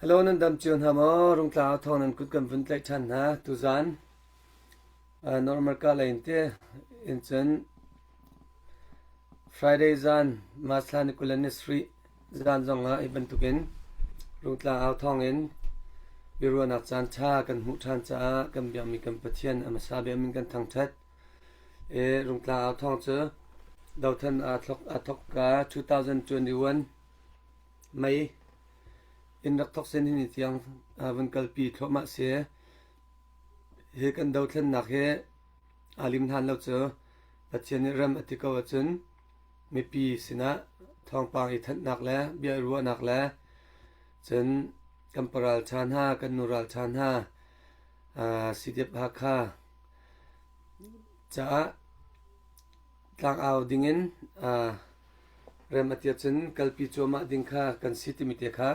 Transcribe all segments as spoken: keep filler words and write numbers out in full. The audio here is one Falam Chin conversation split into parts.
Hello, nan dam cio hna maw? Rungtlang Au Thawng nan kut kan vun tlaih ṭhan hna. Tuzan, ah, normal ka lei in te, in cun Friday zan, March thla ni kul le ni sarih zan zongah hi bantukin Rungtlang Au Thawng in biaruahnak caan ṭha kan hmuh ṭhan caah kan biakmi kan Pathian a hmasa bia min kan thangṭhat. E, Rungtlang Au Thawng cu dothlen aa thok, aa thok ka two thousand twenty-one May in rak thok sin hi ni tiang, aa, vun kalpi thluahmah si. Hi kan dothlennak hi aa lim hlan lo cu Pathian nih rem a ti ko ahcun mipi sinah thawngpang i thanhnak le bia i ruahnak le cun kan pa ralṭha hna, kan nu ralṭha hna, aa, C D F Hakha caah tlang au dingin, aa, rem a ti ahcun kalpi cuahmah ding kha kan si timi te kha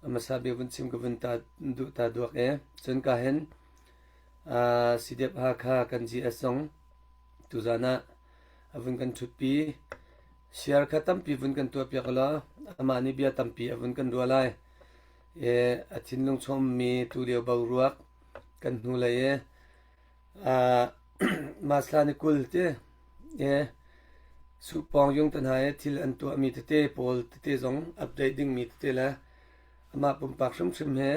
a hmasa bik vun chim ka vun ta duh ta duak e. Cun ka hin, aa, C D F Hakha kan G S zong tuzan ah a vun kan ṭhutpi. Siar kha tampi vun kan tuahpiak law, amah nih bia tampi a vun kan ruah lai. E, a thinlung chung mi tu lio boruak kan hnu lei e. Aa, March thla ni kul te, e, suhpawng yung te hna e, thil an tuahmi tete, pawl tete zong update dingmi tete le amah pumpak hrimhrim he,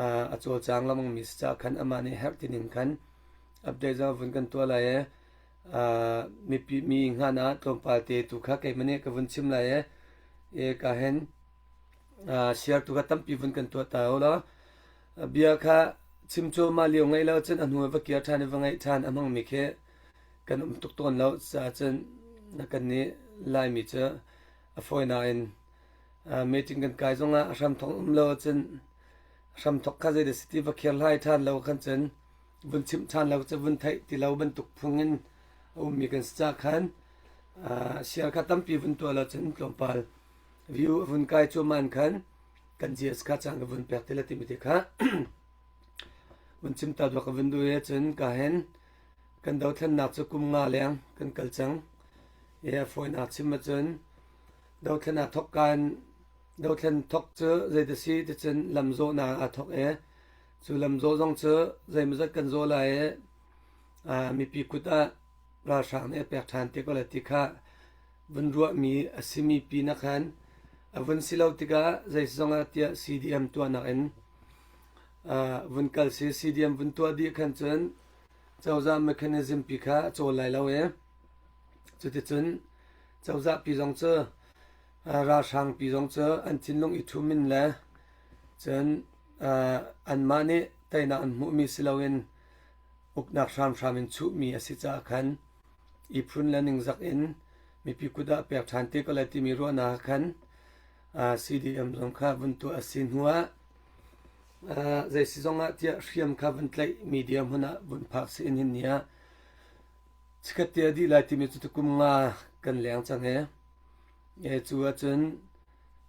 aa, a cawlcang lengmangmi si caah khan amah nih herh tinin khan update zong a vun kan tuah lai e. Aa, mipi, mi hngan ah tlawmpal te tu kha keimah nih ka vun chim lai e. E, ka hin, aa, siar tu kha tampi vun kan tuah ta u law, a bia kha chim cuahmah lio ngeih lo cun a hnu va kir ṭhan i va ngeih ṭhan a hmangmi khi kan um tuk tawn lo caah cun na kan nih Laimi cu a fawi nain, aa, meeting kan kai zongah a hramthawk um lo ahcun hramthawk kha zeidah si ti va kherhlai ṭhan lo khan cun vun chimh ṭhan lo cu vun theih ti lo bantuk phung in a ummi kan si caah khan, aa, siar kha tampi vun tuah lo cun tlawmpal view a vun kai cuahmah in khan kan G S kha caan ka vun pek ti le timi te kha vun chim ta duak ka vun duh e. Cun ka hin kan dothlennak cu kum nga leng kan kal cang. E, a fawinak chim ahcun dothlen aa thok kan, dothlen thok cu zeidah si ti cun lamzawhnak aa thok e. Cu lamzawh zong cu zeimawzat kan zawh lai e. Aa, mipi kut ah ralhrang nih a pek ṭhan te ko le ti kha vun ruahmi a simi pi nak khan a vun si lo tikah zei si zongah tiah C D M tuahnak in, aa, vun kal si. C D M vun tuah dih khan cun cozah mechanism pi kha a cawl lai lo e. Cuticun cozah pi zong cu, aa, ralhrang pi zong cu an thinlung i ṭhum in le cun, aa, anmah nih teinak an hmuhmi si loin uknak hramhram in chuhmi a si caah khan i phun le ningzak in mipi kut ah pek ṭhan te ko le timi ruahnak ah khan, aa, C D M zong kha vun tuah a si hnuah, aa, zei si zongah tiah hriam kha vun tlaih media hmun ah vun phak si in hin ni ah chikhat te a dih lai timi cu kum nga kan leng cang e. E, cu ahcun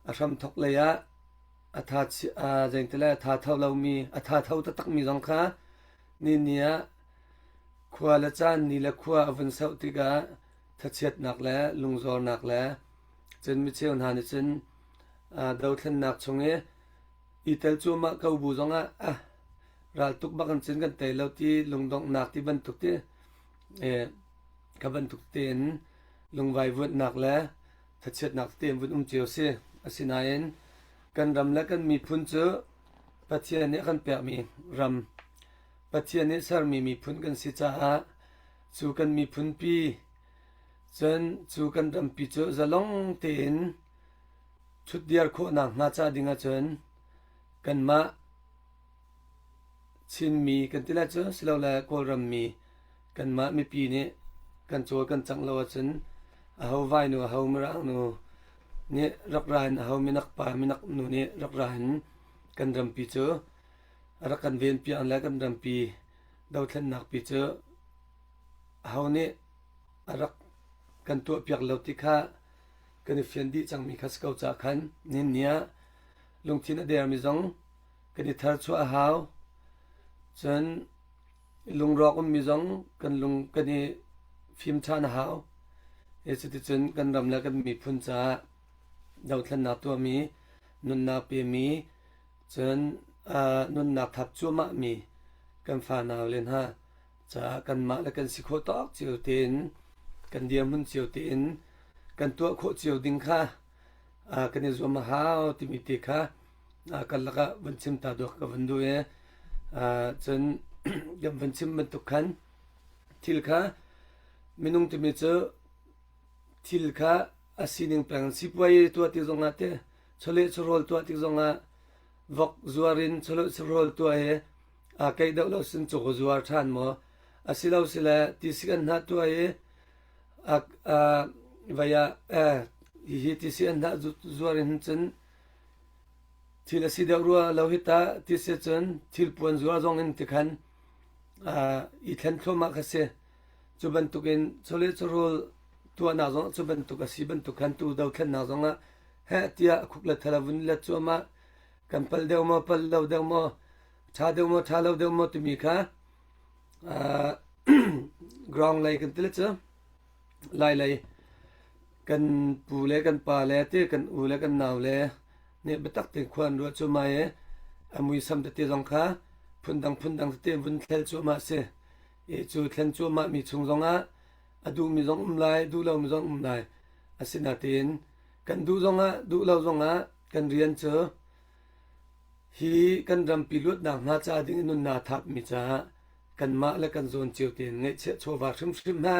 a hramthawk lei ah a tha chi-, aa, zeingte lai a tha tho lomi, a tha tho taktakmi zong kha ni ni ah khua le caan, ni le khua a vun sauh tikah thachiatnak le lungzornak le cun micheu hna nih cun, aa, dothlennak chung i i tel cuahmah ko bu zongah, ah, raltuk bak in cun kan tei lo ti lungdonghnak ti bantuk ti, eh, kha bantuk tein lungvai vuatnak le thachiatnak tein vun um cio si. Asinain kan ram le kan miphun cu Pathian nih a kan pekmi ram, Pathian nih sermi miphun kan si caah cu kan miphunpi, cun cu kan rampi cu zalong tein ṭhutdiar khawh nakhnga cah ding ahcun kanmah Chinmi kan ti lai cu, silole Kawlram mi kanmah mipi nih kan cawl kan cangh lo ahcun, aho vainu, aho mirang nu nih rak ra in, aho minak pa, minak nu nih rak ra in kan rampi cu a rak kan venpiak le kan rampi dothlennak pi cu aho nih a rak kan tuahpiak lo ti kha kan i fian dih cangmi kha si ko caah khan, nihin ni ah lungthin a dermi zong kan i thar chuah a hau. Cun lungrawk ummi zong kan lung kan i fim ṭhan a hau. E, cuticun kan ram le kan miphun caah dothlennak tuahmi, nunnak pemi, Cun, aa, nunnak thap cuahmah mi kan fanau le hna caah kanmah le kan si khawh tawk cio tein, kan dirhmun cio tein, kan tuah khawh cio ding kha, aa, kan i zuam a hau timi te kha, aa, kan lakah vun chim ta duak ka vun duh i, aa, cun kan vun chim bantuk khan thil kha, minung timi cu thil kha a sining peng sipuai tuah tik zongah te, chawleh chawrawl tuah tik zongah, vok zuar in chawleh chawrawl tuah i, aa, kaih deuh lo sin caw zuar ṭhan maw? A si lo si le, tisik an hna tuah i, a, a, vai ah, eh, hihi tisik an hna zu-, zuar in cun thil a si deuh rua lo hi ta, ti si cun thil puan zuar zong in ti khan, aa, i thlen thluahmah kha si. Cu bantukin chawleh chawrawl tuahnak zong cu bantuk a si bantuk khan tu dothlennak zongah heh tiah a khuk le thal a vun let cuahmah, kan palh deuh maw, palh lo deuh maw, ṭha deuh maw, ṭha lo deuh maw timi kha, aa, ground lei kan ti le cu, Lai lei kan pu le kan pa le ti kan u le kan nau le nih biatak tein khua an ruah cuahmah i a muisam tete zong kha phundang phundang tete vun thlel cuahmah si. I cu thlen cuahmah mi chung zongah a duhmi zong um lai, duh lomi zong um lai. Asinain kan duh zongah, duh lo zongah kan rian cu hi kan rampi luatnak hna ca ding i nunnak thapmi caah kanmah le kan zawn cio tein ngaihchiah chawva hrimhrim he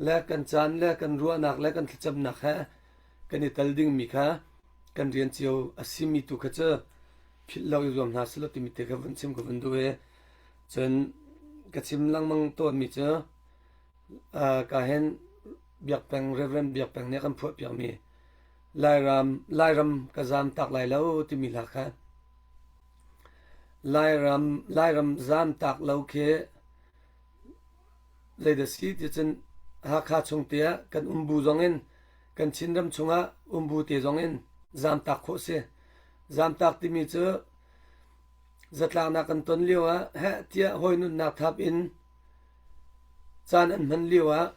le kan caan le kan ruahnak le kan thlacamnak he kan i tel dingmi kha kan rian cio a simi tu kha cu philh lo i zuam hna silo timi te kha vun chim ka vun duh i cun ka chim lengmang tawnmi cu, aa, ka hin biakpeng, Reverend biakpeng nih kan phuahpiakmi Lairam, Lairam ka zamtak lai lo timi hla kha, Lairam, Lairam zamtak lo khi zeidah si ti cun, Hakha chung te ah kan umbu zong in, kan Chinram chungah umbu te zong in zamtak khawh si. Zamtak timi cu zatlaknak kan ton lio ah heh tiah hawi nunnak thap in caan an hman lio ah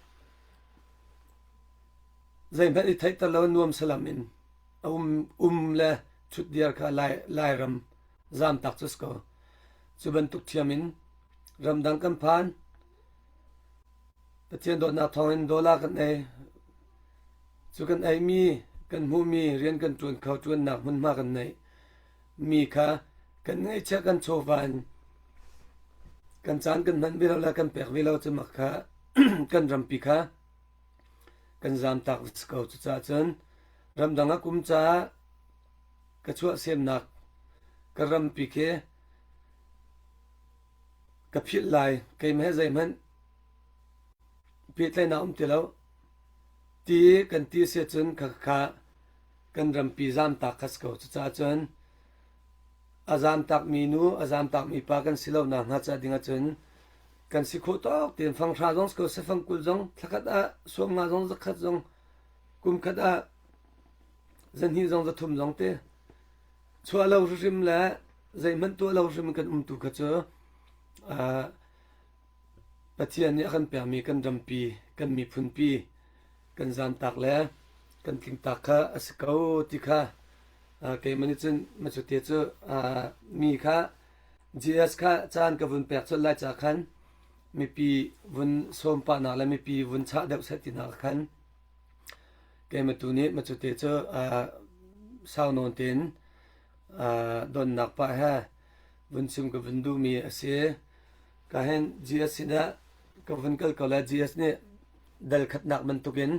zeihmanh i theihter lo nuam salam in a um, um le chutdiar kha Lai, Lairam zamtak cu si ko. Cu bantuk thiam in ramdang kan phan, Pathian dawtnak thawngin dollar kan ei. Cu kan eimi, kan hmuhmi, rian kan ṭuan kho, ṭuannak hmunhma kan neih mi kha kan ngaihchiah kan chawva in kan caan kan hman ve lo le kan pek ve lo, cu mak kha kan rampi kha kan zamtak si ko. Cucaah cun ramdang a kum caah ka chuahsemnak ka rampi khi ka philh lai, keimah he zeihmanh pehtlaihnak um ti lo ti kan ti a si ahcun, khakha kan rampi zamtak kha si ko. Cucaah cun a zamtakmi nu, a zamtakmi pa kan si lo nakhnga ca ding ahcun kan si khawh tawk tein fanghra zong si ko, sifangkul zong, thlakhat ah sawmnga zong, zakhat zong, kumkhat ah zahnih zong, zathum zong te chuah lo hrimhrim le zeihmanh tuah lo hrimhrim kan umtu kha cu, aa, Pathian nih a kan pekmi kan rampi, kan miphunpi, kan zamtak le kan tlingtak kha a si ko ti kha, aa, keimah nih cun macute cu, aa, mi kha G S kha caan ka vun pek colh lai caah khan mipi vun sawmpahnak le mipi vun chah deuh seh tinak ah khan keimah tu nih macute cu, aa, sau nawn tein, aa, donnak pah he vun chim ka vun duhmi a si. Ka hin G S sinah ka vun kal ko le G S nih dal khatnak bantukin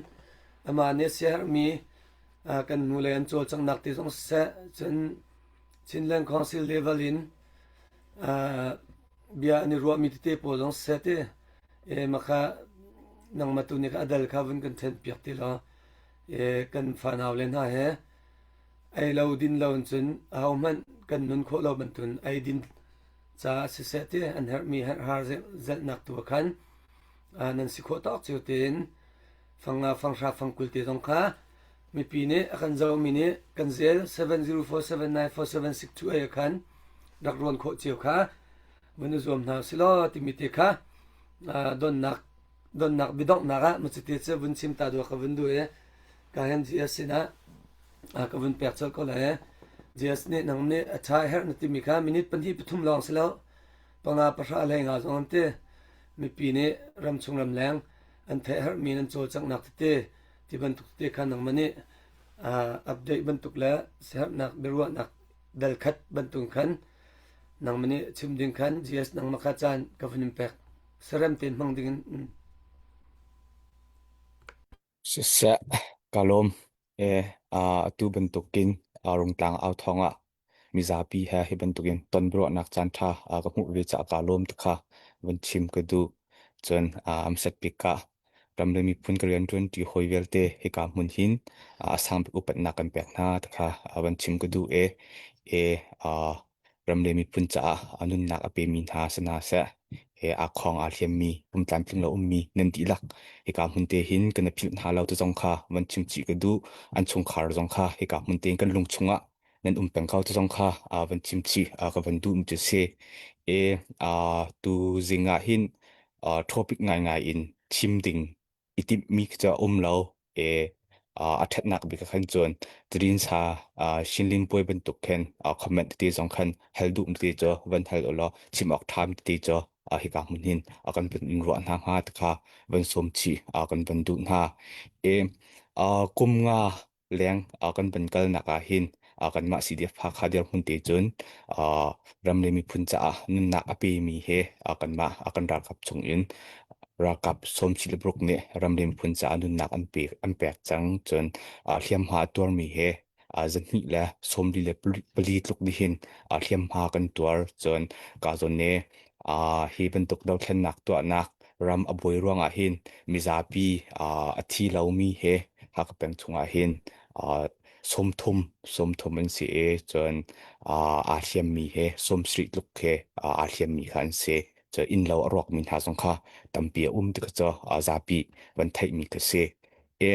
amah nih a si herhmi, aa, kan hnulei an cawlcanghnak te zong siseh, cun Chinland Council level in, aa, bia an i ruahmi tete pawl zong siseh te, e, makha nangmah tu nih kha a dal kha vun kan ṭhenpiak ti law, e, kan fanau le hna he ei lo din lo in cun ahohmanh kan nun khawh lo bantuk in ei din caah siseh te, an herhmi herhhar zelh, zelhnak tu ah khan, aa, nan si khawh tawk cio tein fang nga, fang hra, fang kul te zong kha mipi nih a kan zohmi nih kan zel seven zero four seven nine four seven six two eight a khan rak ruan khawh cio kha vun i zuam hna u si law timi te kha, aa, donnak, donnak biadonghnak ah macute cu vun chim ta duak ka vun duh i ka hin G S sinah, aa, ka vun pek colh ko lai. G S nih nang nih a ṭha herh na timi kha minute pahnih pathum lawng si lo, panga pahra lei nga zong an ti. Mipi nih ramchung ramleng an theih herhmi nan cawlcanghnak tete ti bantuk tete kha nangmah nih, aa, update bantuk le siaherhnak biaruahnak dal khat bantuk khan nangmah nih chim ding khan G S nangmah kha caan ka vun in pek. Serem tein hmang dingin, um. Siseh, ka lawm. E, aa, atu bantukin, aa, Rungtlang Au Thawng ah mizapi he hi bantukin tonbiaruahnak caan ṭha, aa, ka hmuh ve caah ka lawm ti kha van chim ka duh. Cun, aa, a hmasat bik ah ram le miphun ka rianṭuan ṭi hawi vialte hika hmun hin, aa, a sang bik upatnak kan pek hna ti kha, aa, van chim ka duh e. E, aa, ram le miphun caah a nunnak a pemi hna si hna seh, he aa khawng aa hliammi, pumtlan tling lo ummi nan dihlak hika hmun te hin kan i philh hna lo ti zong kha van chim chih ka duh. An chungkhar zong kha hika hmun te hin kan lung chungah nan um peng ko ti zong kha, aa, van chim chih, aa, ka van duhmi cu si. E, aa, tu zing ah hin, aa, topic ngaingai in chim ding i timhmi cu a um lo. E, aa, a ṭhatnak bik ah khan cun Tadinsa, aa, Shinlin puai bantuk khan, aa, comment tete zong khan hal duhmi tete cu van hal u law, chim awk ṭhami tete cu, aa, hika hmun hin, aa, kan van in ruah hna hnga ti kha van sawm chih, aa, kan van duh hna. E, aa, kum nga leng, aa, kan van kalnak ah hin, aa, kanmah C D F Hakha dirhmun te cun, aa, ram le miphun caah nunnak a pemi he, aa, kanmah, aa, kan ralkap chungin ralkap sawmsarih le paruk nih ram le miphun caah nunnak an pe, an pek cang. Cun, aa, hliamhma a tuarmi he, aa, zahnih le sawmli le pali, pali tluk nih hin, aa, hliamhma kan tuar. Cun ka zawn e, aa, hi bantuk dothlennak tuahnak ram a buai ruangah hin mizapi, aa, a thi lomi he Hakha peng chungah hin, aa, sawmthum, sawmthum an si e, cun, aa, aa hliammi he sawmsarih tluk he, aa, aa hliammi kha an si. Cun inn lo a ruakmi hna zong kha tampi a um ti kha cu, aa, zapi van theihmi kha si. E,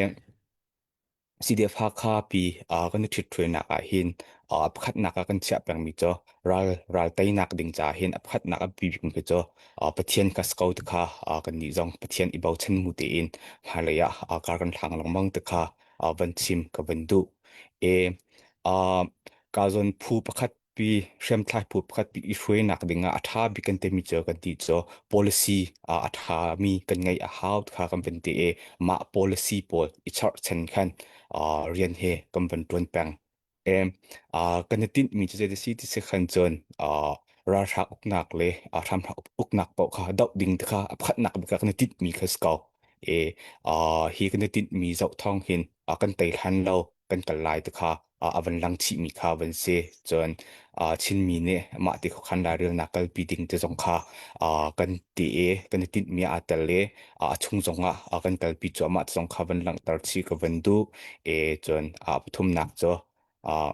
C D F Hakha pi, aa, kan i ṭhithruainak ah hin, aa, a pakhatnak ah kan chiah pengmi cu ral, ral teinak ding caah hin a pakhatnak a pi bikmi kha cu, aa, Pathian kha si ko ti kha, aa, kannih zong Pathian i bochan mu tein hmailei ah, aa, kar kan hlang lengmang ti kha, aa, van chim ka van duh. E, aa, ka zawn phu pakhat pi, hriamtlai phu pakhat pi i hruainak dingah a ṭha bik kan timi cu kan ti cu policy, aa, a ṭhami kan ngeih a hau ti kha kan van ti e, mah policy pawl i chorhchan khan, aa, rian he kan van ṭuan peng. Em, aa, kan i tinhmi cu zeidah si ti si khan cun, aa, ralhrauknak le, aa, hramhrak uknak paoh kha doh ding ti kha a pakhatnak bik ah kan i tinhmi kha si ko. E, aa, hi kan i tinhmi zoh thawng hin, aa, kan tei hlan lo, kan kal lai ti kha, aa, a van lang chihmi kha van si. Cun, aa, Chinmi nih mah te khuakhan lairelnak kalpi ding te zong kha, aa, kan ti e, kan i tinhmi aa tel le, aa, a chung zongah, aa, kan kalpi cuahmah te zong kha van langhter chih ka van duh. E, cun, aa, a pathumnak cu, aa,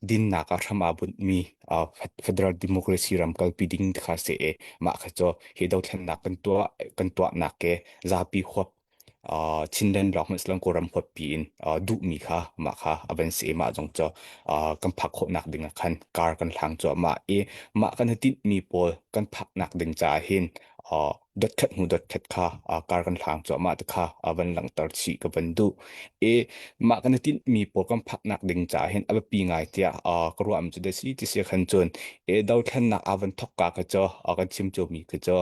dinnak ah hram aa bunhmi, aa, fed-, federal democracy ram kalpi ding ti kha si e, mah kha cu hi dothlennak kan tuah, kan tuahnak e, zapi huap, aa, Chinland lawng hmanh si lo, Kawlram huappi in, aa, duhmi kha mah kha a van si e, mah zong cu, aa, kan phak khawhnak ding ah khan kar kan hlang cuahmah e, mah kan i tinhmi pawl kan phaknak ding caah hin, aa, dot khat hnu dot khat kha, aa, kar kan hlang cuahmah ti kha, aa, van langhter chih ka van duh. E, mah kan i tinhmi pawl kan phaknak ding caah hin a biapi ngai tiah, aa, ka ruahmi cu zeidah si ti si khan cun, e, dothlennak aa van thawk ka kha cu, aa, kan chim ciomi kha cu,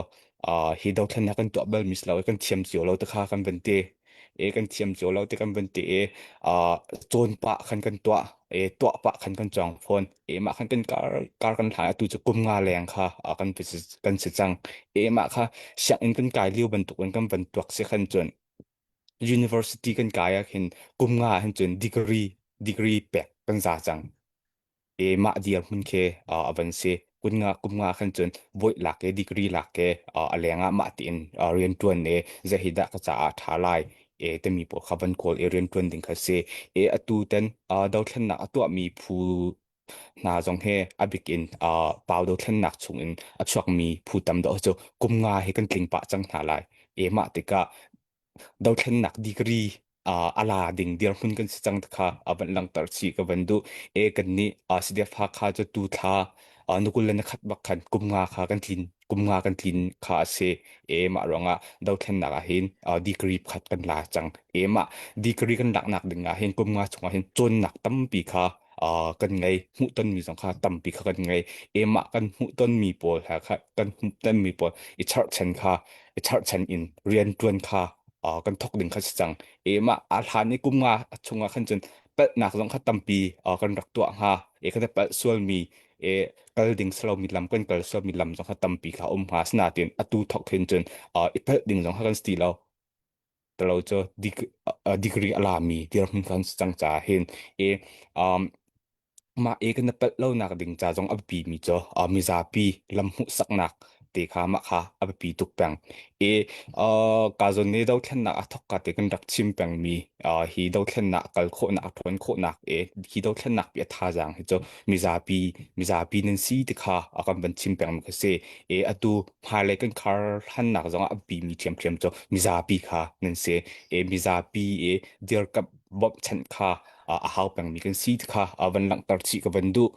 aa, hi dothlennak kan tuah balmi si lo, e, kan thiam cio lo ti kha kan van ti. E, kan thiam cio lo ti kan van ti e, aa, cawn pah khan kan tuah, e, tuah pah khan kan cawng fawn. E, mah khan kan kar, kar kan hlan, atu cu kum nga leng kha, aa, kan si, kan si cang. E, mah kha sianginn kan kai lio bantuk in kan van tuak si khan cun university kan kai ah hin kum nga hin cun degree, degree pek kan za cang. E, mah dirhmun khi, aa, a van si. Kum nga, kum nga khan cun voih lak e, degree lak e, aa, a lengah mah tein, aa, rianṭuan e, zeihidah ka caah ṭha lai, e, timi pawl kha van kawl e, rianṭuan ding kha si. E, atu tan, aa, dothlennak a tuahmi phu hna zong he a bik in, aa, pau dothlennak chungin a chuakmi phu tam deuh cu kum nga he kan tling pah cang hna lai. E, mah tikah dothlennak degree, aa, a la ding dirhmun kan si cang ti kha a van langhter chih ka van duh. E, kannih, aa, C D F Hakha cu tu thla, aa, na kul le na khat bak khan kum nga kha kan tlin, kum nga kan tlin kha a si. E, mah ruangah dothlennak ah hin, aa, degree pakhat kan la cang. E, mah degree kan laknak ding ah hin kum nga chungah hin cawnnak tampi kha, aa, kan ngei, hmuhtonmi zong kha tampi kha kan ngei. Emah kan hmuhtonmi pawl, ha kha kan hmuhtonmi pawl i charhchan kha, i charhchan in rianṭuan kha, aa, kan thawk ding kha si cang. Emah a hlan i kum nga a chungah khan cun palhnak zong kha tampi, aa, kan rak tuah hnga. E kan palh sualmi, e kal ding si lomi lam, kan kal sualmi lam zong kha tampi kha um hnga. Sinatin atu thawk hin cun, aa, i palh ding zong kha kan si ti lo. Talo cu dig-, aa, degree a lami dirhmun kan si cang caah hin, e, um, mah e kan palh lonak ding ca zong a biapimi cu, aa, mizapi lam hmuhsaknak te kha mah kha a biapi tuk peng. E, aa, ka zawn ne dothlennak a thawk ka te kan rak chim pengmi, aa, hi dothlennak a kal khawhnak, a ṭhawn khawhnak, e, hi dothlennak pi a thazaang hi cu mizapi, mizapi nan si ti kha a kan van chim pengmi kha si. E, atu hmailei kan khar hlannak zong a biapimi ṭhiamṭhiam cu mizapi kha nan si. E, mizapi, e, dirkamh bawmhchanh kha, aa, a hau pengmi kan si ti kha, aa, van langhter chih ka van duh.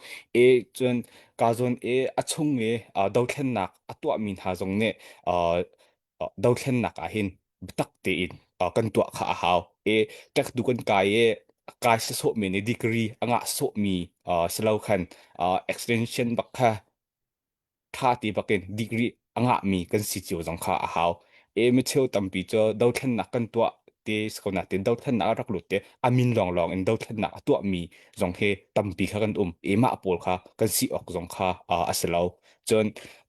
E, cun ka zawn e a chung e, aa, dothlennak a tuahmi hna zong nih, aa, aa, dothlennak ah hin biatak tein, aa, kan tuah kha a hau. E, ṭektu kan kai e, kai sawhmi nih degree a ngah sawhmi, aa, si lo khan, aa, extension bak kha ṭha ti bakin degree a ngahmi kan si cio zong kha a hau. E, mi cheu tampi cu dothlennak kan tuah te si ko nain, dothlennak a rak lut te a min lawnglawng in dothlennak a tuahmi zong hi tampi kha kan um. Emah pawl kha kan si awk zong kha, aa, a si lo. Cun,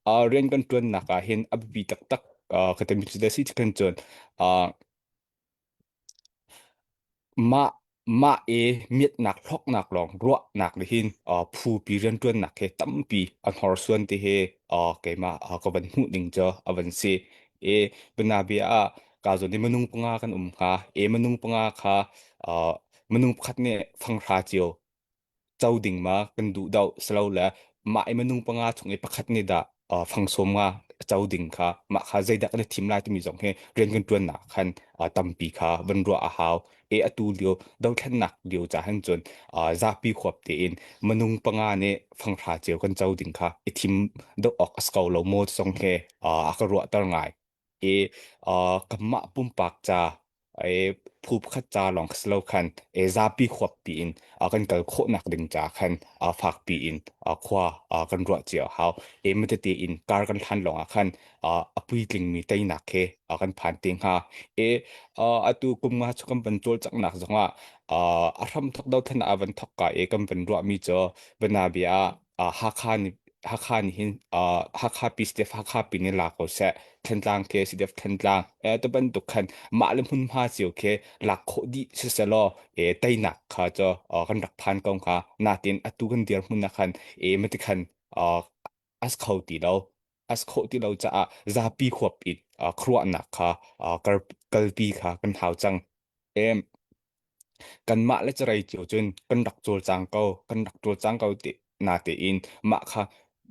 aa, rian kan ṭuannak ah hin a biapi taktak, aa, ka timi cu si ti khan cun, aa, mah, mah e miatnak, hlawknak lawng ruahnak le hin, aa, phupi rianṭuannak he tampi an horsuan te he, aa, keimah, aa, ka van hmuh ning cu a van si. E, bianabia ah ka zawn e minung panga kan um hnga. E, minung panga kha, aa, minung pakhat nih fanghra cio co ding ma kan duh deuh si lo le, mah e minung panga chung e pakhat nih dah, aa, fang sawm nga co ding kha, mah kha zeidah kan i thim lai timi zong he rian kan ṭuannak khan, aa, tampi kha van ruah a hau. E, atu lio, dothlennak lio ca hin cun, aa, zapi huap tein minung panga nih fanghra cio kan co ding kha i thim deuh awk a si ko lo maw ti zong he, aa, a ka ruahter ngai. E, aa, kanmah pumpak ca, e, phu pakhat ca lawng kha si lo khan, e, zapi huappi in, aa, kan kal khawhnak ding ca khan, aa, fakpi in, aa, khua, aa, kan ruah cio a hau. E, mah tete in kar kan hlan lawng ah khan, aa, a puitlingmi teinak he, aa, kan phan te hnga. E, aa, atu kum nga chung kan van cawlcanghnak zongah, aa, a hramthawk dothlennak a van thawk ka e kan van ruahmi cu bianabia ah, aa, Hakha nih, Hakha nih hin, aa, Hakha pi, C D F Hakha pi nih la ko seh, Thantlang khe, C D F Thantlang, e, tu bantuk khan mah le hmunhma cio khe lak khawh dih siseh law, e, teinak kha cu, aa, kan rak phan ko hnga. Natin atu kan dirhmun ah khan, e, mah ti khan, aa, a si kho ti lo, a si kho ti lo caah zapi huap in, aa, khuaruahnak kha, aa, kal-, kalpi kha kan hau cang. Em, kanmah le carei cio cun kan rak cawlcang ko, kan rak cawlcang ko te, natein mah kha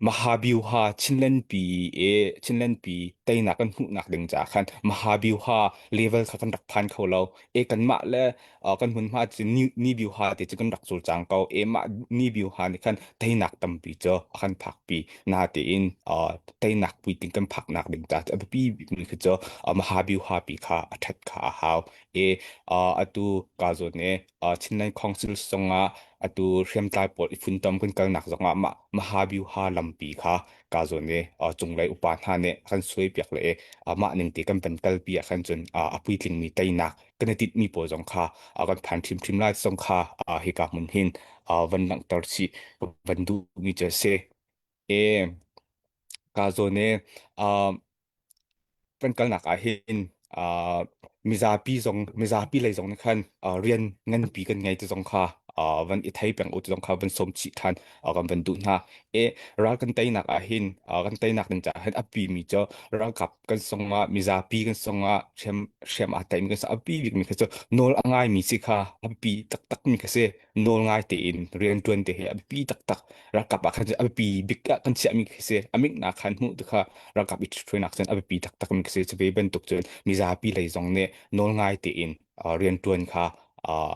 Mahabyuha, Chinlenpi, e, Chinlenpi teinak kan hmuhnak ding caah khan Mahabyuha level kha kan rak phan kho lo. E, kanmah le, aa, kan hmunhma cun Ni, Nibyuha te cu kan rak cawlcang ko. E, mah Nibyuha nih khan teinak tampi cu a kan phakpi. Natein, aa, teinak puitling kan phaknak ding caah a biapi mi kha cu, aa, Mahabyuha pi kha a ṭhat kha a hau. E, aa, atu ka zawn e, aa, Chinland Council zongah atu hriamtlai pawl i funtom kan kalnak zongah mah Mahabyuha lampi kha ka zawn e, aa, cunglei upa hna nih kan suaipiak le e, aa, mah ning te kan van kalpi ah khan cun, aa, a puitlingmi teinak kan i tinhmi pawl zong kha, aa, kan phan ṭhimṭhim lai zong kha, aa, hika hmun hin, aa, van langhter chih van duhmi cu a si. E, ka zawn e, aa, kan kalnak ah hin, aa, mizapi zong, mizapi lei zong nih khan, aa, rian nganpi kan ngei ti zong kha, aa, van i thei peng u ti zong kha van sawm chih ṭhan, aa, kan van duh hna. E, ral kan teinak ah hin, aa, kan teinak ding caah hin a biapimi cu ralkap kan sungah, mizapi kan sungah, hriam, hriam aa teimi kan sungah a biapi bikmi kha cu nawl a ngaimi si kha a biapi taktakmi kha si. Nawl ngai tein rianṭuan te hi a biapi taktak. Ralkap ah khan a biapi bik ah kan chiahmi khi si, a mik nak khan hmuh tu kha ralkap i ṭhuaihnak cun a biapi taktak mi khi si. Cu ve bantuk cun mizapi lei zong nih nawl ngai tein, aa, rianṭuan kha, aa,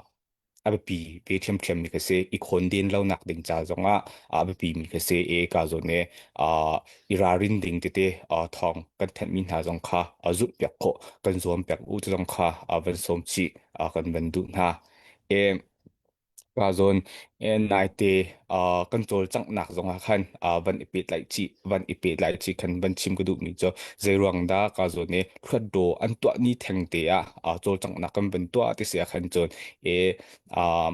a biapi ve ṭhiamṭhiam mi khi si. I khawn den lonak ding ca zongah, aa, a biapi mi khi si. E, ka zawn e, aa, i ralrin ding tete, aa, thawng kan thanhmi hna zong kha, aa, zulhpiak khawh kan zuam pek u ti zong kha, aa, van sawm chih, aa, kan van duh hna. E, Ka zawn, eh, naite, ah, kan cawlcanghnak zongah khan, ah, van i pehtlaih cih, van i pehtlaih cih khan van chim ka duhmi cu, zeiruang dah ka zawn i hluttaw an tuah ni thengte ah, ah, cawlcanghnak kan van tuah ti si ah khan cun, eh, ah,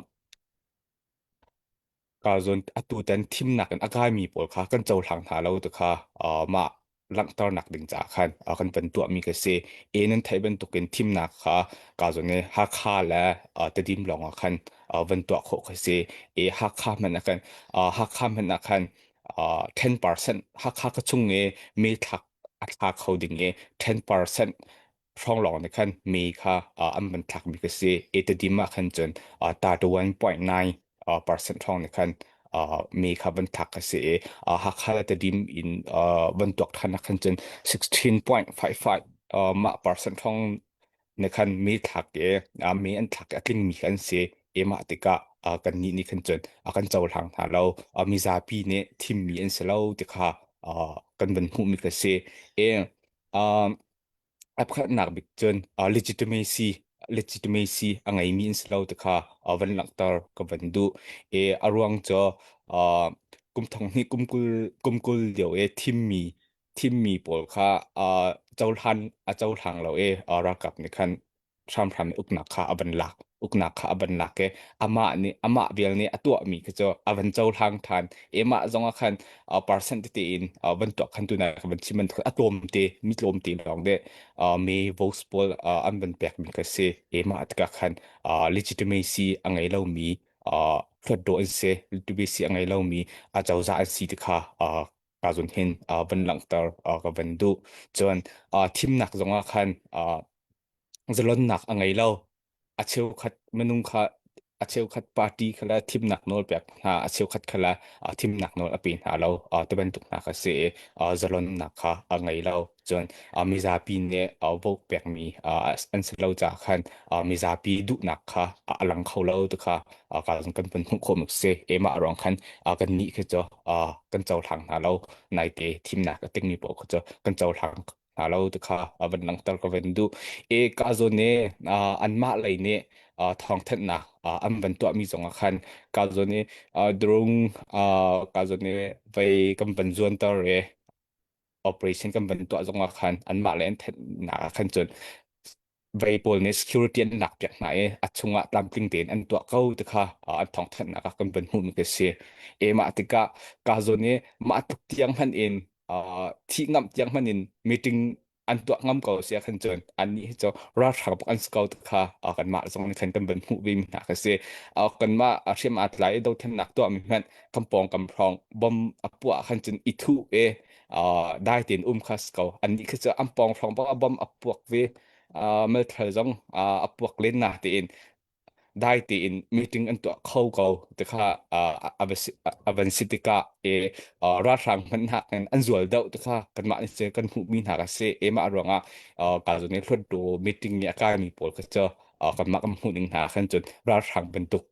ka zawn atu tan thimnak in a kaimi pawl kha kan cohlang hna lo ti kha, ah, mah langhternak ding caah khan, ah, kan van tuahmi ka si. E nan theih bantukin thimnak kha ka zawn i Hakha le, ah, Tedim lawng ah khan, ah, van tuah khawh ka si. E Hakha hmanh ah khan, ah, Hakha hmanh ah khan, ah, ten percent Hakha kha chung i me thlak a thlak kho ding i ten percent hrawng lawng nih khan me kha, ah, an van thlakmi ka si. E Tedim ah khan cun, ah, thirty one point nine, ah, percent hrawng nih khan, ah, me kha van thlak ka si. E, ah, Hakha le Tedim in, ah, van tuak ṭhan ah khan cun sixteen point five five, ah, mah percent hrawng nih khan me thlak e, ah, me an thlak e, a tlingmi kha an si. E mah tikah, ah, kannih nih khan cun, ah, kan cohlang hna lo. Ah, mizapi nih thimmi an si lo ti kha, ah, kan van hmuhmi ka si. E, ah, a pakhatnak bik cun, ah, legitimacy, legitimacy a ngeimi an si lo ti kha, ah, van langhter ka van duh. E, a ruang cu, ah, kum thong hnih kum kul, kum kul lio e thimmi, thimmi pawl kha, ah, cohlan a cohlang lo e, ah, ralkap nih khan hramhram i uknak kha a van lak, uknak kha a van lak e. Amah nih, amah vial nih a tuahmi kha cu a van cohlang ṭhan. E mah zong ah khan, ah, percent tete in, ah, van tuak khan tunai ka van chim bantuk a tlawmte, mi tlawmte lawng deh, ah, me votes pawl, ah, an van pekmi ka si. E mah tikah khan, ah, legitimacy a ngei lomi, ah, hluttaw an si, legitimacy a ngei lomi, ah, cozah an si ti kha, ah, ka zun hin, ah, van langhter, ah, ka van duh. Cun, ah, thimnak zong ah khan, ah, zalonnak a ngei lo. A cheukhat minung kha, a cheukhat party kha le thimnak nawl pek hna, a cheukhat kha le, ah, thimnak nawl a pe hna lo, ah, ti bantuk hna kha si i, ah, zalonnak kha a ngei lo. Cun, ah, mizapi nih, ah, vote pekmi, ah, an si lo caah khan, ah, mizapi duhnak kha, ah, a lang kho lo ti kha, ah, ka zong kan van hmuh khawh mak si. E mah ruang khan, ah, kannih khi cu, ah, kan cohlang hna lo. Naite thimnak a tingmi pawl kha cu kan cohlang hna lo ti kha, ah, van langhter ka van duh. E ka zawn i, ah, anmah lei nih, ah, thawngthanhnak, ah, an van tuahmi zong ah khan ka zawn i, ah, drone, ah, ka zawn i vei kan van zuanter i operation kan van tuah zong ah khan anmah lei an thanhnak ah khan cun vei pawl nih security an lak piak hna i a chungah tlamtling tein an tuah ko ti kha, ah, an thawngthanhnak ah kan van hmuhmi ka si. E mah tikah ka zawn i mah tluk tiang hmanh in, ah, thih ngamh tiang hmanh in meeting an tuah ngam ko si ah khan cun annih hi cu ralhrang bak an si ko ti kha, ah, kanmah zong nih khan kan van hmuh ve mi hna kha si. Ah, kanmah, ah, hriam aa tlai i dothlennak tuahmi hmanh kan pawng kan hrawng bom a puah khan cun i thuh i, ah, dai tein um kha si ko. Annih kha cu an pawng hrawng bak ah bom a puak ve, ah, melthal zong, ah, a puak len na tein dai tein meeting an tuah kho ko ti kha, ah, a, a va si, a, a van si tikah e, ah, ralhrang hmanh hna in an zual deuh ti kha kanmah nih cun kan hmuhmi hna kha si. E mah ruangah, ah, ka zawn i hluttaw meeting i a kaimi pawl kha cu, ah, kanmah kan hmuh ning hna khan cun ralhrang bantuk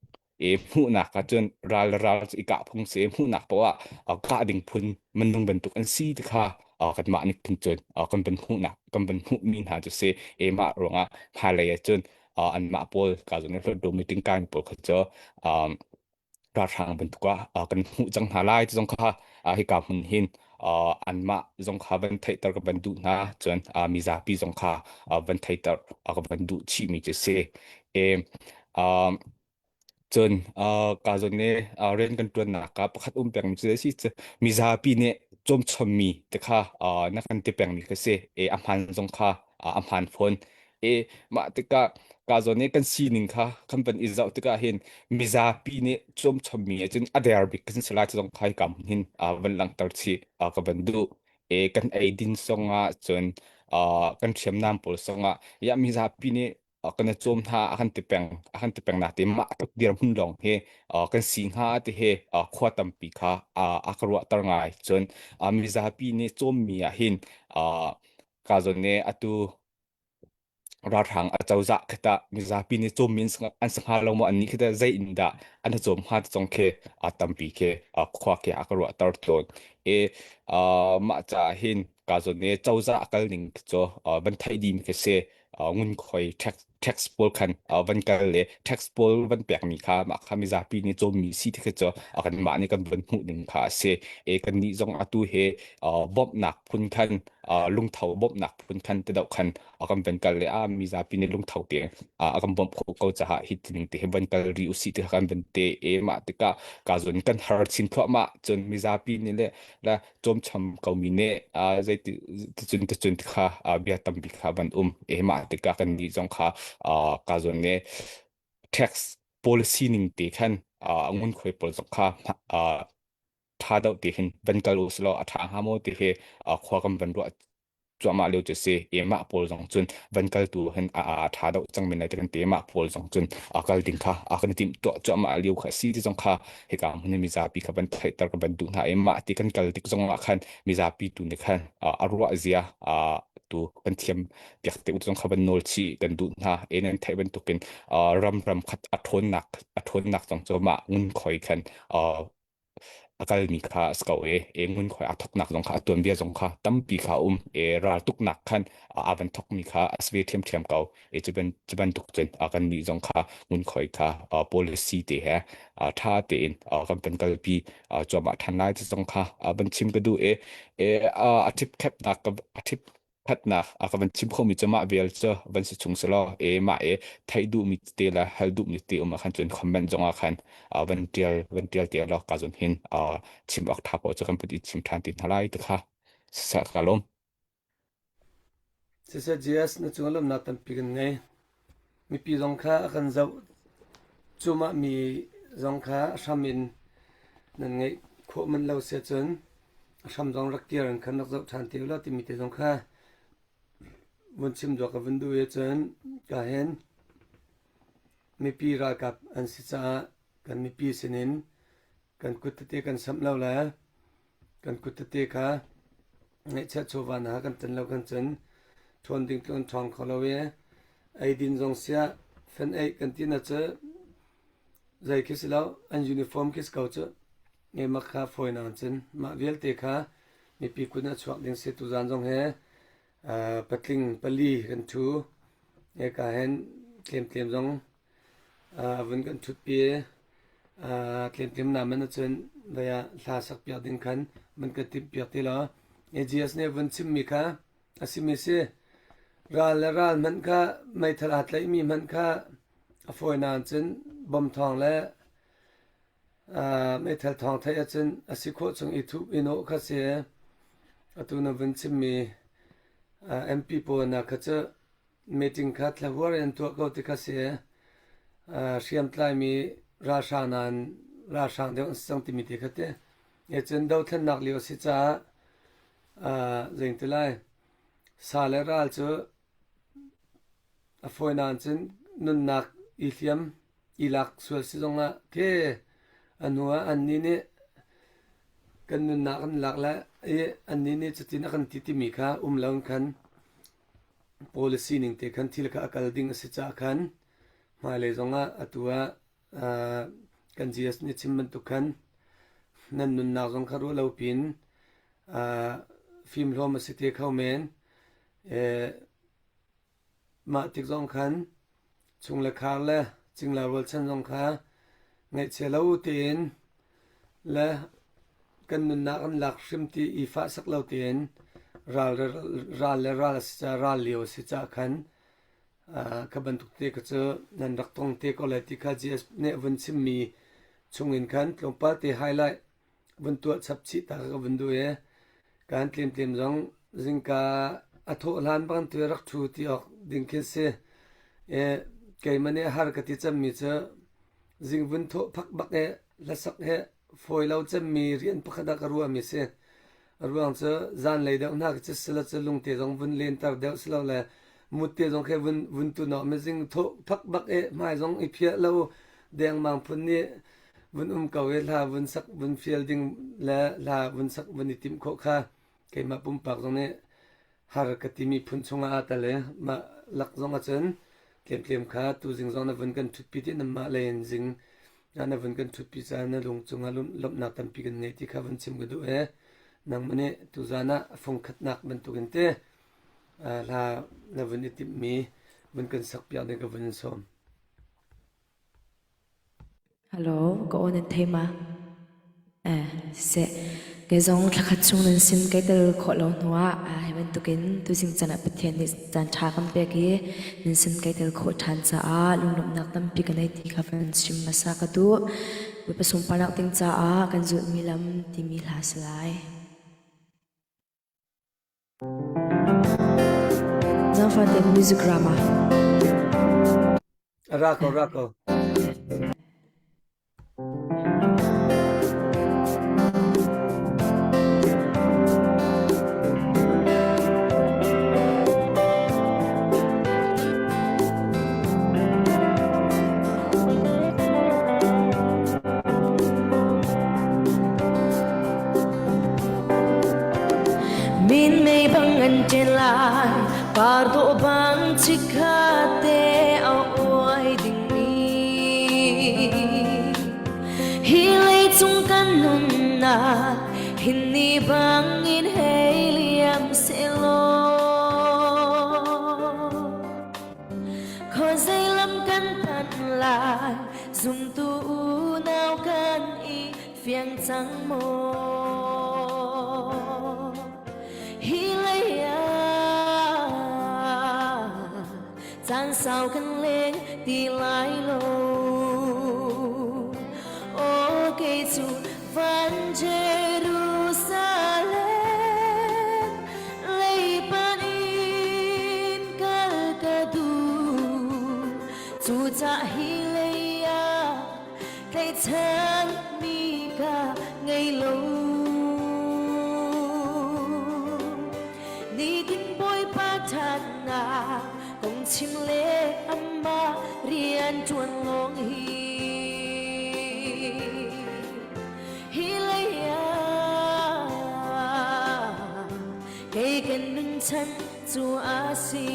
e hmuhnak ah cun ral le ral cu i kah phung si, hmuhnak paoh ah, ah, kah ding phun minung bantuk an si ti kha, ah, kanmah nih khin cun, ah, kan van hmuhnak, kan van hmuhmi hna cu si. E mah ruangah hmailei ah cun, ah, anmah pawl, ka zawn i hluttaw meeting kaimi pawl kha cu, ah, ralhrang bantuk ah, ah, kan hmuh cang hna lai ti zong kha, ah, hika hmun hin, ah, anmah zong kha van theihter ka van duh hna, cun, ah, mizapi zong kha, ah, van theihter, ah, ka van duh chihmi cu si. E, ah, cun, ah, ka zawn i, ah, rian kan ṭuannak ah pakhat um pengmi cu si cu, mizapi nih cawmchommi ti kha, ah, na kan ti pengmi ka si. E, a hmaan zong kha, ah, a hmaan fawn. E, mah tikah ka zawn i kan sining kha kan van i zoh tikah hin mizapi nih cawmchommi ahcun a der bik kan si lai ti zong kha hika hmun hin, ah, van langhter chih, ah, ka van duh. E, kan eidin zongah cun, ah, kan hriamnam pawl zongah, ya, mizapi nih, ah, kan i cawm hna, a kan ti peng, a kan ti peng nain mah tuk dirhmun lawng hi, ah, kan si hnga ti hi, ah, khua tampi kha, ah, a ka ruahter ngai. Cun, ah, mizapi nih cawmmi ah hin, ah, ka zawn i atu ralhrang a cozah khit ah mizapi nih cawmmi an si, an si hnga lo maw, annih khit ah zei in dah an i cawm hnga ti zong khi, ah, tampi khi, ah, khua khi a ka ruahter tawn. E, ah, mah caah hin ka zawn i cozah a kal ning khi cu, ah, van theih dihmi khi si, ah, ngunkhuai ṭhek text pawl khan, aa, van kal le text pawl van pekmi kha, mah kha mizapi nih cawmmi si ti kha cu, aa, kanmah nih kan van hmuh ding kha a si. E, kannih zong atu he, aa, bawmhnak phun khan, aa, lungtho bawmhnak phun khan ti deuh khan, aa, kan van kal le, aa, mizapi nih lungtho te, aa, a kan bawmh khawh ko caah hiti ning te he van kal rih u sih ti kha kan van ti. E, mah tikah ka zun kan har chin thluahmah cun mizapi nih le, la cawmcham komi nih, aa, zeiti, ticun, ticun ti kha, aa, bia tampi kha van um. E, mah tikah kannih zong kha, aa, ka zun nih tax policy ning te khan, aa, a ngunkhuai pawl zong kha, aa, ṭha deuh te hin van kal u si law, a ṭha hnga maw ti hi, aa, khua kan van ruah cuahmah lio cu si. E, mah pawl zong cun van kaltu hin a, a, a ṭha deuh cangmi lai te kan ti, mah pawl zong cun a kal ding kha a kan timhtuah cuahmah lio kha si ti zong kha hika hmun hi mizapi kha van theihter kan van duh hna. E, mah ti kan kal tik zong ah khan mizapi tu nih khan, aa, a ruahzia, aa, tu kan thiam piak te u zong kha van nawl chih kan duh hna. E, nan theih bantukin, aa, ram ram khat a ṭhawnnak, a ṭhawnnak zong cu mah ngunkhuai khan, aa, a kalmi kha a si ko e, e, ngunkhuai aa thawknak zong kha, a tuanbia zong kha tampi kha a um e, raltuknak khan, aa, aa van thawkmi kha a si ve ṭhiamṭhiam ko e. Cu ban, cu bantuk cun, aa, kannih zong kha ngunkhuai kha, aa, policy te he, aa, ṭha tein, aa, kan van kalpi, aa, cuahmah ṭhan lai ti zong kha, aa, van chim ka duh e. E, aa, a ṭhip khatnak ka, a ṭhip khatnak, aa, ka van chim khomi cu mah vial cu van si chung si law, e, mah e, theih duhmi te le hal duhmi te um ah khan cun comment zong ah khan, aa, van ṭial, van ṭial te law, ka zun hin, aa, chim awk ṭha paoh cu kan put i chim ṭhan ti hna lai ti kha siseh ka lawm. Siseh G S, na cungah lawmhnak tampi kan ngei. Mipi zong kha a kan zoh, cuahmah mi zong kha a hram in nan ngeih khawh manh lo si ahcun, a hram zong rak kir in khan rak zoh ṭhan ti u law timi te zong kha vun chim duak ka vun duh i cun, ka hin mipi ralkap an si caah kan mipi sinin kan kut tete kan samh lo le kan kut tete kha ngaihchiat chawva hna kan ṭan lo khan cun ṭhawn ding tluk an ṭhawng kho lo i, eidin zong siah fan eih kan ti na cu zei khi si lo, an uniform khi si ko cu, ngeimah kha fawi nain cun mah vialte kha mipi kun ah chuak ding si. Tuzan zong he, aa, patling pali kan ṭhu, e, ka hin tlemtlem zong, aa, vun kan ṭhutpi, aa, tlemtlem hna man ahcun vaya hla sak piak ding khan man kan timhpiak ti law, A G S nih vun chimmi kha a simi si. Ral le ral hmanh kha, meithal aa tlaihmi hmanh kha a fawi nain cun bawmh thawng le, aa, meithal thawng theih ahcun a si khawh chung i thuh i nawh kha si. Atu na vun chimmi, aa, M P pawl hna kha cu meeting kha thlahuar in tuah ko ti kha si. Aa, hriamtlaimi ralhrang nain ralhrang deuh an si cang timi te kha ti. E cun dothlennak lio a si caah, aa, zeiti lai, sa le ral cu a fawi nain cun nunnak i hliam, i lak sual si zongah khi a hnuah annih nih kan nunnak an lak le i annih nih cutin a kan ti timi kha um lo in khan policy ning te khan thil kha a kal ding a si caah khan hmailei zongah atu ah, aa, kan G S nih chim bantuk khan nan nunnak zong kha ruah lo pin, aa, fimhlawm a si te kho men, ee, mah tik zong khan chung le khar le cingla rualchan zong kha ngaihchia lo tein le kan nunnak an lak hrim ti i fahsak lo tein ral, ral le ral a si caah, ral lio a si caah khan, aa, kha bantuk te kha cu nan rak tong te ko lai ti kha G S nih a vun chimmi chungin khan tlawmpal te highlight vun tuah chap chih ta kha ka vun duh i, kan tlemtlem zong zingka a thawh hlan bang tu rak ṭhu ti awk ding khin si. E, keimah nih har ka ti cemmi cu zingvun thawh phak bak e, hlasak he fawi lo cemmi rian pakhat ah ka ruahmi si. A ruang cu zanlei deuh hna ka cit si lo cu lungte zong vun lenter deuh si lo le, mutte zong khi vun, vun tun awk mi zing thawh phak bak e, hmai zong i phiah lo, dengmang phun nih vun um ko i hla vun sak, vun fial ding le hla vun sak, vun i timh khawh kha keimah pumpak zong nih har ka timi phun chungah aa tel i, mah lak zong ahcun tlemtlem kha tu zing zong na vun kan ṭhutpi ti nanmah lei in zing ah na vun kan ṭhutpi caah na lung cungah lawm-, lawmhnak tampi kan ngei ti kha vun chim ka duh i, nangmah nih tuzan ah a fungkhatnak bantukin te, aa, hla na vun i timhmi Vun kan sak piak ding ka vun sawm. Hello, ka on in thei ma? Eh, siseh. Kei zong thlakhat chung nun sin kei tel khawh lo hnuah, ah, hei bantukin tuzing canah Pathian nih caan ṭha kan pek i nun sin kei tel khawh ṭhan caah lunglawmhnak tampi ka nei ti kha van chim hmasa ka duh. Bawipa sunparnak ding caah kan zulhmi lam timi hla a si lai. Zaangfahte music drama. A ra ko, ra ko. Min mei bang an ṭial lai, par dawh bang cikhatte a uai dingmi. Hi leicung kan nunnak hin ni bangin hei liam sehlaw. Khuazei lam kan pan lai, zumtu unau kan i fiang cang maw? Hi lei ah caan sau kan leng ti lai lo. Aw, kei cu van Jerusalem lei pan in kal ka duh. Cucaah hi lei ah tlaihchanmi ka ngei lo. Nitin Bawipa ṭhatnak kong chim le amah rian ṭuan lawng hi. Hi lei ah kei kan nun chan cu a si.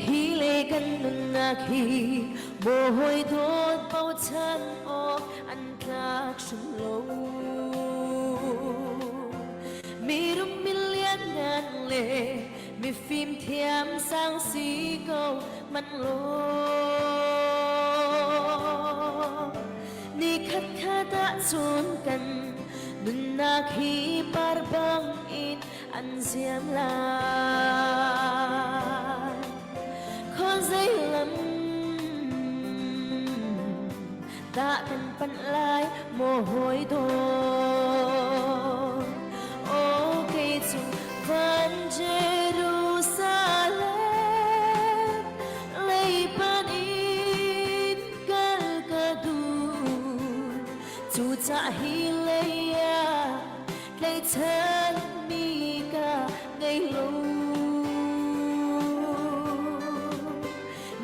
Hi lei kan nunnak hi mawhawi dawt bochan awk an tlak hrim lo. Mirum milian ngan le mifim thiam sang si ko manh law. Ni khatkhat ah cun kan nunnak hi par bangin an ziam lai. Khuazei lam dah kan panh lai mawhawi dawt. Aw, kei cu van Jerusalem lei pan in kal ka duh. Cucaah hi lei ah tlaihchanmi ka ngei lo.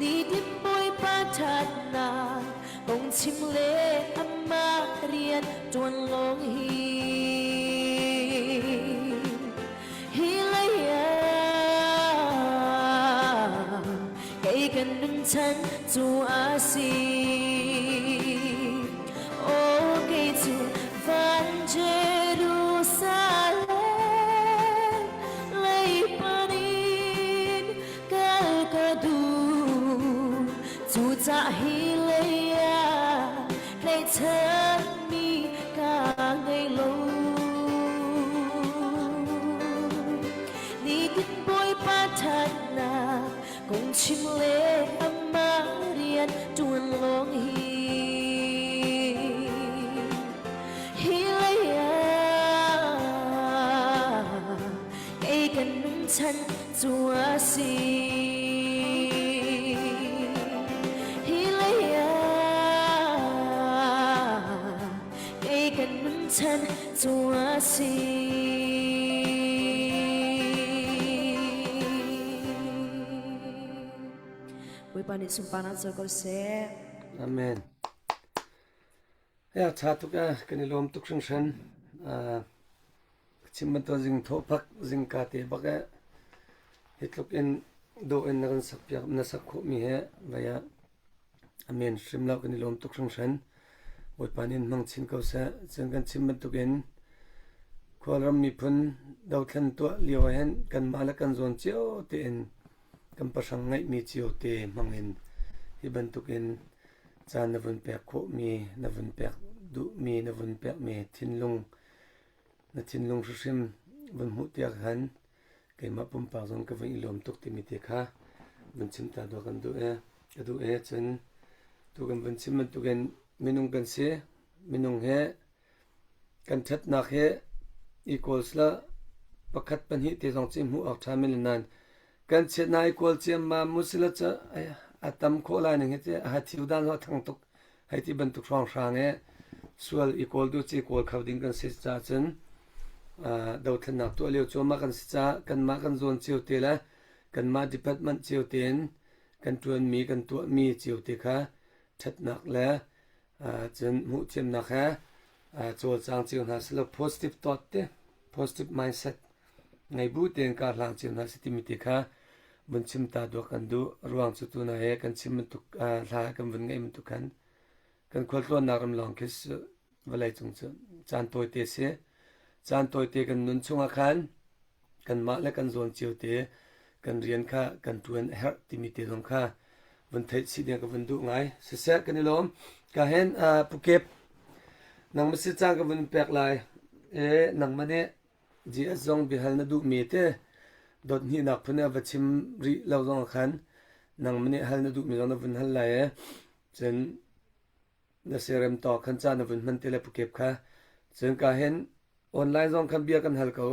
Nitin Bawipa ṭhatnak kong chim le amah rian ṭuan lawng hi. Hi lei ah kei kan nun chan cu a si. Aw, kei cu van Jerusalem lei pan in kal ka duh. Cucaah hi lei ah tlaihchanmi ka ngei lo. Nitin Bawipa ṭhatnak kong chim le amah rian ṭuan lawng hi. Hi lei ah kei kan nun chan cu a si. Hi lei ah kei kan nun chan cu a si. Bawipa nih sunparnak co ko seh. Amen. Ya, ṭha tuk ah kan i lawm tuk hringhran. Ah, ka chim bantuk zing thawhphak zingka te bak ah Hi tluk in do in na kan sak piak, na sak khawh mi he vai ah a men hrim lo kan i lawm tuk hringhran. Bawipa nih hmang chin ko seh. Cun kan chim bantukin khualram miphun dothlen tuah lio ah hin kanmah le kan zawn cio tein kan pahrang ngaihmi cio te hmangin hi bantukin caan na vun pek khawhmi, na vun pek duhmi, na vun pekmi thinlung, na thinlung hrimhrim vun hmuh tiah khan keimah pumpak zong ka vun i lawm tuk timi te kha vun chim ta dua kan duh e, ka duh e. Cun tu kan vun chim bantukin minung kan si, minung he kan ṭhatnak he i kawl sila pakhat pahnih te zong cih hmuh awk ṭha min le nan kan chiatnak i kawl ciammam mu sila cu a tam khawh lai ning he te a thiu dan zong a thang tuk. Hei ti bantuk hrawnghrang e sual i kawl duh ci kawl kho ding kan si caah cun, aa, dothlennak tuah lio cuahmah kan si caah kanmah kan zawn cio te le kanmah department cio tein kan ṭuanmi, kan tuahmi cio te kha ṭhatnak le, aa, cun hmuhthiamnak he, aa, cawlcang cio hna silo, positive thought te, positive mindset ngei bu tein kar hlang cio hna si timi te kha vun chim ta dua kan duh. Ruang cu tu na he kan chim bantuk, aa, hla kan vun ngeih bantuk khan kan khualtlawnnak ram lawng khi si, vawlei cung cu caan tawite si. Caan tawite kan nun chungah khan kanmah le kan zawn cio te, kan rian kha kan ṭuan a herh timi te zong kha vun theih chih ding ka vun duh ngai. Siseh, kan i lawm. Ka hen, aa, Pukep, nangmah si caan ka vun pek lai. E, nangmah nih G S zong biahal na duhmi te, dot hnihnak phun a va chim rih lo zong a khan nangmah nih hal na duhmi zong na vun hal lai e. Cun na serem tawk khan ca na vun hman te le Pukep kha. Cun ka hen online zong khan bia kan hal ko.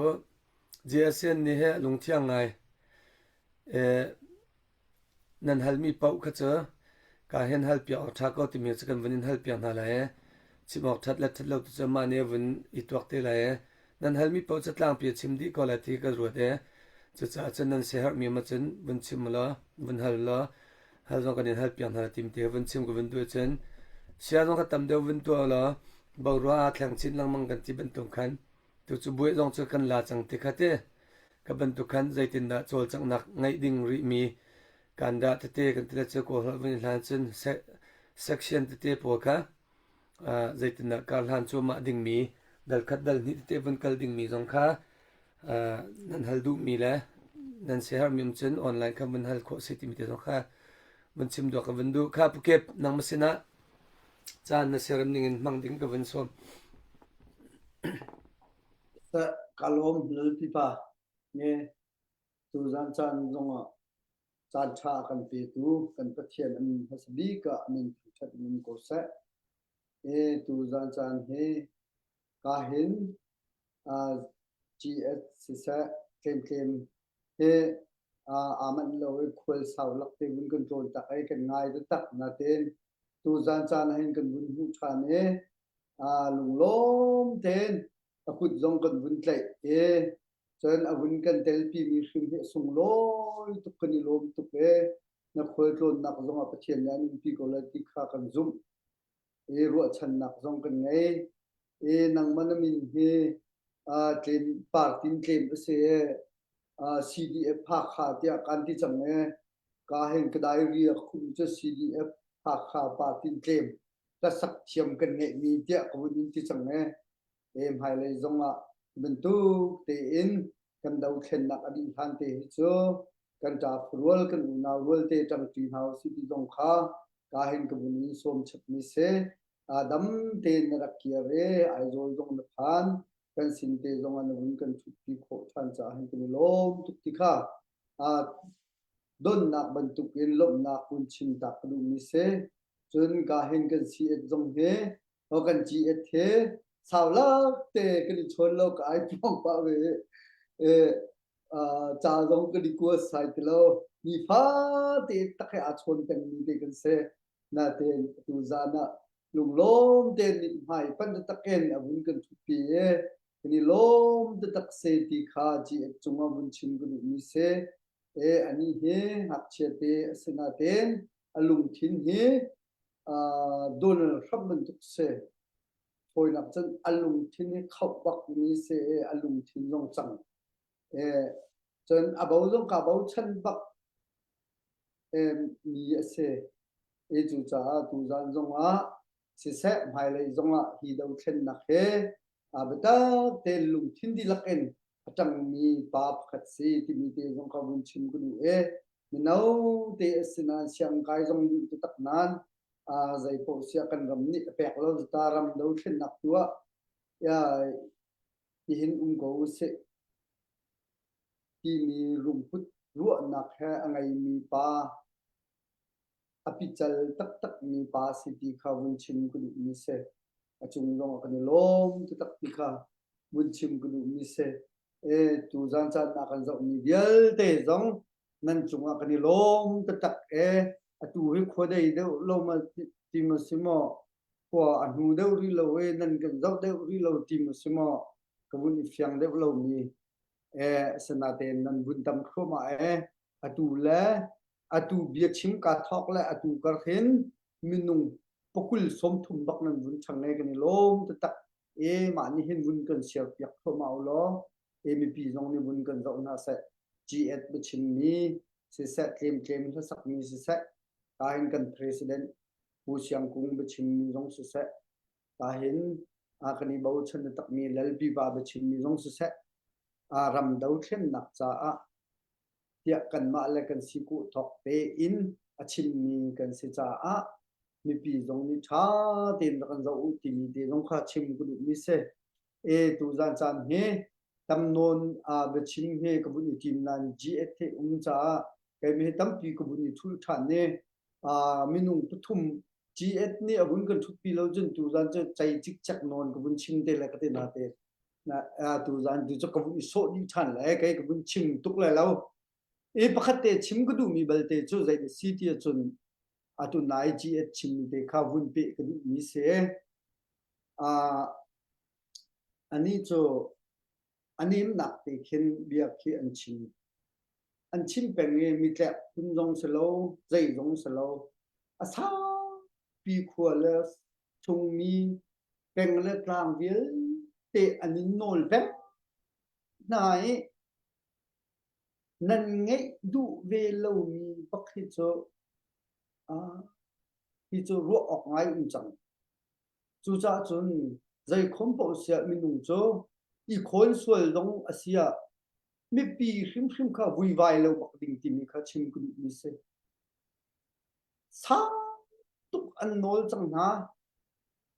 G S N nih he lungthiang ngai. E, nan halmi paoh kha cu ka hen hal piak awk ṭha ko timi cu kan vun in hal piak hna lai e. Chim awk ṭhat le ṭhat lo tu cu mah nih a vun i tuak te lai e. Nan halmi paoh cu tlangpi a chim dih ko lai ti ka ruat e. Cucaah cun nan siaherhmi ma cun vun chim u law, vun hal u law, hal zong kan in hal piak hna lai timi te vun chim ka vun duh i cun sia zong kha tam deuh vun tuah u law, boruah aa thleng chin lengmang kan ti bantuk khan tu cu buai zong cu kan la cang ti kha te. Ka bantuk khan zeitindah cawlcanghnak ngeih ding rihmi kan dah tete kan ti le cu Kawl holh vun i hlan cun se-, section tete pawl kha, aa, zeitindah kar hlan cuahmah dingmi dal khat dal hnih tete vun kal dingmi zong kha, aa, nan hal duhmi le nan siaherhmi um cun online kha vun hal khawh si timi te zong kha vun chim duak ka vun duh kha. Pukep, nangmah sinah caan na serem ningin hmang ding ka vun sawm. Ka lawm Lalpipa, nge tu zan caan zongah caan ṭha a kan petu kan Pathian a min hmasa bik ah a min thangṭhat in um ko seh. E, tu zan caan hi ka hin, aa, G S siseh, tlemtlem he, aa, aa manh lo i khual sau lak te vun kan tlawn tak ei kan ngai taktak natein tu zan caan ah hin kan vun hmuh ṭhan e, aa, lunglawm tein a kut zong kan vun tlaih e. Cun a vun kan telpimi hrim hi a sunglawi tuk, kan i lawm tuk e. Na khualtlawnnak zongah Pathian nih an umpi ko lai ti kha kan zumh. E, ruahchannak zong kan ngei. E, nangmah na min hi, aa, tlem, party in tlem a si e, aa, C D F Hakha tiah kan ti cang e. Ka hin ka diary ah ka khumh cu C D F Hakha party in tlem ka sak thiam kan ngeihmi tiah ka vun in ti cang e. E, hmailei zongah bantuk tein kan dothlennak a dih hlan te hi cu kan ṭa phurual, kan unau rual te ṭangṭi hna u sih ti zong kha ka hin ka vun in sawm chapmi si. Aa, dam tein na rak kir e, Aizawl zong na phan, kan sin te zongah na vun kan ṭhutpi khawh ṭhan caah hin kan i lawm tuk ti kha, aa, donnak bantukin lawmhnak vun chim tak ka duhmi si. Cun ka hin kan C S zong hi, aw, kan G S hi, sau lak te kan i chawn lo ka ai puang pah ve. E, aa, ca zong kan i kuat sai ti lo. Nifa te tak he aa chawn pengmi te kan si. Natein atu zan ah lunglawm tein mithmai pan taktak in a vun kan ṭhutpi e, kan i lawm taktak si ti kha G S cungah vun chim ka duhmi si. E, anih hi ngakchia te a si natein a lungthin hi, aa, Donald Trump bantuk si. Thawinak cun a lungthin hi khauh bak mi si e, a lungthin zong cang. E, Cun a bo zong kha bochan bak, em, mi a si. I cucaah tuzan zongah siseh, hmailei zongah hi dothlennak hi a biatak tein lungthin dihlak in a ṭangmi pa pakhat si timi te zong kha vun chim ka duh i, mino te a si nain siangkai zong duh taktak nain, aa, zeipaoh si ah kan ram nih a pek lo zeta ram dothlennak tu ah, ya, hi hin um ko u sih timi rumput ruahnak he a ngeimi pa, a pical taktakmi pa si ti kha vun chim ka duhmi si. A cung zong a kan i lawm taktak ti kha vun chim ka duhmi si. E, tuzan caan ah kan zohmi vialte zong nan cungah kan i lawm taktak e, atu hi khua dei deuh lo ma ti, ti maw si maw, khua a hnu deuh rih lo e, nan kan zoh deuh rih lo ti maw si maw, ka vun i fiang deuh lomi, e, sinatein nan vun tam thluahmah e, atu le atu bia chim ka thawk le atu kar hin minung pakul sawmthum bak nan vun chang e, kan i lawm taktak e, mah nih hin vun kan siar piak thluahmah u law, e, mipi zong nih vun kan zoh hna seh. G eight biachimmi siseh, tlemtlem hlasakmi siseh, kaa hin kan president Pu Siang Kung biachimmi zong siseh, kaa hin, aa, kan i bochan taktakmi Lalpi pa biachimmi zong siseh, aa, ram dothlennak caah tiah kanmah le kan sikuh thawk tein a chimmi kan si caah mipi zong nih ṭha tein rak kan zoh u timi te zong kha chim ka duhmi si. E, tuzan caan hi tam nawn, aa, biachim hi ka vun i tim nain G eight hi um caah keimah hi tampi ka vun i thulh ṭhan i, aa, minung pathum G eight nih a vun kan ṭhutpi lo cun tuzan cu cei cikcek nawn ka vun chim te le ka ti hna te. Na, aa, tuzan tu cu ka vun i sawh dih ṭhan le kei ka vun chim tuk lai lo. I pakhat te chim ka duhmi belte cu zei a si ti ahcun atu nai G eight chimmi te kha vun peh ka duhmi si. Aa, anih cu a nimnak te khin bia khi an chim. An chim peng i mi tlek phun zong si lo, zei zong si lo, a saupi khua le chungmi peng le tlang vialte an in nawl peng hna i nan ngeih duh ve lomi bak hi cu, aa, hi cu ruah awk ngai um cang. Cucaah cun zeikhom paoh si ah minung cu i khawnsual zong a si ah mipi hrimhrim kha vuivai lo bak ding timi kha chim ka duhmi si. Sang tuk an nawl cang hna.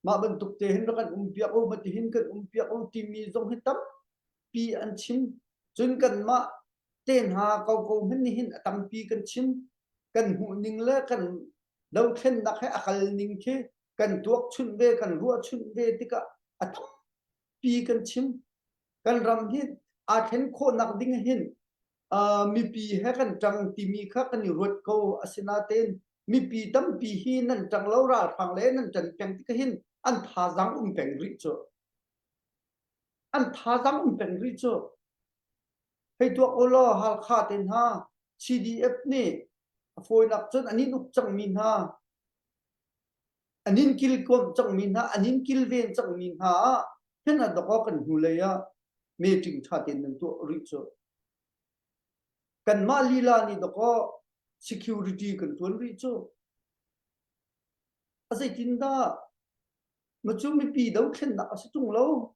Mah bantuk te hin rak kan umpiak u, mah tihin kan umpiak u timi zong hi tampi an chim. Cun kanmah te hna koko hmanh nih hin a tampi kan chim. Kan hmuh ning le kan dothlennak he a kal ning khi kan tuak chunh ve, kan ruah chunh ve tikah a tampi kan chim. Kan ram hi aa thlen khawhnak ding hin, aa, mipi he kan ṭang timi kha kan i ruat ko, asinain mipi tampi hi nan ṭang lo ralhrang le nan ṭan peng tikah hin an thazaang um peng rih cu. An thazaang um peng rih cu. Hei tuak u law, Halkha te hna, C D F nih a fawinak cun an in uk cangmi hna, an in kilkuamh cangmi hna, an in kilven cangmi hna ah hin a dawk kan hnulei ah meeting ṭha tein nan tuah rih cu. Kanmah lila nih dawk security kan ṭuan rih cu. A zeitindah? Macu mipi dothlennak a si tung lo.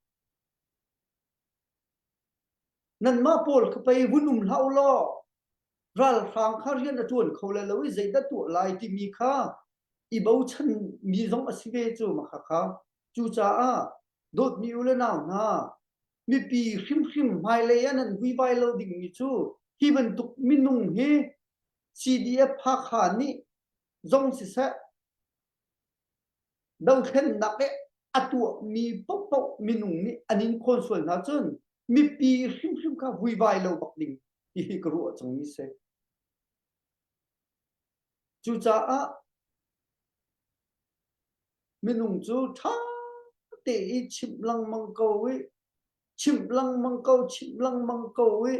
Nanmah pawl kha pei vun um hlah u law, ralhrang kha rian a ṭuan kho lai lo i zeidah tuah lai timi kha i bochan mi zong a si ve cu makha kha. Cucaah dawtmi u le nau hna, mipi hrimhrim hmailei ah nan vuivai lo dingmi cu hi bantuk minung hi C D F Hakha nih zong siseh, dothlennak i a tuahmi paohpaoh minung nih an in khawnsual hna cun mipi hrimhrim kha vuivai lo bak ding ti hi ka ruah cangmi si. Cucaah minung cu ṭha te i chimh lengmang ko i, chimh lengmang ko, chimh lengmang ko i,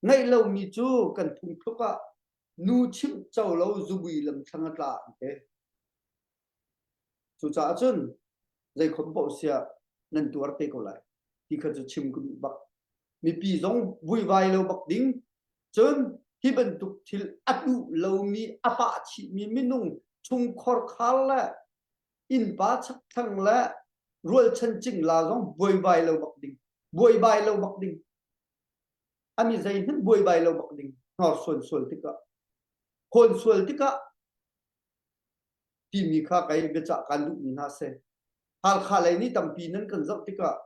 ngeih lomi cu kan phungthluk ah nu chimh co lo zubui lam thlang a tla an ti. Cucaah cun zeikhom paoh si ah nan tuar te ko lai ti kha cu chim ka duh bak. mipi zong buaivai lo bak ding. Cun hi bantuk thil a duh lomi, a pahchihmi minung chungkhar khar le innpa chakthang le rualchan cingla zong buaivai lo bak ding. Buaivai lo bak ding. A mi zeihmanh buaivai lo bak ding. Hnor suansual tikah, khuansual tikah timi kha kei biacah kan duhmi hna si. Halkha lei nih tampi nan kan zoh tikah,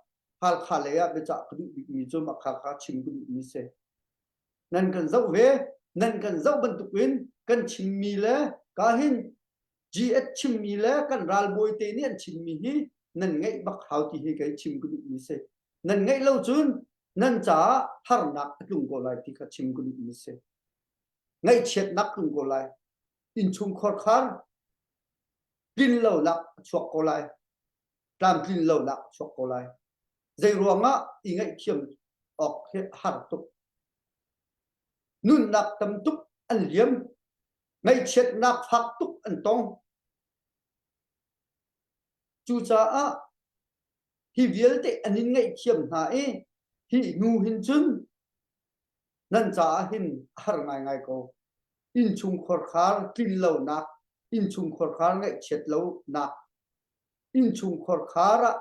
Halkha lei ah biacah ka duh bikmi cu mah kha kha chim ka duhmi si. Nan kan zoh ve, nan kan zoh bantukin kan chimmi le ka hin G H chimmi le kan ralbawi te nih an chimmi hi nan ngeih bak hau ti hi kei chim ka duhmi si. Nan ngeih lo cun nan caah harnak a tlung ko lai ti kha chim ka duhmi si. Ngaihchiatnak tlung ko lai. Innchung khorkhar tlin lonak a chuak ko lai. Tlamtlin lonak a chuak ko lai. Zei ruangah i ngaihthiam awk hi a har tuk. Nunnak tam tuk an liam. Ngaihchiatnak fak tuk an tong. Cucaah hi vialte an in ngaihthiam hna i hi nu hin cun nan caah hin a har ngaingai ko. Innchung khorkhar tlin lonak, innchung khorkhar ngaihchiat lonak, innchung khorkhar ah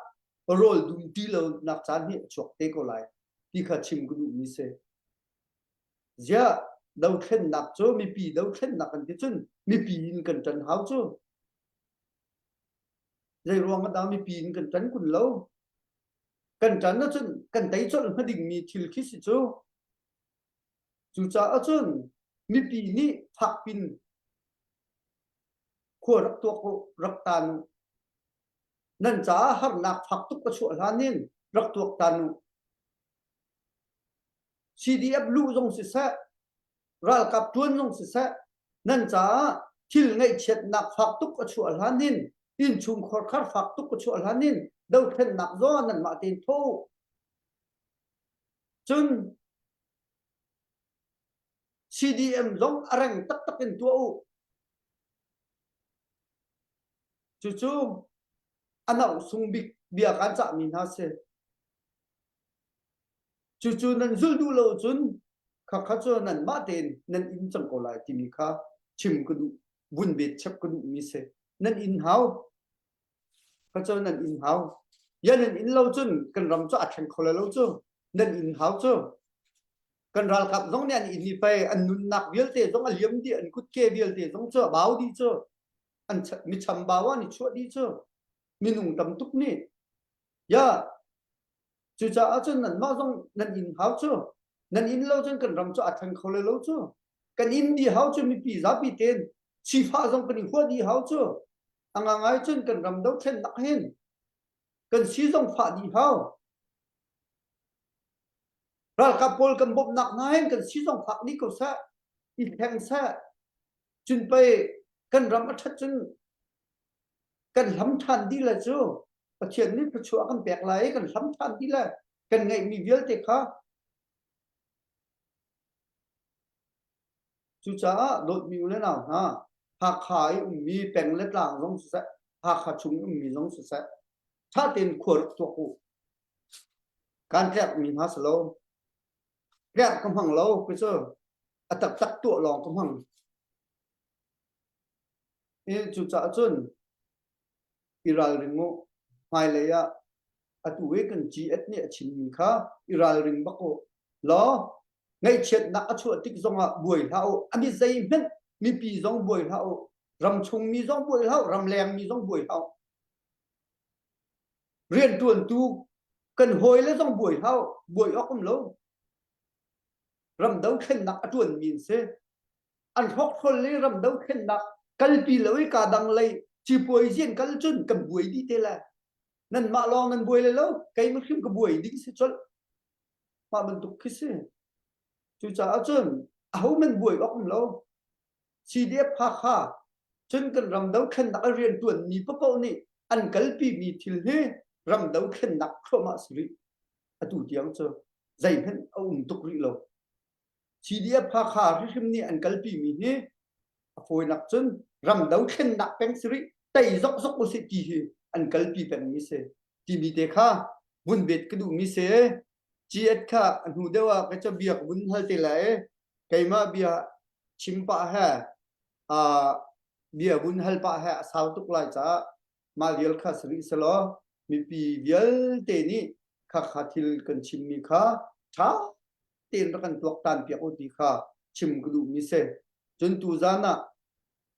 rawl dum ṭi lonak caan hi a chuak te ko lai ti kha chim ka duhmi si. Ziah dothlennak cu, mipi dothlennak kan ti cun mipi in kan ṭan hau cu. Zei ruang ah dah mipi in kan ṭan kun lo? Kan ṭan ahcun kan tei colh hna dingmi thil khi si cu. Cucaah cun mipi nih fakpin khua rak tuak u, rak tan u. Nan caah harnak fak tuk a chuah hlan in rak tuak tan u. C D F luh zong siseh, ralkap ṭuan zong siseh, nan caah thil ngaihchiatnak fak tuk a chuah hlan in, innchung khorkhar fak tuk a chuah hlan in, dothlennak zawn nanmah tein thawh u. Cun C D M zong a reng taktak in tuah u. Cucu a nauh sung bik bia kan cahmi hna si. Cucu nan zulh duh lo cun khakha cu nanmah tein nan in cang ko lai timi kha chim ka duh, vun bet chap ka duhmi si. Nan in hau. Kha cu nan in hau. Ya nan in lo cun kan ram cu a thleng kho lai lo cu. Nan in hau cu. Kan ralkap zong nih an in i pei, an nunnak vialte zong a liam dih, an kutke vialte zong cu a bau dih cu. An cha-, mi chambau ah an i chuah dih cu. Minung tam tuk nih. Ya, cucaah cun nanmah zong nan in hau cu. Nan in lo cun kan ram cu a thleng kho lai lo cu. Kan in dih hau cu mipi zapi tein sifah zong kan i huah dih hau cu. A ngaingai cun kan ram dothlennak hin kan si zong fah dih hau. Ralkap pawl kan bawmhnak hna hin kan si zong fak dih ko seh, i thleng seh. Cun pei kan ram a ṭhat cun kan hlam ṭhan dih le cu. Pathian nih thluachuah a kan pek lai i kan hlam ṭhan dih le kan ngeihmi vialte kha. Cucaah dawtmi u le nau hna, Hakha i ummi peng le tlang zong siseh, Hakha chung i ummi zong siseh, ṭha tein khua rak tuak u. Kan tlerhmi hna si lo. Tlerh ka hmang lo, kei cu a taktak tuah lawng ka hmang. I cucaah cun i ralring u, hmailei ah atu i kan G H nih a chimmi kha i ralring bak u law, ngaihchiatnak a chuah tik zongah buai hlah u, a mi zeihmanh mipi zong buai hlah u, ramchungmi zong buai hlah u, ramlengmi zong buai hlah u. Rianṭuantu kan hawi le zong buai hlah u, buai awk um lo. Ram dothlennak a ṭuanmi an si. An hrawkhrol le ram dothlennak kalpi lo i ka dang lei, cipuai zian kal cun kan buai dih te lai. Nanmah lawng nan buai lai lo, keimah hrim ka buai ding si colh. Mah bantuk khi si. Cucaah cun ahohmanh buai awk um lo. C D F Hakha cun kan ram dothlennak a rianṭuanmi paoh nih an kalpimi thil hi ram dothlennak thluahmah si rih. Atu tiang cu zeihmanh a um tuk rih lo. C D F Hakha hrimhrim nih an kalpimi hi a fawinak cun ram dothlennak peng si rih, tei zokzok u sih ti hi an kalpi pengmi si timi te kha vun bet ka duhmi si. Ci et kha a hnu deuh ah ka ca bia ka vun hal te lai. Keimah bia chim pah he, aa, bia vun hal pah he a sau tuk lai caah mah vial kha si rih seh law, mipi vialte nih khakha thil kan chimmi kha ṭha tein rak kan tuaktan piak u ti kha chim ka duhmi si. Cun tuzan ah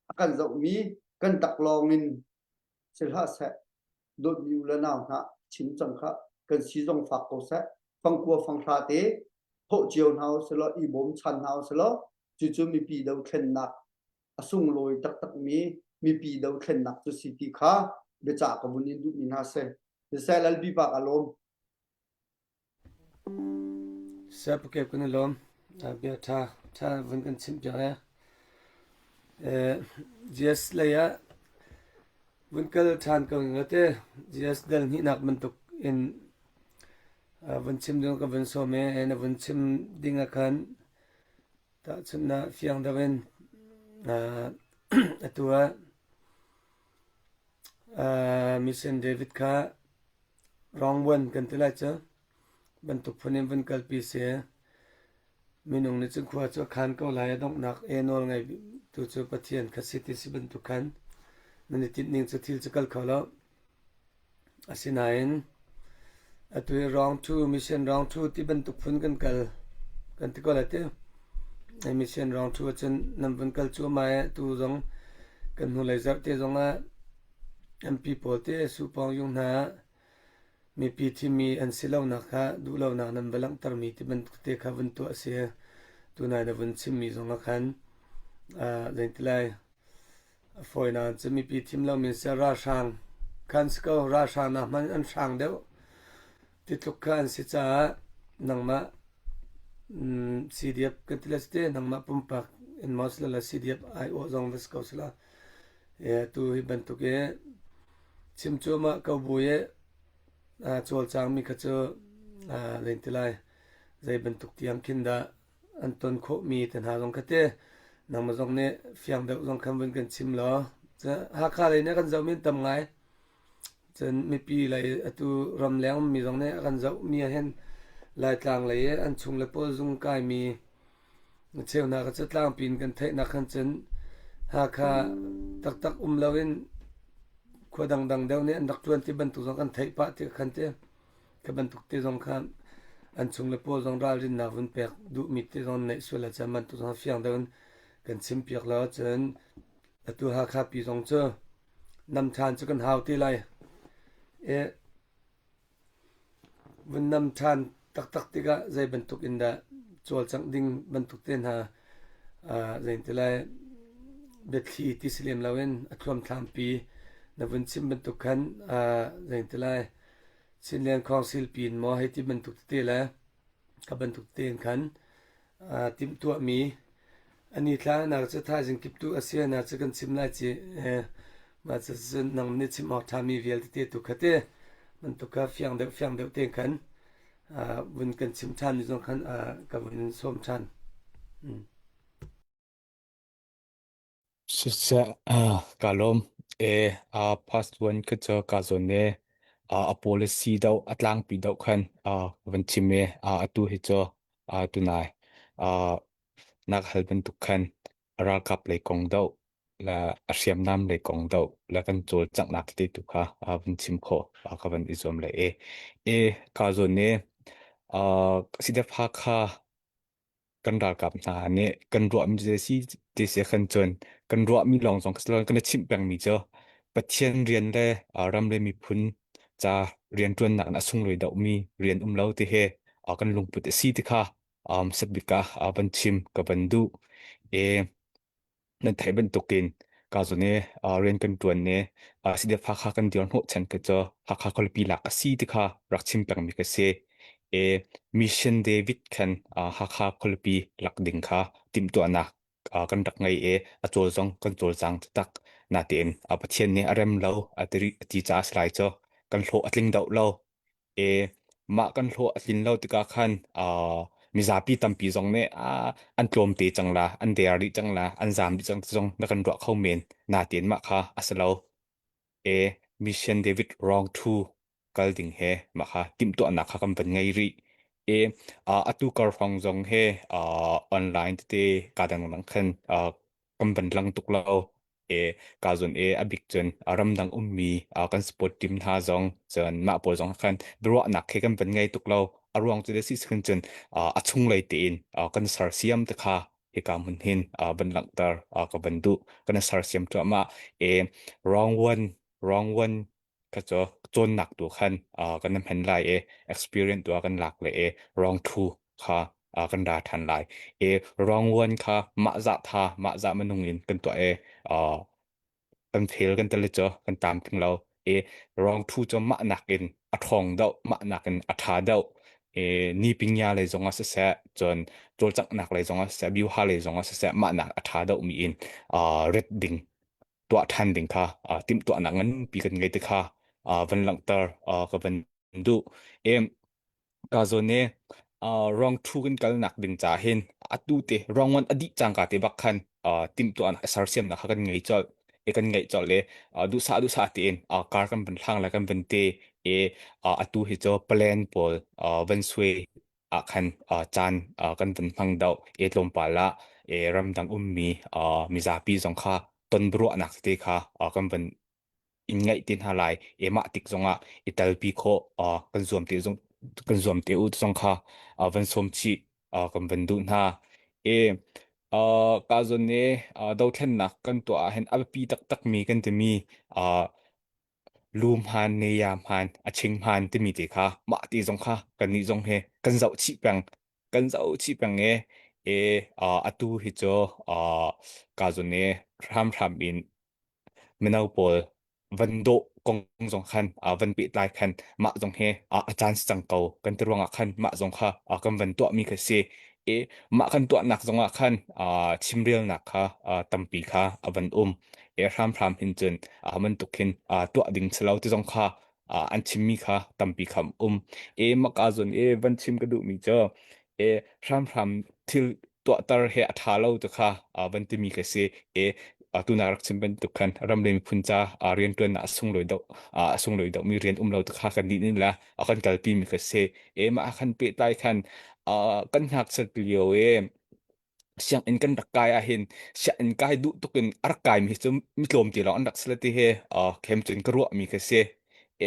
a kan zohmi kan tak lawngin si hlah seh, dawtmi u le nau hna chim cang kha kan si zong fak ko seh. Fangkua fanghra te thawh cio hna u seh law, i bawm chan hna u seh law, cucu mipi dothlennak a sunglawi taktakmi mipi dothlennak cu si ti kha biacah ka vun in duhmi hna si. Biasia Lalpi pa ka lawm. Sia pakep kan i lawm. Aa, bia ṭha, ṭha vun kan chimh piak e. Eh, G S lei ah vun kal ṭhan ko ngate, G S dal hnihnak bantuk in, aa, vun chim ding ka vun sawm e, eh, na vun chim ding ah khan tahchunhnak fiang deuh in, aa, atu ah, aa, Mission David kha Rawng vuan kan ti lai cu, bantuk phun in vun kalpi si. Minung nih cun khua cu a khan ko lai, a donghnak e nawl ngei tu cu Pathian kha si ti si bantuk khan nan i tinh ning cu thil cu kal kho lo. Asinain atu i Rawng Two, Mission Rawng Two ti bantuk phun kan kal, kan ti ko lai ti. Mission Rawng Two ahcun nan vun kal cuahmah e, tu zong kan hnulei zarh te zongah M P pawl te, suhpawng yung hna, mipi thimmi an si lonak kha duh lonak nan va langhtermi ti bantuk te kha vun tuah a si. Tunai na vun chimmi zong ah khan, aa, zei ti lai, a fawi nain cu mipi thim lomi an si, ralhrang khan si ko, ralhrang nak hmanh an hrang deuh ti tluk kha an si caah nangmah, mm, C D F kan ti le si te, nangmah pumpak in maw si lo la, C D F aiawh zong va si ko si lo. Eh, tu hi bantuk i chim cuahmah ko bu i, aa, cawlcangmi kha cu, aa, zei ti lai, zei bantuk tiang khin dah an ton khawhmi te hna zong kha te, nangmah zong nih fiang deuh zong khan vun kan chim law. Cu Hakha lei nih kan zohmi an tam ngai. Cun mipi lei atu ram lengmi zong nih a kan zohmi ah hin Laitlang lei i an chung le pawl zung kaimi cheunak a cu tlangpi in kan theihnak khan cun Hakha taktak um loin khua dangdang deuh nih an rak ṭuan ti bantuk zong kan theih pah ti khan ti. Kha bantuk te zong kha an chung le pawl zong ralrinnak vun pek duhmi te zong an neih sual ahcun bantuk zong fiang deuh in kan chimpiak lo. Cun atu Hakha pi zong cu nam ṭhan cu kan hau ti lai. Eh, vun nam ṭhan taktak tikah zei bantuk in dah cawlcangh ding bantuk te hna, aa, zei ti lai, biathli ti si lem loin a thluamthlampi na vun chim bantuk khan, aa, zei ti lai, Chinland Council pi in maw hei ti bantuk tete le kha bantuk tein khan, aa, timhtuahmi, ani tla nak cu thaizing kip tu a si nak cu kan chim lai ci, eh, mah cu cun nang nih chim awk ṭhami vialte tu kha te, bantuk kha fiang deuh, fiang deuh tein khan, aa, vun kan chim ṭhan nih zong khan, aa, ka vun sawm ṭhan. Um. Siseh, aa, ka lawm. E, aa, past one kha cu ka zawn e, aa, a policy deuh, a tlangpi deuh khan, aa, ka van chim e, aa, atu hi cu, aa, tunai, aa, nak hal bantuk khan a ralkap lei kong deuh, le a hriamnam lei kong deuh, le kan cawlcanghnak tete tu kha, aa, van chim khawh, aa, ka van i zuam lai e. E, ka zawn e, aa, C D F Hakha kan ralkap hna nih kan ruahmi cu si, ti si khan cun kan ruahmi lawng zong kan i chimh pengmi cu Pathian rian le, aa, ram le miphun ca rianṭuannak in a sunglawi deuhmi rian um lo ti he, aa, kan lungput a si ti kha, um, sabik ah, aa, van chim ka van duh. E, nan theih bantukin ka zawn e, aa, rian kan ṭuan e, aa, C D F Hakha kan dirhnawh chan kha cu Hakha khualipi lak a si ti kha rak chim pengmi ka si. E, Mission David khan, aa, Hakha khualipi lak ding kha timhtuahnak, aa, kan rak ngei e, a cawl zong kan cawlcang taktak. Natein, aa, Pathian nih a rem lo, a ti rih, a ti caah a si lai cu kan hlawh a tling deuh lo. E, mah kan hlawh a tlin lo tikah khan, aa, mizapi tampi zong nih, aa, an tlawmte cang la, an der dih cang la, an zam dih cang zong na kan ruah kho men. Natein mah kha a si lo. E, Mission David Rawng Two kal ding he mah kha timhtuahnak kha kan van ngei rih. E, aa, atu kar hrawng zong he, aa, online tete ka dang lang khan, aa, kan van lang tuk lo. E, ka zon e a bik cun, aa, ramdang ummi, aa, kan support team hna zong, cun mah pawl zong khan biaruahnak he kan van ngei tuk lo. A ruang cu le si si khan cun, aa, a chunglei tein, aa, kan sersiam te kha hika hmun hin, aa, van langhter, aa, ka van duh. Kan sersiam tuahmah e, round one, round one kha cu cawnnak tu khan, aa, kan hman lai e, experience tu kan lak le e, round two kha, aa, kan ra ṭhan lai. E, round one kha mah zah tha, mah zah minung in kan tuah e, aa, kan fail kan tel le cu kan tam ting lo. E, round two cu mah nakin a ṭhawng deuh, mah nakin a ṭha deuh. E, nipingya lei zongah siseh, cun cawlcanghnak lei zongah siseh, biuha lei zongah siseh, mah nak a ṭha deuh mi in, aa, ret ding, tuah ṭhan ding kha, aa, timhtuahnak nganpi kan ngei te kha, aa, van langhter, aa, ka van duh. Em, ka zawn e, aa, round two kan kalnak ding ca hin, atu te, round one a dih cangka te bak khan, aa, timhtuahnak, sersiamnak kha kan ngei colh, e kan ngeih colh le, aa, duhsah, duhsah tein, aa, kar kan van hlang lai kan van te, e, aa, atu hi cu plan pawl, aa, van suai ah khan, aa, caan, aa, kan van hmang deuh, e tlawmpal ah, e ramdang ummi, aa, mizapi zong kha ton biaruahnak te kha, aa, kan van in ngaih te hna lai, e mah tik zongah i telpi khawh, aa, kan zuam te zong, kan zuam te u te zong kha, aa, van sawm chih, aa, kan van duh hna. E, aa, ka zawn e, aa, dothlennak kan tuah ah hin a biapi taktakmi kan timi, aa, lu hmaan, neya hmaan, a ching hmaan timi te kha mah ti zong kha kannih zong he kan zoh chih peng, kan zoh chih peng e, e, aa, atu hi cu, aa, ka zawn e hramhram in mino pawl van dawh kong zong khan, aa, van pehtlai khan mah zong he, aa, a caan si cang ko kan ti ruangah khan mah zong kha, aa, kan van tuahmi kha si. E, mah kan tuahnak zongah khan, aa, chimrialnak kha, aa, tampi kha a van um. E, hramhram hin cun, aa, bantuk hin, aa, tuah ding si lo ti zong kha, aa, an chimmi kha tampi kha um. E, mah ka zawn e van chim ka duhmi cu, e, hramhram thil tuahter he a ṭha lo ti kha, aa, van timi kha si. E, aa, tuna rak chim bantuk khan ram le miphun ca, aa, rianṭuannak a sunglawi deuh, aa, a sunglawi deuhmi rian um lo ti kha kan nih nih la, aa, kan kalpimi kha si. E, mah khan pehtlai khan, aa, kan ngakchiat lio e, sianginn kan rak kai ah hin, sianginn kai duh tukin a rak kaimi hi cu mi tlawm ti lawng an rak si la ti he, aa, khem cun ka ruahmi kha si.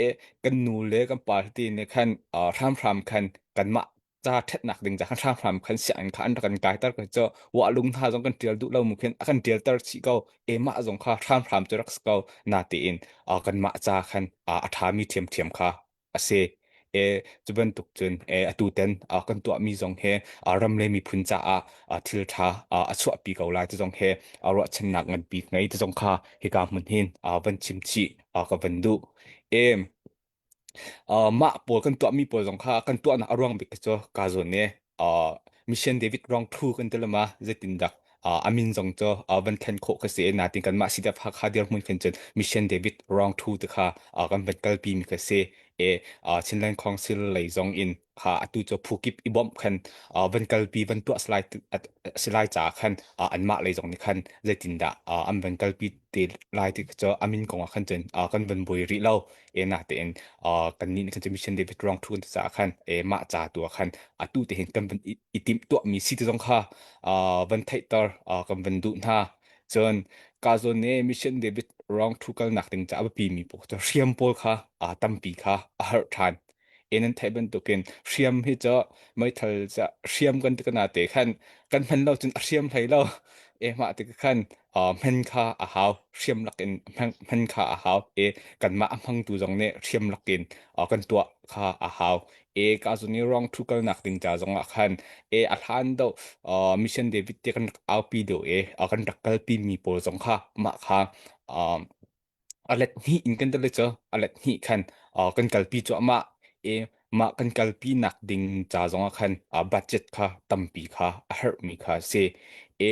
E, kan nu le kan pa hi ti nih khan, aa, hramhram khan kanmah ca ṭhatnak ding ca khan hramhram khan sianginn kha an rak kan kaiter kha cu, uah lung hna zong kan ṭial duh lo mu khin a kan ṭialter chih ko, e mah zong kha hramhram cu rak si ko, natein, aa, kanmah ca khan, aa, a ṭhami ṭhiamṭhiam kha a si. E, cu bantuk cun, e, atu ten, aa, kan tuahmi zong he, aa, ram le miphun caah, aa, thil ṭha, aa, a chuahpi ko lai ti zong he, aa, ruahchannak nganpi ngei ti zong kha hika hmun hin, aa, van chim chih, aa, ka van duh. E, aa, mah pawl kan tuahmi pawl zong kha kan tuahnak a ruang bik cu ka zawn e, aa, Mission David round two kan ti lo ma, zeitindah, aa, a min zong cu, aa, van thlen khawh kha si e, natin kanmah C D F Hakha dirhmun khin cun Mission David round two ti kha, aa, kan van kalpimi kha si e, aa, Chinland Council lei zong in kha atu cu phukip i bawmh khan, aa, van kalpi van tuah si lai ti, a, a si lai caah khan, aa, anmah lei zong nih khan zeitindah, aa, an van kalpi te lai ti cu a min kong ah khan cun, aa, kan van buai rih lo. E, natein, aa, kannih nih khan cun Mission David round two kan ti caah khan, e, mah ca tu ah khan atu te hin kan van i, i timhtuahmi si ti zong kha, aa, van theihter, aa, kan van duh hna. Cun ka zawn e Mission David round two kalnak ding caah a biapimi pawl cu hriam pawl kha, aa, tampi kha a herh ṭhan. E, nan theih bantukin hriam hi cu meithal ca hriam kan ti ka nate khan kan hman lo cun a hriam hlei lo. E, mah tik khan, aa, hman kha a hau, hriam lakin hman, hman kha a hau. E, kanmah a hmangtu zong nih hriam lakin, aa, kan tuah kha a hau. E, ka zawn e round two kalnak ding ca zongah khan, e, a hlan deuh, aa, Mission David te kan rak aupi deuh e, aa, kan rak kalpimi pawl zong kha mah kha, aa, a let hnih in kan ti le cu, a let hnih khan, aa, kan kalpi cuahmah. E, mah kan kalpinak ding ca zongah khan, aa, budget kha tampi kha a herhmi kha a si. E,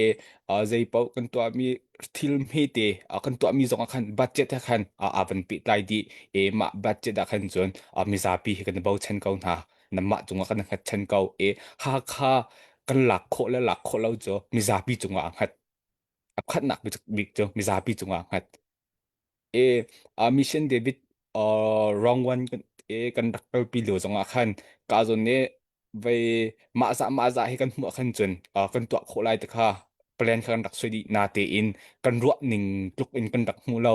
aa, zeipaoh kan tuahmi thil hmete, aa, kan tuahmi zongah khan budget he khan, aa, aa van pehtlai dih. E, mah budget ah khan cun, aa, mizapi hi kan bochan ko hna, nanmah cungah kan hngatchan ko. E, Hakha kan lak khawh le lak khawh lo cu mizapi cungah a hngat. A khatnak bik, bik cu mizapi cungah a hngat. E, aa, Mission David, aa, round one kan, e, kan rak kalpi lio zongah khan ka zawn e vei mah zah mah zah hi kan hmuh ah khan cun, aa, kan tuah khawh lai te kha plan kha kan rak suai dih, natein kan ruah ning tluk in kan rak hmu lo,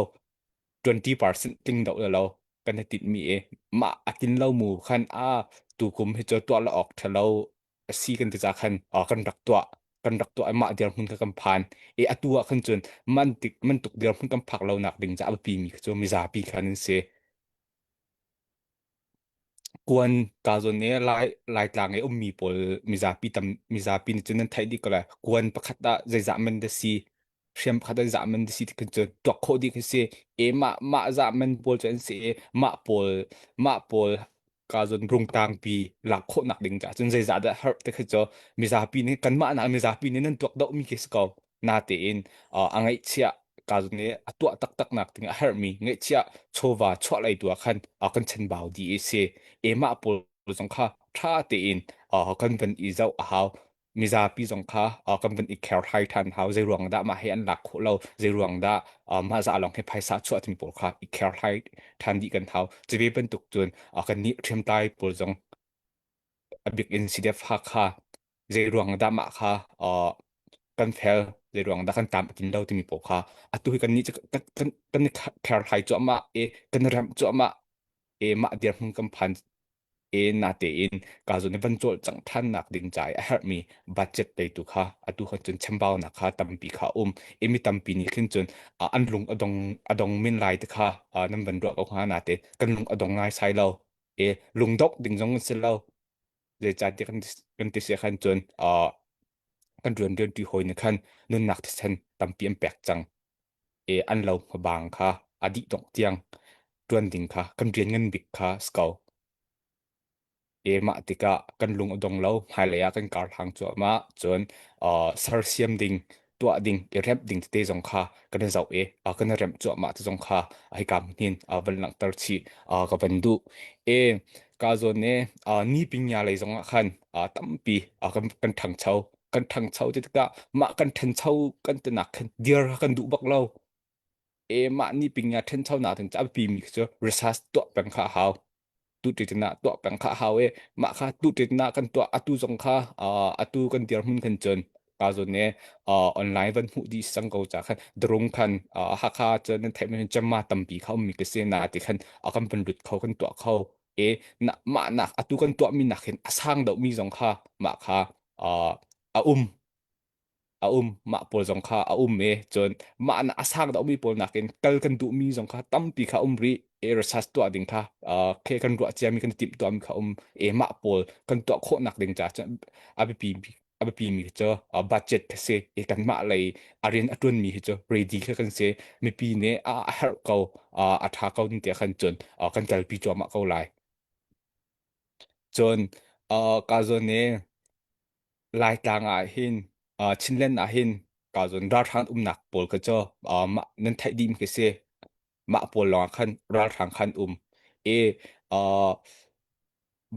twenty percent tling deuh lo kan i tinhmi e. Mah a tlin lo mu khan, aa, tukum hi cu tuah la awk ṭha lo a si kan ti caah khan, aa, kan rak tuah, kan rak tuah, mah dirhmun kha kan phan. E, atu ah khan cun man tik, man tuk dirhmun kan phak lonak ding caah a biapimi kha cu mizapi kha nan si. Kuan ka zawn e, Lai, Laitlang e ummi pawl mizapi tam, mizapi nih cun nan theih dih ko lai. Kuan pakhat ah zeizah man dah si, hriam pakhat ah zeizah man dah si ti khan cun tuak khawh dih kha si. E, mah, mah zah man pawl cu an si e, mah pawl, mah pawl ka zawn rungtangpi lak khawhnak ding caah cun zeizah dah herh te kha cu mizapi nih, kanmah nak mizapi nih nan tuak deuhmi khi si ko. Natein, aa, a ngaihchiah ka zawn e a tuah taktaknak ding a herhmi ngaihchiah chawva chuah lei tu ah khan, aa, kan chanbau dih i si. E, mah pawl zong kha ṭha tein, aa, kan van i zoh a hau. Mizapi zong kha, aa, kan van i kherhlai ṭhan hau. Zeiruang dah mah he an lak khawh lo, zeiruang dah, aa, mah zah lawng he phaisa chuah timi pawl kha i kherhlai ṭhan dih kan hau. Civil bantuk cun, aa, kan nih hriamtlai pawl zong a bik in C D F Hakha, zeiruang dah mah kha, aa, kan fel, zeiruang dah kan tam a tlin lo timi pawl kha, atu hi kan nih cu kan, kan, kan i kherhlai cuahmah e, kan remh cuahmah e, mah dirhmun kan phan e, natein ka zawn i van cawlcangh ṭhannak ding ca i a herhmi budget teitu kha atu khan cun chambaunak kha tampi kha a um. E, mi tampi nih khin cun, aa, an lung a dong, a dong men lai te kha, aa, nan van ruah ko hnga, nate kan lung a dong ngai sai lo. E, lungdongh ding zong kan si lo. Zeicahtiah kan ti, kan ti si khan cun, aa, kan rian rian ṭi hawi nih khan nunnak thisen tampi an pek cang. E, an lo hmabang kha a dih dongh tiang ṭuan ding kha kan rian ngan bik kha si ko. E, mah tikah kan lung a dong lo, hmailei ah kan karhlang cuahmah cun, aa, sersiam ding, tuah ding, i remh ding tete zong kha kan i zoh e, aa, kan i remh cuahmah te zong kha, aa, hika hmun hin, aa, van langhter chih, aa, ka van duh. E, ka zawn e, aa, ni pingnya lei zong ah khan, aa, tampi, aa, kan, kan ṭhangcho, kan ṭhangcho te tikah mah kan ṭhancho kan tinak khan dir kha kan duh bak lo. E, mah ni pingnya ṭhanchonak ding caah a biapimi kha cu research tuah peng kha a hau. Tuṭiṭinah tuah peng kha a hau e, mah kha tuṭiṭinah kan tuah, atu zong kha, aa, atu kan dirhmun khan cun ka zawn e, aa, online van hmuh dih sang ko caah khan, darung khan, aa, Hakha cu nan theih hmanh cemma tampi kha ummi ka si, nate khan, aa, kan van lut kho, kan tuah kho. E, na, mah nak, atu kan tuahmi nak hin a sang deuhmi zong kha, mah kha, aa, a um. A um, mah pawl zong kha a um e. Cun mah na a sang deuhmi pawl nakin kal kan duhmi zong kha tampi kha um rih e, research tuah ding kha, aa, khe kan ruah ciami kan timhtuahmi kha um e, mah pawl kan tuah khawhnak ding ca cun a biapi, a biapimi kha cu, aa, budget kha si e, kanmah lei a rian a ṭuanmi hi cu ready kha kan si. Mipi nih a, a herh ko, aa, a ṭha ko ning tiah khan cun, aa, kan kalpi cuahmah ko lai. Cun, aa, ka zawn e, Laitlang ah hin, aa, Chinland ah hin ka zawn ralhrang umnak pawl kha cu, aa, mah nan theih dihmi kha si. Mah pawl lawngah khan ralhrang khan um e, aa,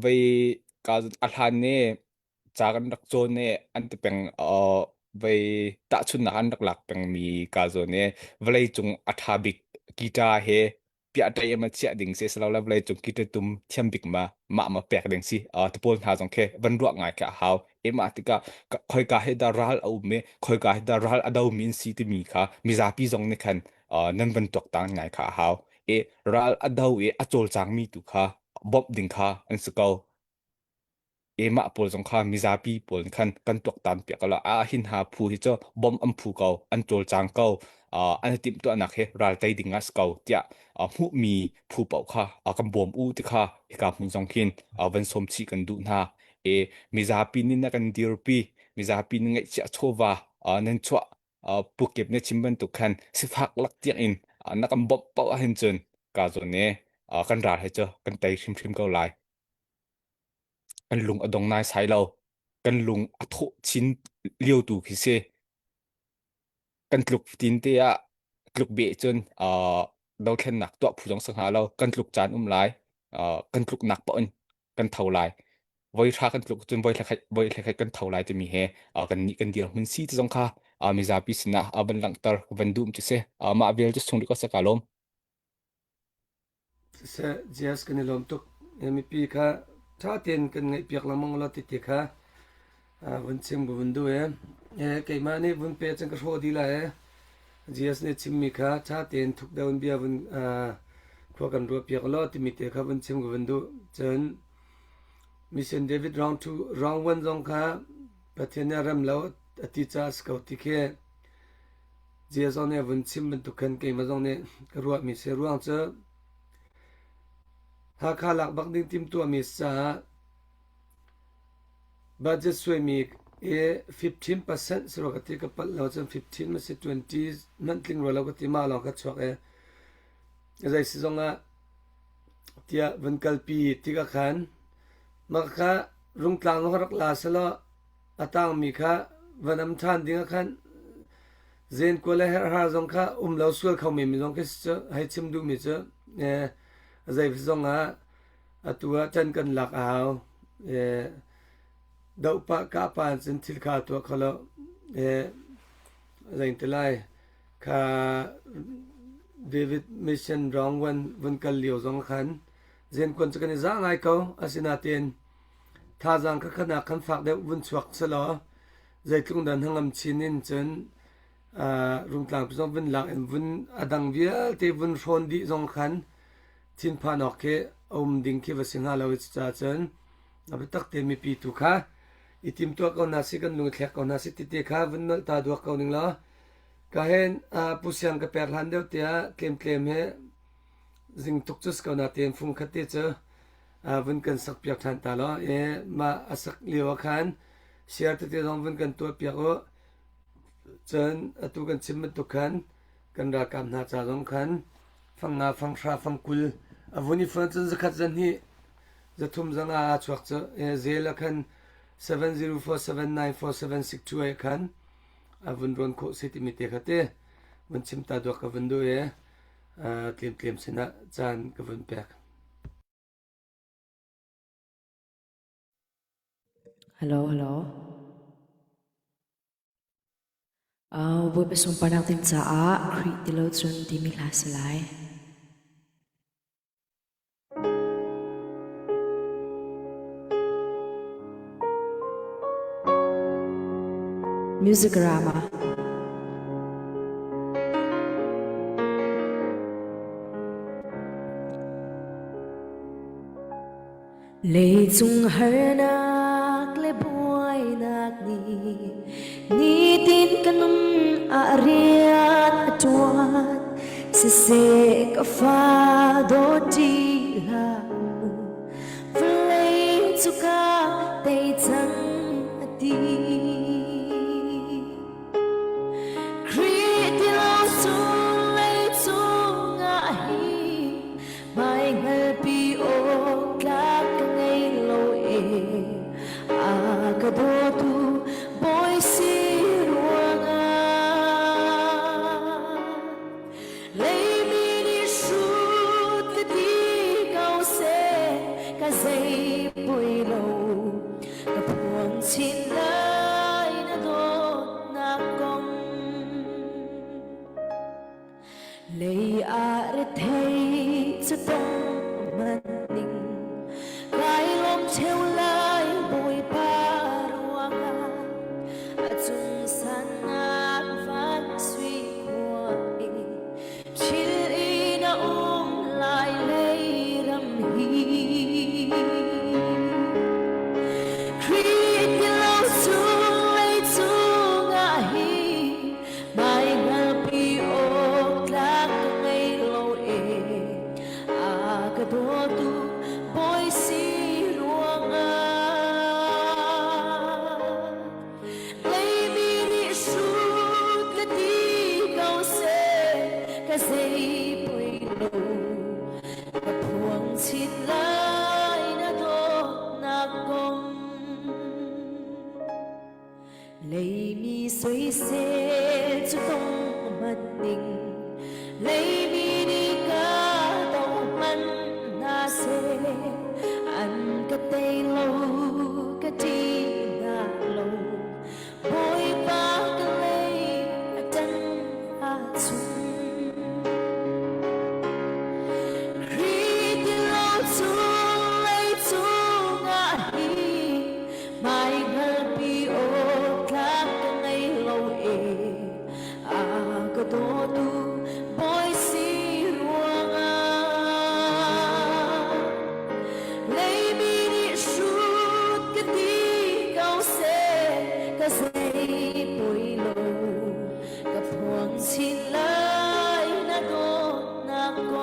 vei ka zawn a hlan e ca kan rak cawn e, an ti peng, aa, vei tahchunhnak an rak lak pengmi ka zawn e, vawleicung a ṭha bik guitar he piahṭai in a chiah ding si, si lo le, vawleicung guitar tum thiam bik ma, mah ma pek ding si, aa, ti pawl hna zong khe van ruah ngai kha a hau. E, mah tikah ka, khoika he dah ral a um e, khoika he dah ral a domi an si timi kha mizapi zong nih khan, aa, nan van tuaktan ngai kha a hau. E, ral a do e, a cawlcangmi tu kha bawmh ding kha an si ko. E, mah pawl zong kha mizapi pawl nih khan kan tuaktan piak ko lo. A hin ha phu hi cu bawmh an phu ko, an cawlcang ko, aa, an i timhtuahnak he ral tei ding a si ko tiah, aa, hmuhmi phu paoh kha, aa, kan bawm u ti kha hika hmun zong hin, aa, van sawm chih kan duh hna. E, mizapi nih na kan dirpi, mizapi nih ngaihchiah chawva, aa, nan chuah, aa, pukip nih chim bantuk khan sifak lak tiang in, aa, na kan bawmh paoh ah hin cun ka zawn e, aa, kan ral he cu kan tei hrimhrim ko lai. Kan lung a dong naisai lo, kan lung a thawh chin liotu khi si. Kan tluk fatin te ah tluk beh cun, aa, dothlennak tuah phu zong si hnga lo, kan tluk caan um lai, aa, kan tluknak paoh in kan tho lai. Voi hra kan tluk cun voi hlekhat, voi hlekhat kan tho lai timi he, aa, kan nih kan dirhmun si ti zong kha, aa, mizapi sinah, aa, van langhter ka van duh cu si, aa, mah vial cu sung rih ko seh ka lawm. Siseh, J S kan i lawm tuk. Mipi kha ṭha tein kan ngaihpiak lengmang law titi kha, aa, vun chim ka vun duh e. E, keimah nih vun pe cun ka hrawh dih lai e. G S nih chimmi kha ṭha tein thuk deuh in bia vun, aa, khua kan ruahpiak law timi te kha vun chim ka vun duh. Cun Mission David round two, round one zong kha Pathian nih a rem lo a ti caah a si ko ti khi G S zong nih a vun chim bantuk khan keimah zong nih ka ruahmi si ruang cu Hakha lak bak ding timtuahmi si caah budget suaimi e fifteen percent si rua ka ti, ka palh lo cun fifteen maw si twenty hmanh tling rua lo ka ti, mah lawng kha chuak e. Zei si zongah tiah vun kalpi tikah khan mah kha rungtlang zong rak la seh law a tangmi kha van am ṭhan ding ah khan zen kua le herhar zong kha um lo sual kho mi, mi zong khi si cu hei chim duhmi cu, eh, zei zongah atu ah ṭan kan lak au, eh, doh pah kah pah in cun thil kha tuah kho lo, eh, zei ti lai kha David Mission round one vun kal lio zong khan zen kuan cu kan i zah ngai ko, asinain thazaang kha khan ah khan fak deuh vun chuak seh law, zeitluk dah hnangam chin in cun, aa, rungtlang pi zong vun lak in vun a dang vialte vun hrawn dih zong khan thinphang awk khi a um ding khi va si hnga lo i cucaah cun a biatak te mipi tu kha i timtuah ko hna si, kan lung i thlek ko hna si titi kha vun nolh ta duak ko ning law. Ka hen, aa, pusiang ka pek hlan deuh tiah tlemtlem he zing tuk cu si ko nain fung khat te cu, aa, vun kan sak piak ṭhan ta law. E, mah a sak lio ah khan share tete zong vun kan tuah piak u. Cun atu kan chim bantuk khan kan ralkap hna ca zong khan fang nga, fang hra, fang kul a vun i fon cun zakhat, zahnih, zathum, zanga aa chuak cu, eh, zel ah khan seven zero four seven nine four seven six two ah khan a vun ruan khawh si timi te kha te vun chim ta duak ka vun duh e, ah, tlemtlem sinah caan ka vun pek. Hello, hello. Au, Bawipa sunparnak ding caah Khrih ti lo cun timi hla si lai. Music Rama. Leicung harnak le buainak nih nitin ka nun ah rian a ṭuan. Siseh, ka fa, dawṭi hlah u, vawlei cu ka tei cang, a ti. Khrih ti lo cu lei cungah hin hmai hngalpi awk tlak ka ngei lo e, a ka dawtu Bawi si ruangah. Leimi nih hrut ka ti ko seh, ka zei poi lo, ka phuang chin lai na dawtnak kong. Lei ah rethei catong hmanh ning, kai lawm ṭheu lai Bawipa ruangah, a cungsannak van sui khua i thil in a um lai lei ram hi. Khrih ti lo cu lei cungah hi, hmai hngalpi awk tlak ka ngei lo e, a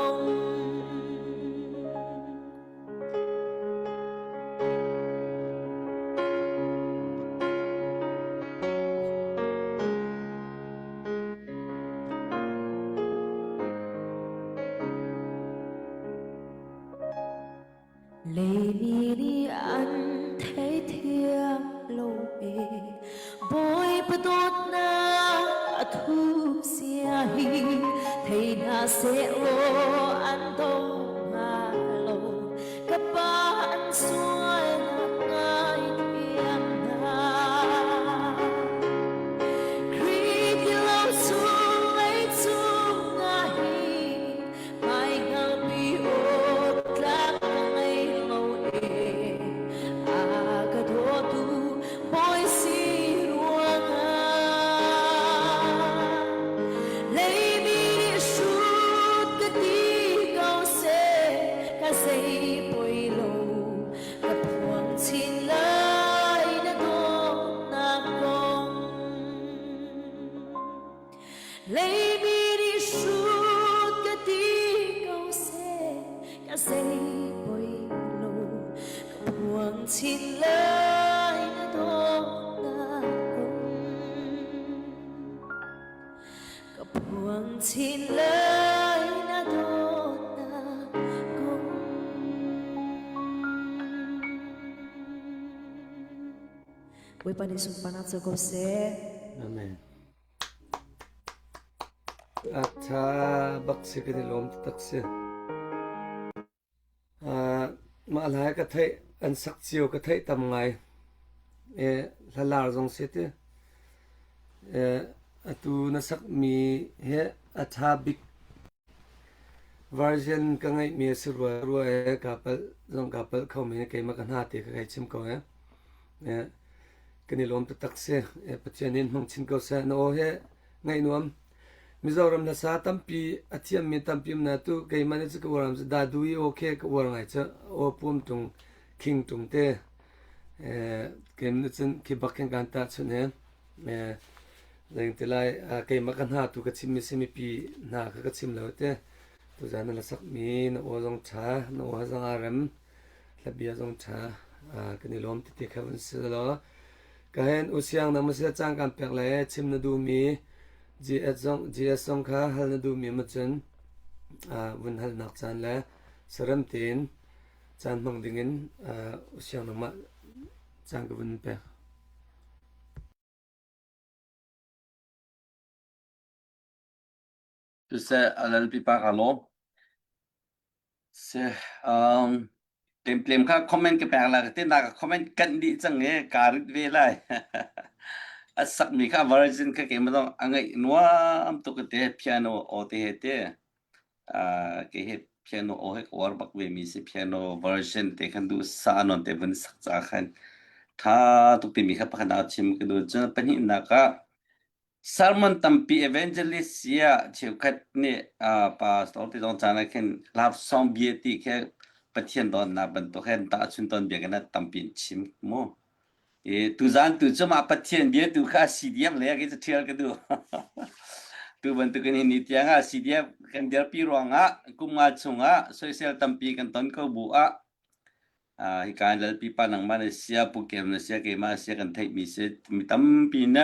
kong. Leimi nih an thei thiam lo e, Bawipa dawtna a thup zia hi. Theihna sehlaw an dawng ngah lo, ka Pa an sualnak ngaithiamna. Khrih ti lo chung lei chungah hi, mai ngalpi aw tlak ka ngei lo e, a ka dawtu Bawi si ruangah. Leimi nih hrut ka ti ko seh, ka zei poi lo, ka phuang chin lai na dawtnak kong. Leimi nih hrut ka ti ko seh, ka zei poi lo, ka phuang chin lai na dawtnak kong. Ka phuang chin lai na dawtnak kong. Bawipa nih sunparnak co ko seh. Amen. A ṭha bak si, kan i lawm taktak si. Aa, mah lai ka theih, an sak cio ka theih tam ngai. E, hlalar zong si ti. E, atu na sakmi he a ṭha bik version ka ngeihmi a si rua, rua e, ka palh zong ka palh khomi, keimah ka hna te ka kai chim ko e. E, kan i lawm taktak si. E, Pathian in hmang chin ko seh. Na aw he ngaih nuam. Mizoram hlasa tampi, a thiammi tampi um na tu, keimah nih cu ka uar ram cu Dadu i aw khe ka uar ngai cu, aw puam tung, khing tung te. E, keimah nih cun khi bak khin kan tah chun he. E, zeng ti lai, a, keimah ka hna tu ka chimmi si, mipi hna kha ka chim lo te. Tuzan na lasakmi, na aw zong ṭha, na aw zong a rem, hlabia zong ṭha, aa, kan i lawm tete kha van si law. Ka hen U Siang, nangmah si caan kan pek lai, chim na duhmi, G S zong, G S zong kha hal na duhmi ma cun, aa, vun halnak caan le sarem tein caan hmang dingin, aa, U Siang, nangmah caan ka vun pek. Tusa a lalpi pa ka lawm. Se, um, tlemtlem kha comment ka pek lai ka ti, na ka comment kan dih cang e, ka rit ve lai. A sakmi kha version kha keimah zong a ngaih nuam tuk ka ti, piano aw te he te. Aa, kei he piano aw he ka uar bak ve mi si, piano version te khan duh sa nawn te vun sak ca khan ṭha tuk timi kha pakhatnak chim ka duh. Cun pahnihnak ah sermon tampi evangelist sia cheukhat nih, aa, pastor te zong caan ah khin love song bia ti kha Pathian dawnnak bantuk he tahchun tawn bia kan tampi in chim mu. E, tuzan tu cu mah Pathian bia tu kha C D F le a kei cu ṭhial ka duh. Tu bantukin hi ni tiang ah C D F kan dirpi ruangah kum nga chungah soisel tampi kan ton ko bu ah, aa, hi kan lalpi pa nangmah na sia, Pu Kem na sia, keimah sia kan theihmi si, mi tampi na,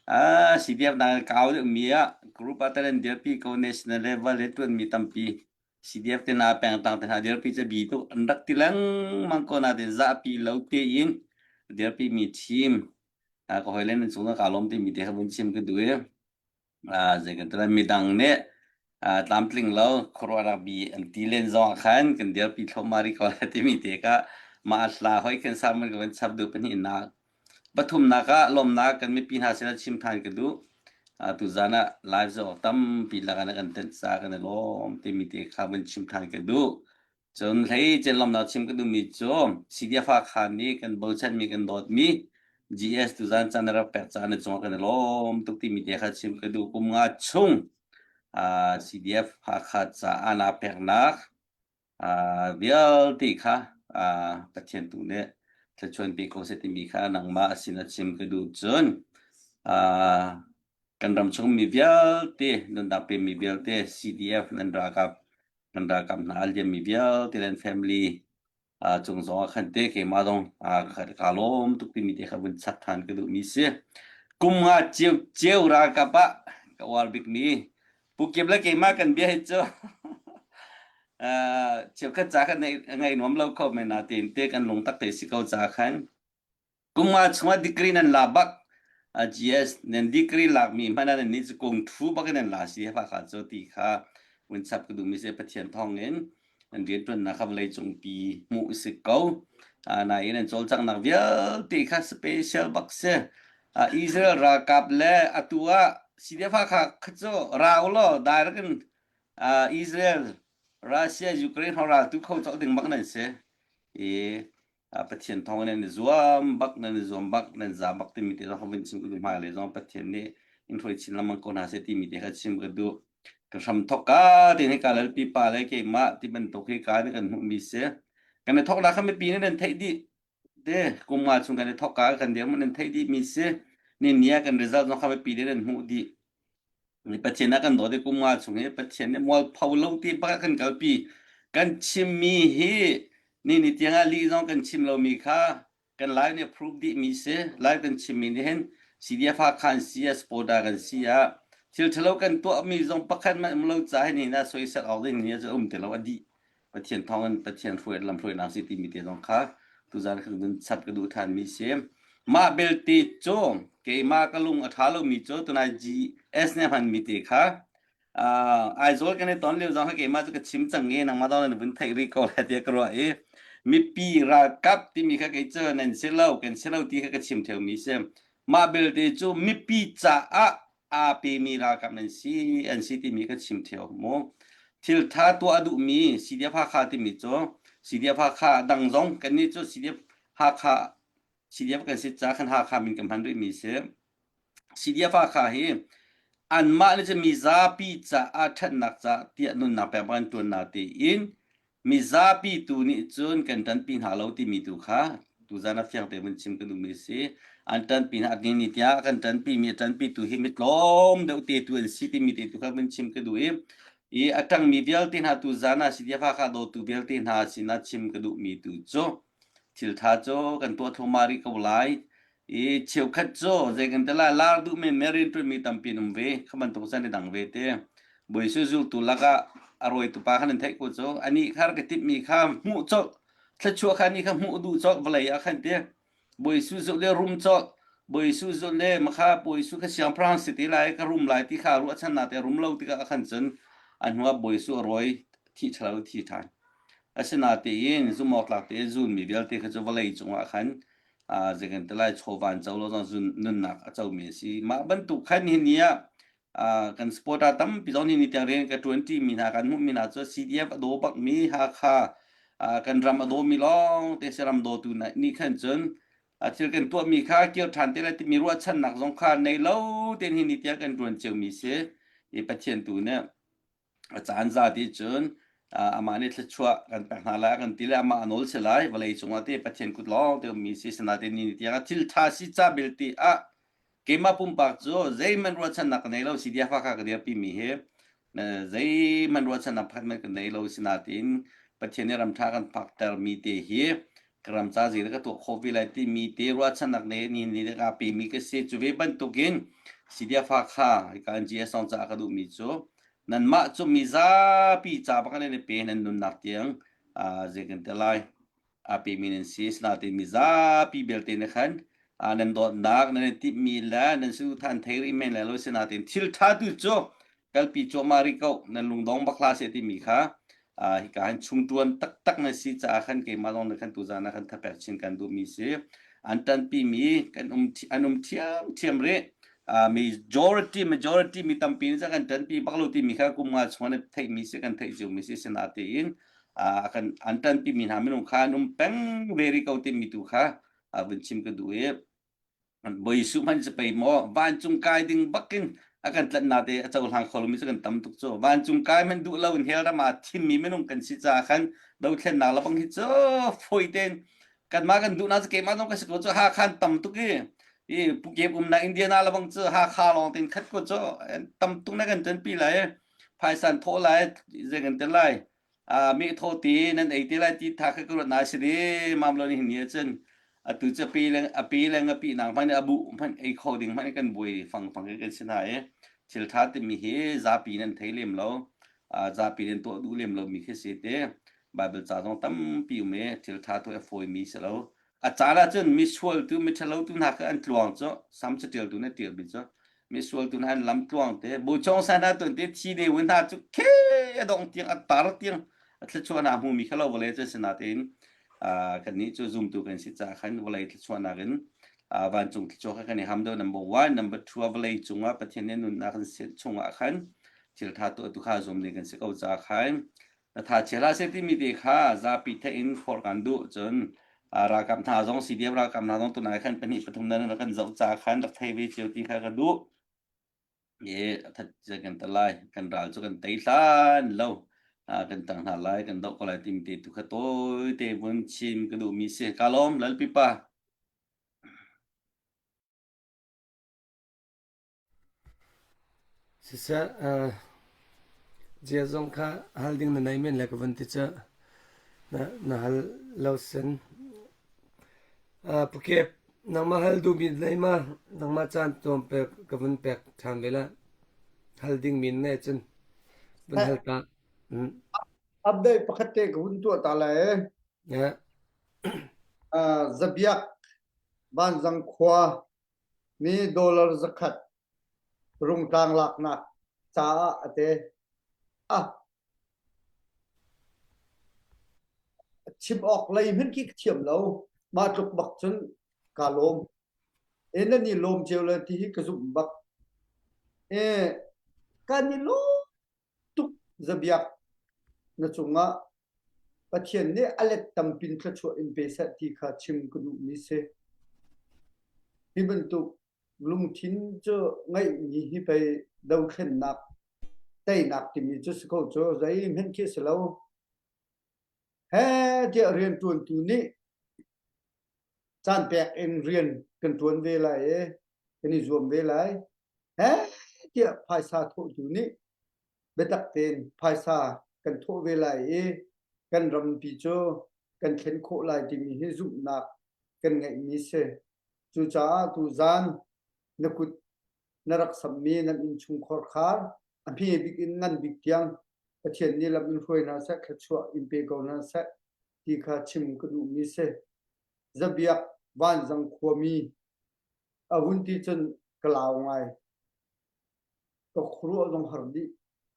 aa, C D F na kau deuh mi ah group ah talen dirpi ko, national level le tuan mi tampi. C D F te na peng tang te hna dirpi cabi tuk an rak ti lengmang ko na te zahpi lo tein dirpi mi team, aa, ka hoi len an chung ka lawm te mi te kha vun chim ka duh e. Aa, zei kan ti lai, midang nih, aa, tlamtling lo, khuaruahnak bi an ti len zong ah khan kan dirpi thluahmah rih ko lai timi te kha mah a hla hoi khin sermon ka van chap duh. Pahnihnak, pathumnak ah lawmhnak kan mipi hna sinah chim ṭhan ka duh. Aa, tuzan ah live zong tampi lak ah na kan tenh ca kan i lawm timi te kha van chim ṭhan ka duh. Cun hleice lawmhnak chim ka duhmi cu C D F Hakha nih kan bochanmi, kan dawtmi G S tuzan caan a rak pek caah na cungah kan i lawm tuk timi te kha chim ka duh. Kum nga chung, aa, C D F Hakha caah na peknak, aa, vialte kha, aa, Pathian tu nih thluachuan pe ko seh timi kha nangmah a sinah chim ka duh. Cun, aa, kan ram chung mi vialte, nunnak pemi vialte, C D F nan ralkap kan ralkap hna a liam mi vialte le an family, aa, cung zong a khan te keimah zong, aa, ka, ka lawm tuk timi te kha vun chap than ka duh mi si. Kum nga ciau ciau ralkap ah ka uar bik mi Pu Kip le keimah kan bia hi cu. Aa, cheukhat ca khan ngai, ngai nuam lo kho men ah tin te kan lungtak te si ko ca khan. Kum nga chungah degree nan la bak, a G S nan degree lak mi hmanh ah nan nih cu kung thu bak in nan la si, Hakha cu ti kha vun chap ka duh mi si, Pathian thawng in nan rianṭuannak kha vawlei cung pi hmuh si ko. Aa, nain nan cawlcanghnak vialte kha special bak si. Aa, Israel ralkap le atu ah C D F Hakha kha cu ra u law, direct in, aa, Israel, Russia, Ukraine hau raltu kho colh ding bak nan si. I, aa, Pathian thawng in nan i zuam bak, nan i zuam bak, nan za bak timi te zong kha vun chim ka duh hmai le zong Pathian nih in hruai chin lam an ko hna seh timi te kha chim ka duh. Ka hram thawk ka tin hi ka lalpi pa le keimah ti bantuk hi ka nih kan hmuh mi si. Kan i thawknak kha mipi nih nan theih dih. Te, kum nga chung kan i thawk ka kan dir hmuh nan theih dih mi si. Nihin ni ah kan result zong kha mipi nih nan hmuh dih. Ni Pathian ah kan dawt i kum nga chung hi Pathian nih mualpho lo ti bak kan kalpi. Kan chim mi hi ni ni tiang ah lih zong kan chim lo mi kha kan live nih proof dih mi si. Live kan chim mi nih hin C D F Hakha kan si ah, supporter kan si ah, thil ṭhalo kan tuah mi zong pakhat mah um lo ca hi ni na soisat awk ding ni a cu um ti lo a dih. Pathian thawng in Pathian hruai lam hruainak si timi te zong kha tuzan kha vun chap ka duh than mi si. Mah belte cu keimah ka lung a ṭha lo mi cu tunai G S nih a hman mi te kha, aa, Aizawl kan i ton lio zong kha keimah cu ka chim cang nge, nangmah zong nan vun theih rih ko lai tiah ka ruah i, mipi ralkap timi kha kei cu nan si lo, kan si lo ti kha ka chim ṭheu mi si. Mah belte cu mipi caah aa pemi ralkap nan si, an si timi ka chim ṭheu mu. Thil ṭha tuah a duhmi C D F Hakha timi cu, C D F Hakha dang zong kannih cu C D F Hakha, C D F kan si caah khan Hakha min kan hman rih mi si. C D F Hakha hi anmah nih cu mizapi caah ṭhatnak caah tiah nunnak pek bak an ṭuan natein mizapi tu nih cun kan ṭanpi hna lo timi tu kha tuzan a fiang te vun chim ka duh mi si. An ṭanpi hna, ni ni tiang a kan ṭanpi mi, a ṭanpi tu hi mi tlawm deuh te tu an si timi te tu kha vun chim ka duh i, i a ṭangmi vialte hna tuzan a C D F Hakha dawtu vialte hna sinah chim ka duh mi tu cu thil ṭha cu kan tuah thluahmah rih ko lai. I cheukhat cu zeikan ti lai, lar duh men men rianṭuanmi tampi an um ve, kha bantuk zan i dang ve te. Bawisu zultu lakah a rawitu pa kha nan theih ko cu, anih kha ka timhmi kha hmuh colh, thluachuah kha anih kha hmuh duh colh vawlei ah khan te. Bawisu zulh le rum colh, Bawisu zulh le makha Bawisu kha siangpahrang si ti lai, ka rum lai ti kha ruahchannak te rum lo tikah a khan cun a hnuah Bawisu a rawi thih ṭhalo thi ṭhan. Asinatein zumawk tlak te zunmi vialte kha cu vawlei cungah khan, aa, zeikan ti lai, chawvan co lo zong zun nunnak a comi a si. Mah bantuk khan nihin ni ah, aa, kan supporter tampi zong nihin ni tiang rian ka ṭuanṭi mi hna, kan hmuh mi hna cu C D F a daw bak mi, Hakha, aa, kan ram a daw mi lawng te si, ram dawtu nih khan cun, aa, thil kan tuah mi kha kir ṭhan te lai timi ruahchannak zong kha nei lo te nihin ni tiang kan ṭuan cio mi si. I Pathian tu nih a caan za ti cun, aa, amah nih thluachuah kan pek hna lai a kan ti le amah a nawl si lai, vawlei cungah te Pathian kut lawng te um mi si. Asinatein nihin ni tiang a thil ṭha si ca belte ah keimah pumpak cu zeihmanh ruahchannak ka nei lo, C D F Hakha ka dirpi mi hi, na, zeihmanh ruahchannak pakhat hmanh ka nei lo, asinatein Pathian nih ram ṭha kan phakter mi te hi ka ram ca zing ka tuah khawh ve lai timi te ruahchannak nei, ni, ni, aa pemi ka si. Cu ve bantukin C D F Hakha, ka N G S zong caah ka duh mi cu, nanmah cu mizapi ca bak nan i pe, nan nunnak tiang, aa, zeikan ti lai, aa pemi nan si. Asinatein mizapi belte nih khan, aa, nan dawtnak, nan i timhmi le nan si duh than thei rih men lai lo, asinatein thil ṭha tu cu kalpi cuahmah rih ko, nan lungdong bak hlah seh timi kha, aa, hika hin chungṭuan taktak nan si caah khan keimah zong nih khan tuzan ah khan thapek chin kan duh mi si. An ṭanpi mi kan um ṭhi-, an um ṭhiam ṭhiam rih. Aa, majority, majority mi tampi nih cun kan ṭanpi bak lo timi kha kum nga chung an theih mi si, kan theih cio mi si. Asinatein, aa, kan an ṭanpi mi hna minung kha an um peng ve rih ko timi tu kha, aa, vun chim ka duh i, Bawisu hmanh si pei maw, vancung kai ding bakin a kan tlanhnak te a cohlang kho lomi cu kan tam tuk cu. Vancung kai hmanh duh loin hell ram aa thimmi minung kan si caah khan dothlennak le bang hi cu fawi tein kanmah kan duhnak cu keimah zong ka si ko cu, Hakha an tam tuk i, i Pu Kep umnak Indiana le bang cu Hakha lawng tein khat ko cu, an tam tuk na kan ṭanpi lai, phaisan thawh lai, zei kan ti lai. a, mi tho ti nan ei ti lai ti tha kha ka ruat na si di mam lo ni hin ni a cun a tu ca pi leng a pi leng a pi nang hmanh a bu hmanh ei kho ding hmanh kan buai fang fang kan si hna e. Thil tha timi hi zapi nan thei lem lo, a, zapi nan tuah duh lem lo mi khi si te. Bible ca zong tampi um e, thil tha tu a fawi mi si lo. A caan ahcun misual tu, miṭhalo tu hna kha an tluang cu, sam caṭial tu na ṭial mi cu, misual tu hna an lam tluang te, bu cawng sa hna tuan te, thi de win hna cu, khe a dong tiang, a tar tiang, a thluachuah hna hmu mi kha lo vawlei cu si natein, aa, kan nih cu zumtu kan si caah khan vawlei thluachuah nakin, aa, vancung thluachuah kha kan i ham deuh, number one, number two, a vawlei cungah Pathian nih nunnak kan sianh chungah khan thil tha tu, a tu kha zumh ding kan si ko caah khan, na tha chia hlah seh timi te kha zapi theih in khawh kan duh. Cun, aa, ralkap hna zong, C D F ralkap hna zong tunai khan pahnih pathum nan rak kan zoh caah khan rak thei ve cio ti kha ka duh. E, a that cia kan ta lai, kan ral cu kan tei hlan lo. Aa, kan tang hna lai, kan doh ko lai timi te tu kha tawi te vun chim ka duhmi si. Ka lawm, Lalpipa. Siseh, aa, zia zong kha hal ding na nei men le ka vun ti cu na, na hal lo sin. Aa, Pukep, nangmah hal duhmi na nei ma, nangmah caan tuam pek ka vun pek ṭhan ve la. Hal dingmi na nei cun vun hal ta. Mm. Update pakhat te ka vun tuah ta lai. Ya. Aa, Zabiak, Vanzang khua, mi dollar zakhat rungtlang laknak caah a te. A chim awk lei hmanh khi ka thiam lo. Mah tluk bak cun ka lawm. E, nan i lawm cio le ti hi ka zumh bak. E, kan i lawm tuk Zabiak na cungah Pathian nih a let tampin thluachuah in pe seh ti kha chim ka duhmi si. Hi bantuk lungthin cu ngeihmi hi pei dothlennak, teinak timi cu si ko cu, zei hmanh khi a si lo. He tiah rianṭuantu nih caan pek in rian kan ṭuan ve lai i kan i zuam ve lai. He tiah phaisa thawhtu nih biatak tein phaisa kan thawh ve lai i kan rampi cu kan thlen khawh lai timi hi zumhnak kan ngeihmi si. Cucaah tuzan na kut na rak sammi nan innchung khorkhar a hme bik in ngan bik tiang Pathian nih lam in hruai hna seh, thluachuah in pe ko hna seh ti kha chim ka duhmi si. Zabiak Vanzang khuami a vun ti cun ka lau ngai. Ka khuaruah zong har dih.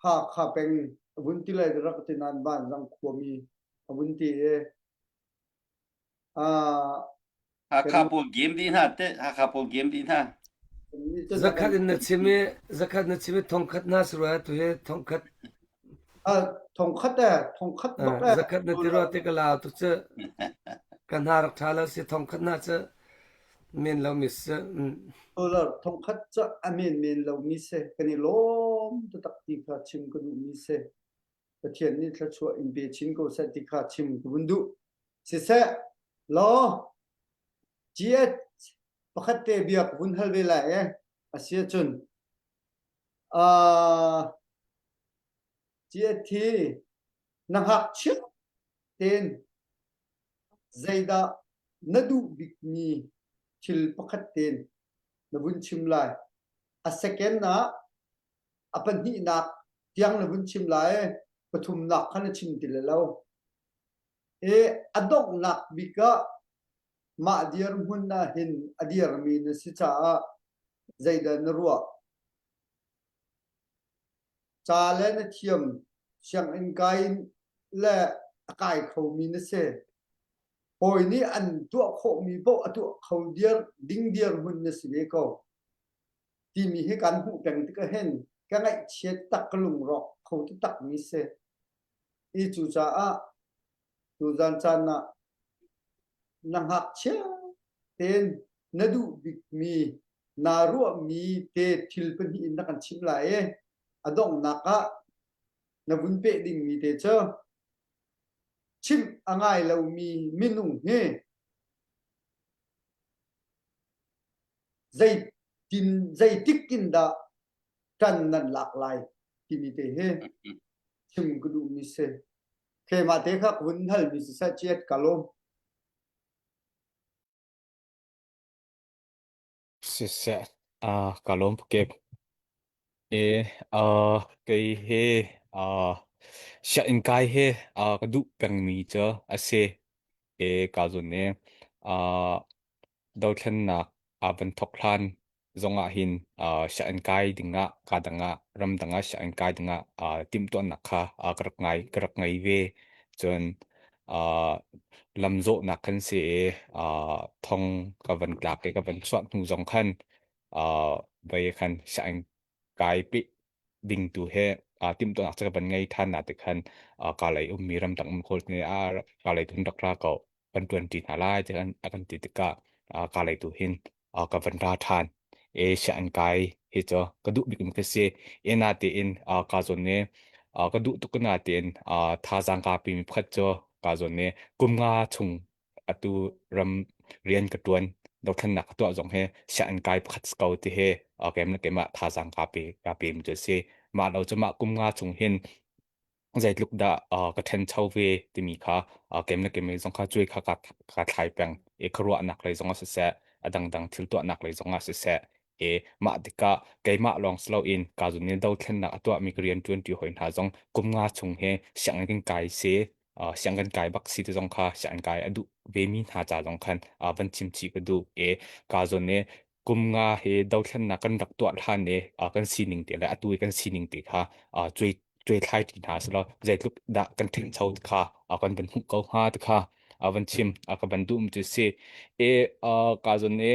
Hakha peng a vun ti lai rak ti nain Vanzang khuami a vun ti e. Aa, Hakha pawl game dih hna te, Hakha pawl game dih hna. Zakhat in na chim i, zakhat na chim i, thongkhat hna si rua tu hi, thongkhat. Aa, thongkhat e, thongkhat bak e. Zakhat na ti rua te ka lau tuk cu, ka hna rak ṭha lo si, thongkhat hna cu men lo mi si. Dollar thongkhat cu a men men lo mi si, kan i lawm taktak ti kha chim ka duh mi si. Pathian nih thluachuah in pe chin ko seh ti kha chim ka vun duh. Siseh, law, G H pakhat te bia ka vun hal ve lai e, a si ahcun, aa, G H hi na ngakchia tein zeidah na duh bikmi thil pakhat tein na vun chim lai. A second ah a pahnihnak tiang na vun chim lai, pathumnak kha na chim ti le lo. E, a donghnak bik ah mah dirhmun ah hin a dirmi na si caah zeidah na ruah? Ca le na thiam, sianginn kai le a kai khomi na si. Hawi nih an tuah khawhmi paoh a tuah kho dir, ding dirhmun na si ve ko. Timi hi kan hmuh peng tikah hin ka ngaihchiat tak, ka lungrawk kho taktak mi si. I cucaah tuzan caan ah na ngakchia tein na duh bikmi, na ruahmi te thil pahnih in na kan chimh lai i a donghnak ah na vun peh dingmi te cu chimh a ngai lomi minung hi zeitin, zeitik in dah ṭan nan lak lai timi te hi chim ka duhmi si. Keimah te kha hun hal mi siseh ciat ka lawm. Siseh, ah, ka lawm pukep. E, ah, kei he, ah, Siah in kai he, ah, ka duh peng mi cu a si. E, ka zon e, ah, dothlennak a van thok hlan zongah hin, aa, Siah in kai dingah, ka dangah, ram dangah Siah in kai dingah, aa, timhtuahnak kha, aa, ka rak ngai, ka rak ngei ve. Cun, aa, lamzawhnak kan si i, aa, thong ka van tlak i ka van chuah hnu zong khan, aa, vei khan Siah in kai pih ding tu he, aa, timhtuahnak cu ka van ngei ṭhan nain ti khan, aa, ka lei ummi ramdang um khol nih, aa, ka lei tu hin rak ra ko, kan ṭuan ṭi hna lai ti khan a kan ti tikah, aa, ka lei tu hin, aa, ka van ra ṭhan. E, Siah in kai hi cu ka duh bik in ka si. E, natein, aa, ka zon e, aa, ka duh tuk natein, aa, thazaang ka pemi pakhat cu ka zon e, kum nga chung atu ram rian ka ṭuan, dothlennak ka tuah zong he Siah in kai pakhat si ko ti he, aa, keimah le keimah thazaang ka pe, ka pemi cu a si. Mah lo cu mah kum nga chung hin zeitluk dah, aa, ka ṭhencho ve timi kha, aa, keimah le keimah zong kha cuai kha ka, ka thlai peng i ka ruahnak lei zongah siseh, a dangdang thil tuahnak lei zongah siseh, e, mah tikah keimah lawng si loin ka zun in dothlennak a tuahmi ka rian ṭuanṭi hoi hna zong kum nga chung he Siah in kan kai si, aa, Siah in kan kai bak si ti zong kha Siah in kai a duh vemi hna ca zong khan, aa, van chim chih ka duh. E, ka zon e, kum nga he dothlennak kan rak tuah hlan e, aa, kan sining te le atu i kan sining te kha, aa, cuai, cuai thlai ṭi hna si law, zeitluk dah kan ṭhencho ti kha, aa, kan van hmuh ko hnga ti kha, aa, van chim, aa, ka van duhmi cu si. E, aa, ka zon e,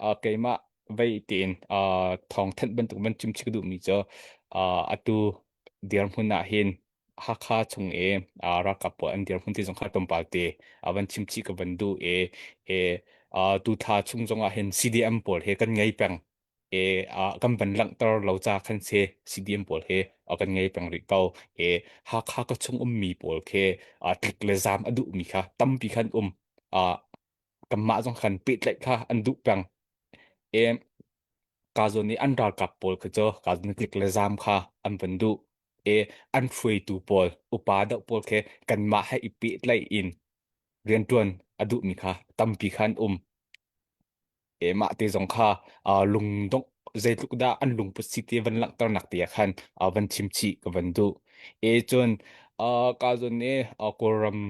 aa, keimah vei tein, aa, thawngthanh bantuk van chim chih ka duhmi cu, aa, atu dirhmun ah hin Hakha chung i, aa, ralkap pawl an dirhmun ti zong kha tlawmpal te, aa, van chim chih ka van duh i, e, aa, tu thla chung zongah hin C D M pawl he kan ngei peng. E, aa, kan van langhter lo ca khan si C D M pawl he, aa, kan ngei peng rih ko. E, Hakha ka chung ummi pawl khi, aa, tlik le zam a duhmi kha tampi khan um. Aa, kanmah zong khan pehtlaih kha an duh peng. E, ka zon i an ralkap pawl kha cu ka zon i tlik le zam kha an van duh. E, an hruaitu pawl, upa deuh pawl khi kanmah he i pehtlaih in rianṭuan a duhmi kha tampi kha an um. E, mah te zong kha, aa, lungdongh zeitluk dah an lungput si ti van langhternak te ah khan, aa, van chim chih ka van duh. E, cun, aa, ka zon e, aa, Kawlram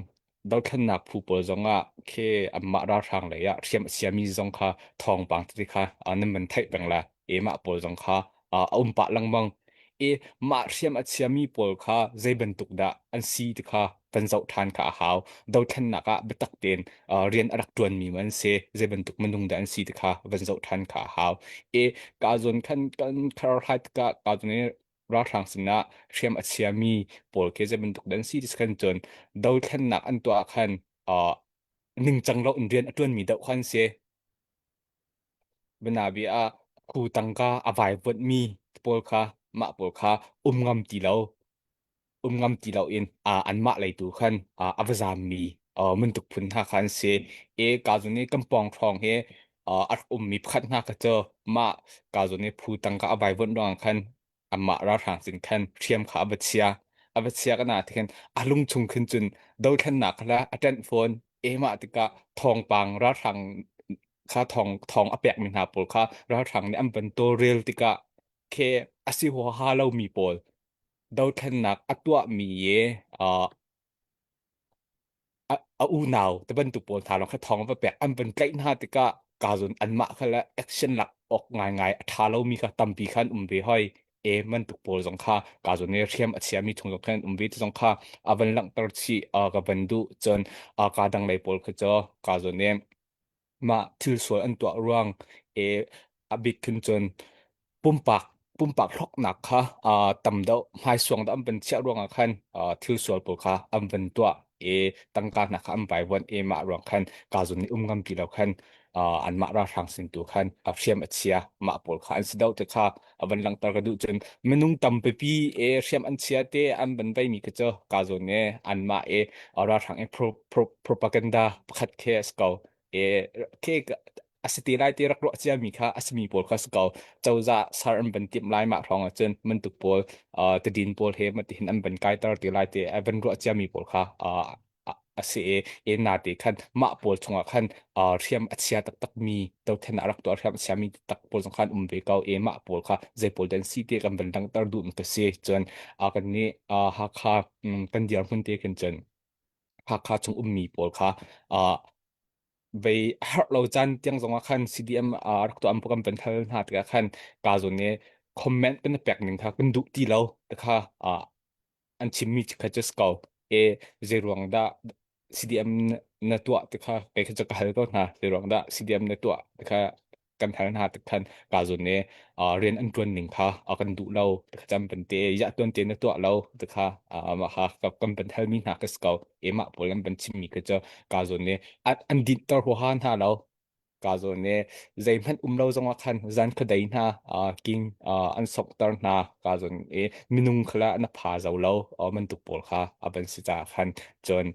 dothlennak phu pawl zongah khi anmah ralhrang lei ah hriam a chiami zong kha thawngpang tete kha, aa, nan van theih peng la, e, mah pawl zong kha, aa, a um pah lengmang. E, mah hriam a chiami pawl kha zei bantuk dah an si ti kha van zoh ṭhan kha a hau. Dothlennak ah biatak tein, aa, rian a rak ṭuanmi man si, zei bantuk minung dah an si ti kha van zoh ṭhan kha a hau. E, ka zon khan kan kharhai tikah ka zon i ralhrang sinah hriam a chiami pawl khi zei bantuk dah an si ti si khan cun dothlennak an tuah khan, aa, ningcang lo in rian a ṭuanmi deuh khan si. Binabi ah khu tangka a vaivuatmi pawl kha, mah pawl kha um ngam ti lo, um ngam ti lo in, aa, anmah lei tu khan, aa, a va zammi, aa, mintuk phun hna khan si. E, ka zun i kan pawng hrawng he, aa, a rak ummi pakhat hna kha cu mah ka zun i phu tangka a vaivuat ruangah khan anmah ralhrang sin khan hriam kha a va chia. A va chia ka na ti khin a lungchung khin cun dothlennak kha la a ṭanh fawn. E, mah tikah thawngpang ralhrang kha thawng, thawng a pekmi hna pawl kha ralhrang nih an van tawlrel tikah khi a si huaha lomi pawl dothlennak a tuahmi e, aa, a, a unau ti bantuk pawl hna lawng kha thawng a va pek an van tlaih hna tikah ka zun anmah kha le action lak awk ngaingai a ṭha lomi kha tampi kha an um ve hoi. E, bantuk pawl zong kha ka zun e hriam a chiami chung zong kha an um ve ti zong kha a van langhter chih, aa, ka van duh. Cun, aa, ka dang lei pawl kha cu ka zun e mah thilsual an tuah ruang e a bik khin cun pumpak, pumpak hloknak kha, aa, tam deuh, hmaisuang deuh an van chiah ruangah khan, aa, thilsual pawl kha an van tuah e tangka hna kha an vaivuan e mah ruang khan ka zun i um ngam ti lo khan, aa, anmah ralhrang sin tu khan a hriam a chia mah pawl kha an si deuh ti kha a van langhter ka duh. Cun minung tampipi e hriam an chia te an van veimi kha cu ka zun e anmah e, aa, ralhrang e pro-, pro-, propaganda pakhat khi a si ko. E, khi ka, a si te lai te rak ruah ciami kha a simi pawl kha si ko. Cozah sar an van timh lai mah hrawng ahcun bantuk pawl, aa, tadin pawl he mah tihin an van kaiter te lai te a van ruah ciami pawl kha, aa, a, a si e, e nate khan mah pawl chungah khan, aa, hriam a chia taktakmi, dothlennak a rak tuah hriam a chiami taktak pawl zong khan um ve ko, e mah pawl kha zei pawl dan si te kan van langhter duhmi ka si. Cun, aa, kannih, aa, Hakha, um, kan dirhmun te khin cun Hakha chung ummi pawl kha, aa, vei a herh lo caan tiang zongah khan C D M, aa, rak tuah an pawh kan van hal hna tikah khan ka zawn e comment kan pek ning kha kan duh ti lo. Tikha, aa, an chimmi kha cu si ko. E, zeiruang dah C D M na, na tuah tikha kei kha cu ka hal ko hna. Zeiruang dah C D M na tuah tikha kan hal hna tikhan ka zawn e, aa, rian an ṭuan ning kha, aa, kan duh lo. Tikha cam pante, ya tuan te na tuah lo. Tikha, aa, mah kha ka, kan van halmi hna ka si ko. E mah pawl an van chimmi kha cu ka zawn e, an, an dinhter huaha hna lo. Ka zawn e, zeihmanh um lo zongah khan zan khuadei hna, aa, king, aa, an sawmhter hna. Ka zawn e, minung khala na pha zo lo, aa, bantuk pawl kha a van si caah khan cun,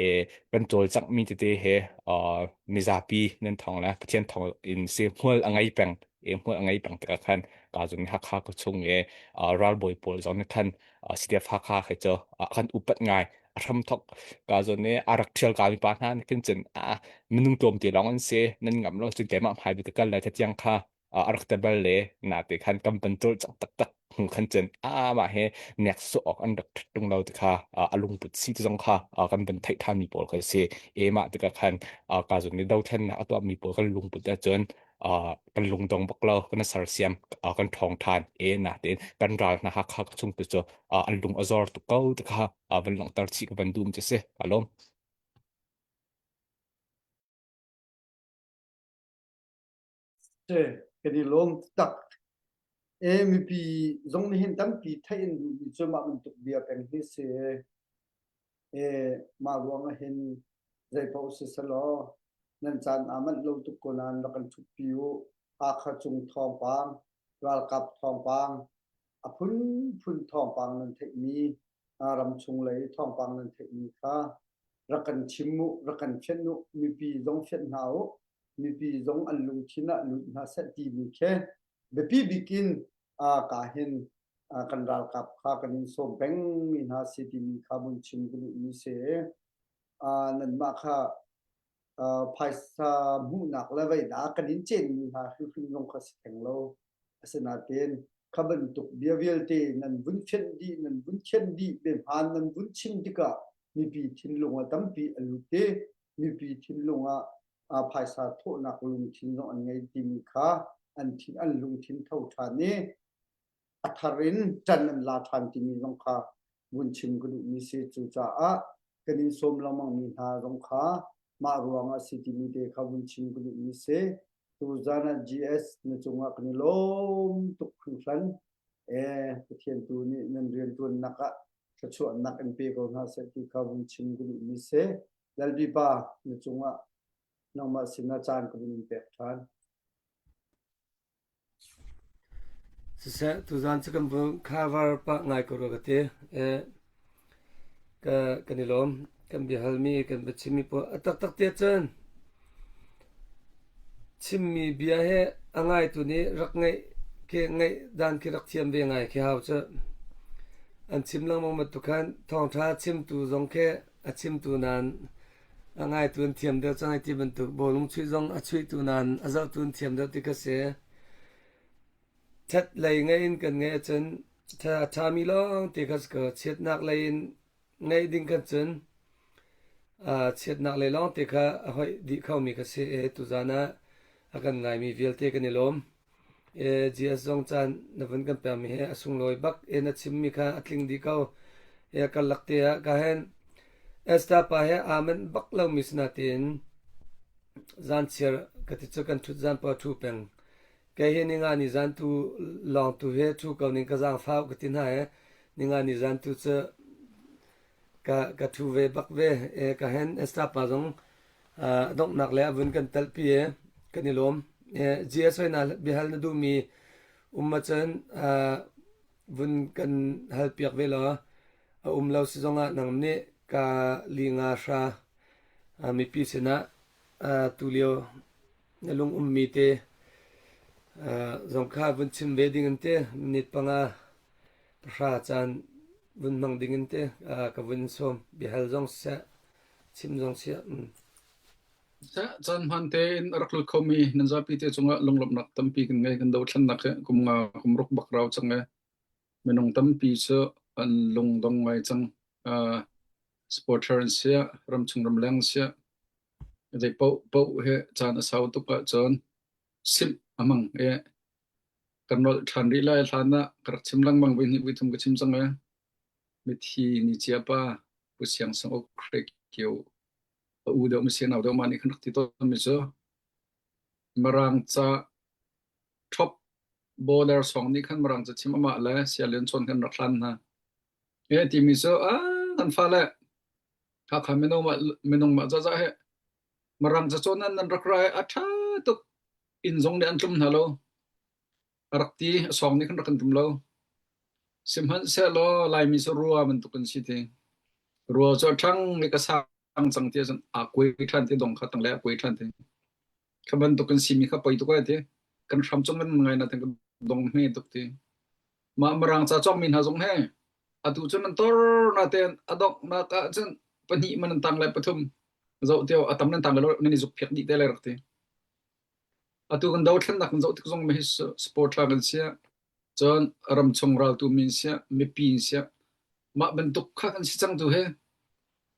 e, kan cawlcanghmi tete he, aa, mizapi nan thawng le Pathian thawng in si hmual a ngei peng, e, hmual a ngei peng tikah khan ka zawn e Hakha khuachung e, aa, ralbawi pawl zong nih khan, aa, C D F Hakha he cu, aa, kan upat ngai. A hramthawk ka zawn e a rak ṭhial kami pa hna nih khin cun, aa, minung tlawmte lawng an si, nan ngamh lo cun keimah hmai bik ka kal lai tiang kha, aa, a rak tabal le nate khan kan van cawlcangh taktak hnu khan cun, aa, mah he nek suah awk an rak ṭhat ṭung lo tikha, aa, a lungput si ti zong kha, aa, kan van theih ṭhanmi pawl kha si. E mah tikah khan, aa, ka zawn e dothlennak a tuahmi pawl kan lungput ahcun, aa, kan lungdong bak lo, kan sersiam, aa, kan ṭhawng ṭhan, e natein kan ral hna Hakha khuachung tu cu, aa, an lung a zor tuk ko tikha, aa, van langhter chih ka van duhmi cu si. Ka lawm. Si, kan i lawm tak. E, mipi zong nih hin tampi theih in duhmi cu mah bantuk bia peng hi si. E, mah ruangah hin zeipaoh si selaw, nan caan aa manh lo tuk ko nain rak kan ṭhutpi u. Hakha cung thawngpang, ralkap thawngpang, a phunphun thawngpang nan theihmi, aa, ramchung lei thawngpang nan theihmi kha rak kan chim u, rak kan fianh u, mipi zong fianh hna u, mipi zong an lungthin ah lut hna seh timi khi biapi bik in, aa, ka hin, aa, kan ralkap kha kan in sawm pengmi hna si timi kha vun chim ka duhmi si. Aa, nanmah kha, aa, phaisa hmuhnak le veida kan in cenmi hna hrimhrim zong kha si theng lo. Asinain kha bantuk bia vialte nan vun fianh dih, nan vun thianh dih, biahmaan nan vun chim tikah mipi thinlung ah tampi a lut i mipi thinlung ah, aa, phaisa thawhnak lungthin zong an ngei timi kha an thin, an lungthin tho ṭhan i a thar in ṭan an la ṭhan timi zong kha vun chim ka duhmi si. Cucaah kan in sawm lengmangmi hna zong kha mah ruangah si timi te kha vun chim ka duhmi si. Tuzan ah G S na cungah kan i lawm tuk hringhran. E, Pathian tu nih nan rianṭuannak ah thluachuahnak in pe ko hna seh ti kha vun chim ka duhmi si. Lalpipa na cungah nangmah sinah caan ka vun in pek ṭhan. Siseh, tuzan cu kan vun cover pah ngai ko rua ka ti. Eh, ka, kan i lawm, kan biahalmi, kan biachimmi pawl a taktak te cun chimmi bia he a ngaitu nih rak ngeih, khi ngeih dan khi rak thiam ve ngai khi hau cu an chim lengmang bantuk khan thawngṭha chimtu zong khi a chimtu nain a ngaitu an thiam deuh cang i ti bantuk bawlung chuih zong a chuihtu nain a zarhtu an thiam deuh ti kha si. Ṭhat lei ngeih in kan ngeih ahcun ṭha, ṭhami lawng te kha si ko. Chiatnak lei in ngeih ding khan cun, aa, chiatnak lei lawng te kha a hoih dih khomi kha si. E, tuzan ah a kan ngaimi vialte kan i lawm. E, G S zong caan na vun kan pekmi he a sunglawi bak, e, na chimmi kha a tling dih ko. E, a karlak te ah ka hen Esther pa he aa manh bak lomi sinain zan chiar ka ti cu kan ṭhut zan paoh ṭhu peng. Kei hi ninga ni zan tu lawng tu he ṭhu ko ning ka zaangfah ka ti hna he ninga ni zan tu cu ka, ka ṭhu ve bak ve. E, ka hen Esther pa zong, aa, a donghnak le a vun kan telhpi e, kan i lawm. E, G S hoihnak bia hal na duhmi um ahcun, aa, vun kan hal piak ve law, a um lo si zongah nang nih ka li nga hra, aa, mipi sinah, aa, tulio Na lung um mi te, aa, zong kha vun chim ve ding in te, minit panga pahra caan vun hmang ding in te, aa, ka vun sawm, biahal zong sia, chim zong sia, um. Sia, caan hmaan te in a rak lut kho mi nan zapi te cungah lunglawmhnak tampi kan ngei, kan dothlennak he kum nga, kum ruk bak rau cang e. Minung tampi cu an lungdong ngai cang. Aa, supporter an sia, ramchung ramleng sia, zei poh, poh he caan a sau tuk ahcun sim a mang e. Kan nolh ṭhan rih lai hlan ah ka rak chim lengmang, voi hnih voi thum ka chim cang e. Mithi ni cia pa Pu Siang Sang Ok Hre Kio a u deuh, misi nau deuh mah nih khan rak ti tawn mi cu, Mirang ca top bowler sawng nih khan Mirang ca chim amah le Sia Lian Chawn khan rak hlan hna. E timi cu, a, kan fale Hakha minung mah, minung mah cahcah he Mirang ca cawn an nan rak ra i a ṭha tuk. Inn zong nih an tlum hna lo. A rak ti, a sawng nih khan rak kan tlum lo. Sihmanhsehlaw Laimi cu rua bantuk kan si ti. Rua cu a ṭhang le ka sang cang ti ahcun aa kuai ṭhan ti, dong kha tang le aa kuai ṭhan ti. Kha bantuk kan simi kha poi tuk ai ti. Kan hram cung kan ngai nain kan dong hme tuk ti. Mah Mirang ca cawngmi hna zong he atu cun an tor natein a donghnak ah cun pahnih man an tang le pathum zoh tio, a tam nan tang le lo, nan i zuk phiak dih te lai rak ti. Atu kan dothlennak kan zoh tik zong mah hi, supporter kan si ah, cun ramchung raltu mi an si ah, mipi an si ah, mah bantuk kha kan si cang tu he.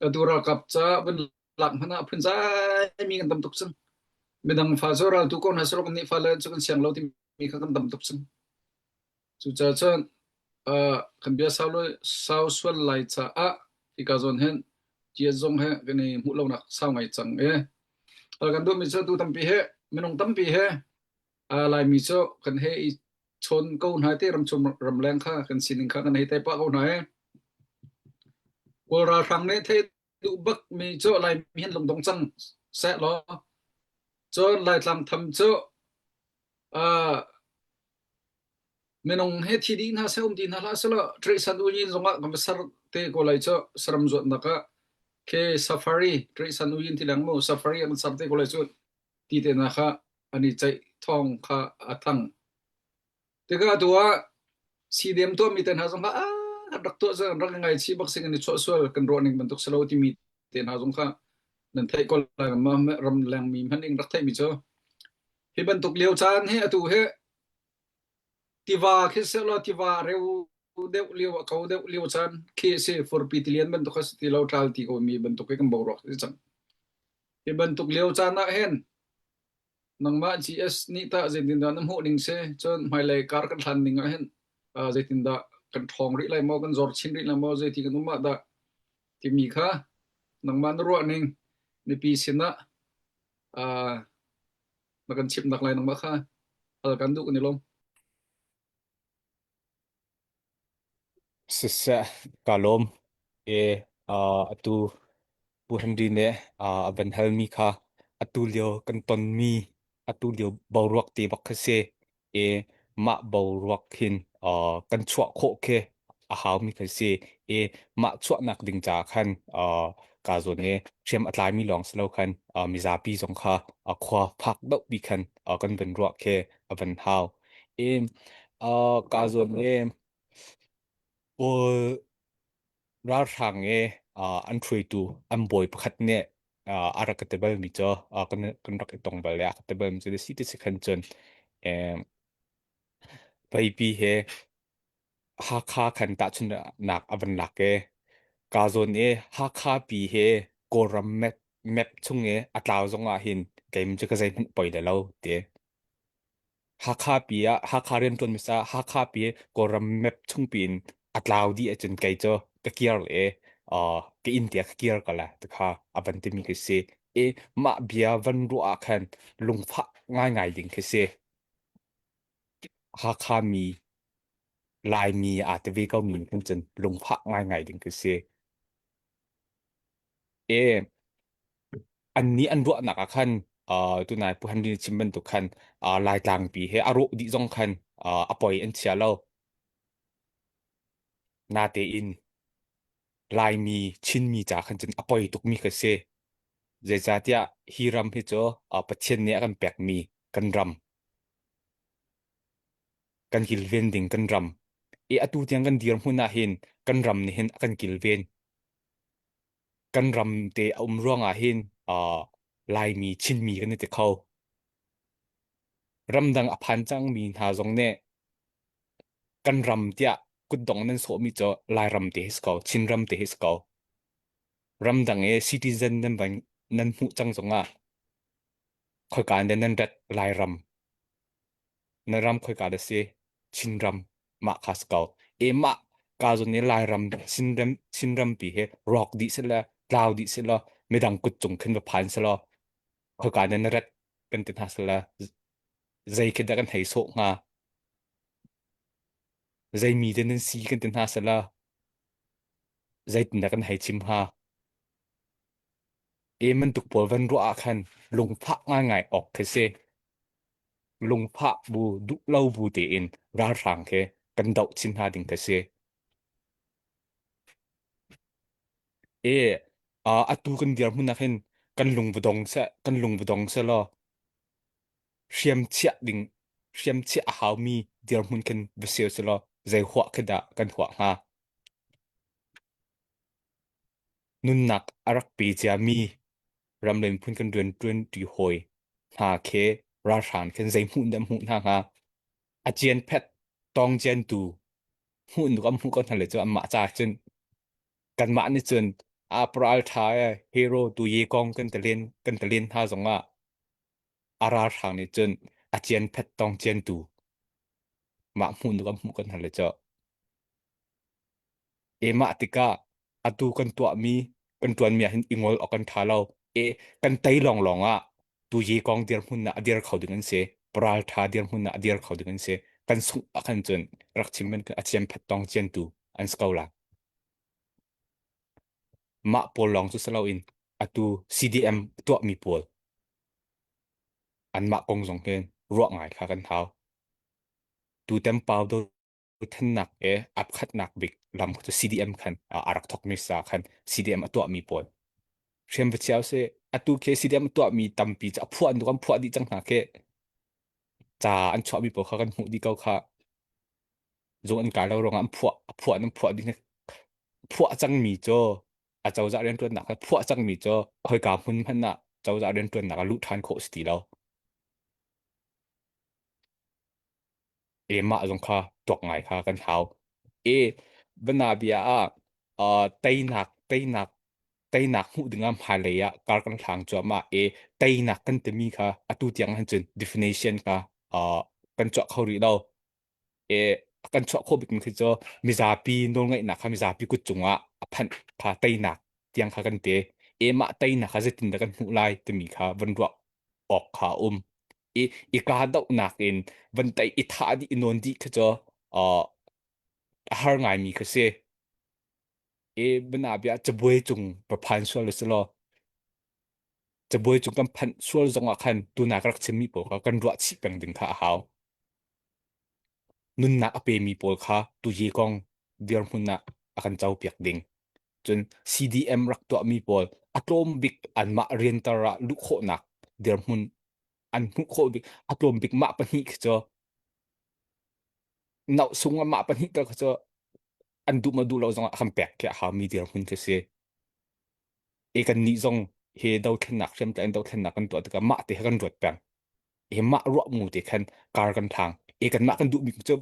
Atu ralkap caah van lak hmanh ah a phunzai mi kan tam tuk cang. Midang fa cu raltu ko hna si lo, kannih fale cu kan siang lo timi kha kan tam tuk cang. Cucaah cun, aa, kan bia sau lo, sau sual lai caah hika zawn hin, cia zong he kan i hmuh lonak sau ngai cang e. Aa, kan duhmi cu atu tampi he, minung tampi he, aa, Laimi cu kan he i chawn ko hna te, ramchung ramleng kha kan sining kha kan hei tei pah ko hna e. Kawl ralhrang nih theih duh bak mi cu Laimi hin lungdong cang seh law, cun Laitlang tham cu, aa, minung he thi dih hna seh, um dih hna hlah seh law, Ṭreihsan Uyin zongah kan va ser te ko lai cu, saram zuatnak ah, ke safari, Ṭreihsan Uyin ti leng mu, safari an ser te ko lai cu, ti te hna kha an i ceih thawng kha a thang. Tikah atu ah C D M tuahmi te hna zong kha, aa, kan rak tuah cun kan rak i ngaichih bak si, kan i chuah sual, kan ruah ning bantuk si lo timi te hna zong kha nan theih ko lai, kan mah ram lengmi hmanh in rak theihmi cu. Hi bantuk lio caan hi atu hi tiva khi si lo, tiva reu deuh lio, a ko deuh lio caan khi si, furpi tilian bantuk kha si ti lo, ṭal ti ko mi bantuk hi kan boruak si cang. Hi bantuk lio caan ah hin nangmah G S nih tah zeitindah na hmuh ning si, cun hmailei kar kan hlan ning ah hin, aa, zeitindah kan ṭhawng rih lai maw, kan zor chin rih lai maw, zei ti kan um ah dah timi kha nangmah na ruah ning, mipi sinah, aa, na kan chimhnak lai nangmah kha hal kan duh kan i lawm. Siseh, ka lawm. E, aa, atu Pu Henry nih, aa, a van halmi kha atu lio kan tonmi, atu lio boruak te bak kha si. E, mah boruak hin, aa, kan chuah khawh khi a haumi kha si. E, mah chuahnak ding caah khan, aa, ka zawn e hriam a tlaimi lawng si lo khan, aa, mizapi zong kha, aa, khua phak deuh bik khan, aa, kan van ruah khi a van hau. E, aa, ka zawn e Pawl ralhrang e, aa, an hruaitu an bawi pakhat nih, aa, a rak ka tebelmi cu, aa, kan, kan rak i tong bal le a ka tebelmi cu si ti si khan cun, em, Veipi he Hakha khan tahchunhnak a van lak e. Ka zawn e Hakha pi he Kawlram map, map chung e a tlau zong ah hin keimah cu ka zeihmanh poi le lo te. Hakha pi ah, Hakha rianṭuanmi sa, Hakha pi he Kawlram map chungpi in a tlau dih ahcun kei cu ka kir e, aa, ka inn tiah ka kir ka la, ti kha a van timi ka si. E, mah bia van ruah ah khan lungfah ngaingai ding ka si. Hakha mi, Laimi aa ti ve ko mi nih hin cun lungfah ngaingai ding ka si. E, annih an ruahnak ah khan, aa, tunai Pu Henry nih chim bantuk khan, aa, Laitlangpi he a rawh dih zong khan, aa, a poi an chia lo. Natein Laimi, Chinmi ca khan cun a poi tukmi kha si. Zeicahtiah hi ram hi cu, aa, Pathian nih a kan pekmi kan ram, kan kilven ding kan ram. I atu tiang kan dirhmun ah hin kan ram nih hin a kan kilven. Kan ram te a um ruangah hin, aa, Laimi, Chinmi kan i ti kho. Ramdang a phan cangmi hna zong nih kan ram tiah kutdong nan sawhmi cu Lairam te hi si ko, Chinram te hi si ko. Ramdang i citizen nan van nan hmuh cang zongah khoika in nan rat, Lairam. Nan ram khoika dah si, Chinram mah kha si ko. E mah ka zon i Lairam, Chinram, Chinram pi hi rawk dih si le, tlau dih si law, midang kut cung khin va phan si law, khoika in nan rat kan ti hna si le, zei khi dah kan hei sawh hnga? Zeimi te nan si kan ti hna si le, zeitindah kan hei chim hnga? E, bantuk pawl van ruah ah khan lungfah ngaingai awk kha si. Lungfah bu, duh lo bu tein ralhrang khi kan doh chin hna ding kha si. E, aa, atu kan dirhmun ah khin kan lung va dong seh, kan lung va dong seh law, hriamchiah ding, hriamchiah a haumi dirhmun khin va si seh law, zei huah khi dah kan huah hnga? Nunnak a rak pe ciami ramleng phun kan rianṭuan ṭi hawi hna khi ralhrang khin zei hmuh dah hmuh hna hnga? A cian phet tawng ciantu hmuh tuk an hmuh ko hna le cu anmah ca cun kanmah nih cun a paralṭha e hero tu ye kong kan talen, kan talen hna zongah a ralhrang nih cun a cian phet tawng ciantu mah hmuh tuk an hmuh ko hna le cu. E mah tikah atu kan tuahmi, kan ṭuanmi ah hin i ngol awk kan ṭha lo. E kan tei lawnglawng ah tu ye kong dirhmun ah a dir kho ding an si, paralṭha dirhmun ah a dir kho ding an si. Kan sungh ah khan cun rak chim men a cian phet tawng ciantu an si ko lai. Mah pawl lawng cu si loin atu C D M a tuahmi pawl anmah kong zong hin ruah ngai kha kan hau. Tutan pau do thennak e apkhatnak bik lam kha cu C D M khan, aa, a rak thokmi sa khan C D M a tuahmi pawl hriam va chiau si. Atu khi C D M a tuahmi tampi cu a phuah an tuk an phuah dih cang hna khi ca an chuahmi pawl kha kan hmuh dih ko kha. Zung an kai lo ruangah an phuah, a phuah an phuah dih hna. Phuah cangmi cu a cozah rianṭuannak kha phuah cangmi cu khoika hmun hmanh ah cozah rianṭuannak a luh ṭhan khawh si ti lo. E mah zong kha tuak ngai kha kan hau. E, banabia ah, aa, teinak, teinak, teinak hmuh dingah hmailei ah kar kan hlang cuahmah. E, teinak kan timi kha atu tiang han cun definition kha, aa, kan chuah kho rih lo. E, kan chuah khawh bikmi khi cu mizapi nawlngeihnak kha mizapi kut cungah a phanh kha teinak tiang kha kan ti. E mah teinak kha zeitindah kan hmuh lai timi kha van ruah awk kha a um. I, i kaa dohnak in van tei, i thah dih, i nawn dih kha cu, aa, a har ngaimi kha si. E, banabia cabuai cung va phan sual a si law, cabuai cung kan phanh sual zongah khan tunak rak chimmi pawl kha kan ruah chih peng ding kha a hau. Nunnak a pemi pawl kha tu ye kong dirhmun ah a kan copiak ding. Cun C D M rak tuahmi pawl a tlawm bik anmah rianter ah luh khawhnak dirhmun an hmuh khawh bik, a tlawm bik mah pahnih khi cu, nauh sung ah mah pahnih tal kha cu an duh maw duh lo zongah a kan pek khi a haumi dirhmun khi si. E, kannih zong he dothlennak, hriamtlai in dothlennak kan tuah tikah mah te he kan ruat peng. E, mah ruah mu te khan kar kan thlang. E, kanmah kan duh bik cu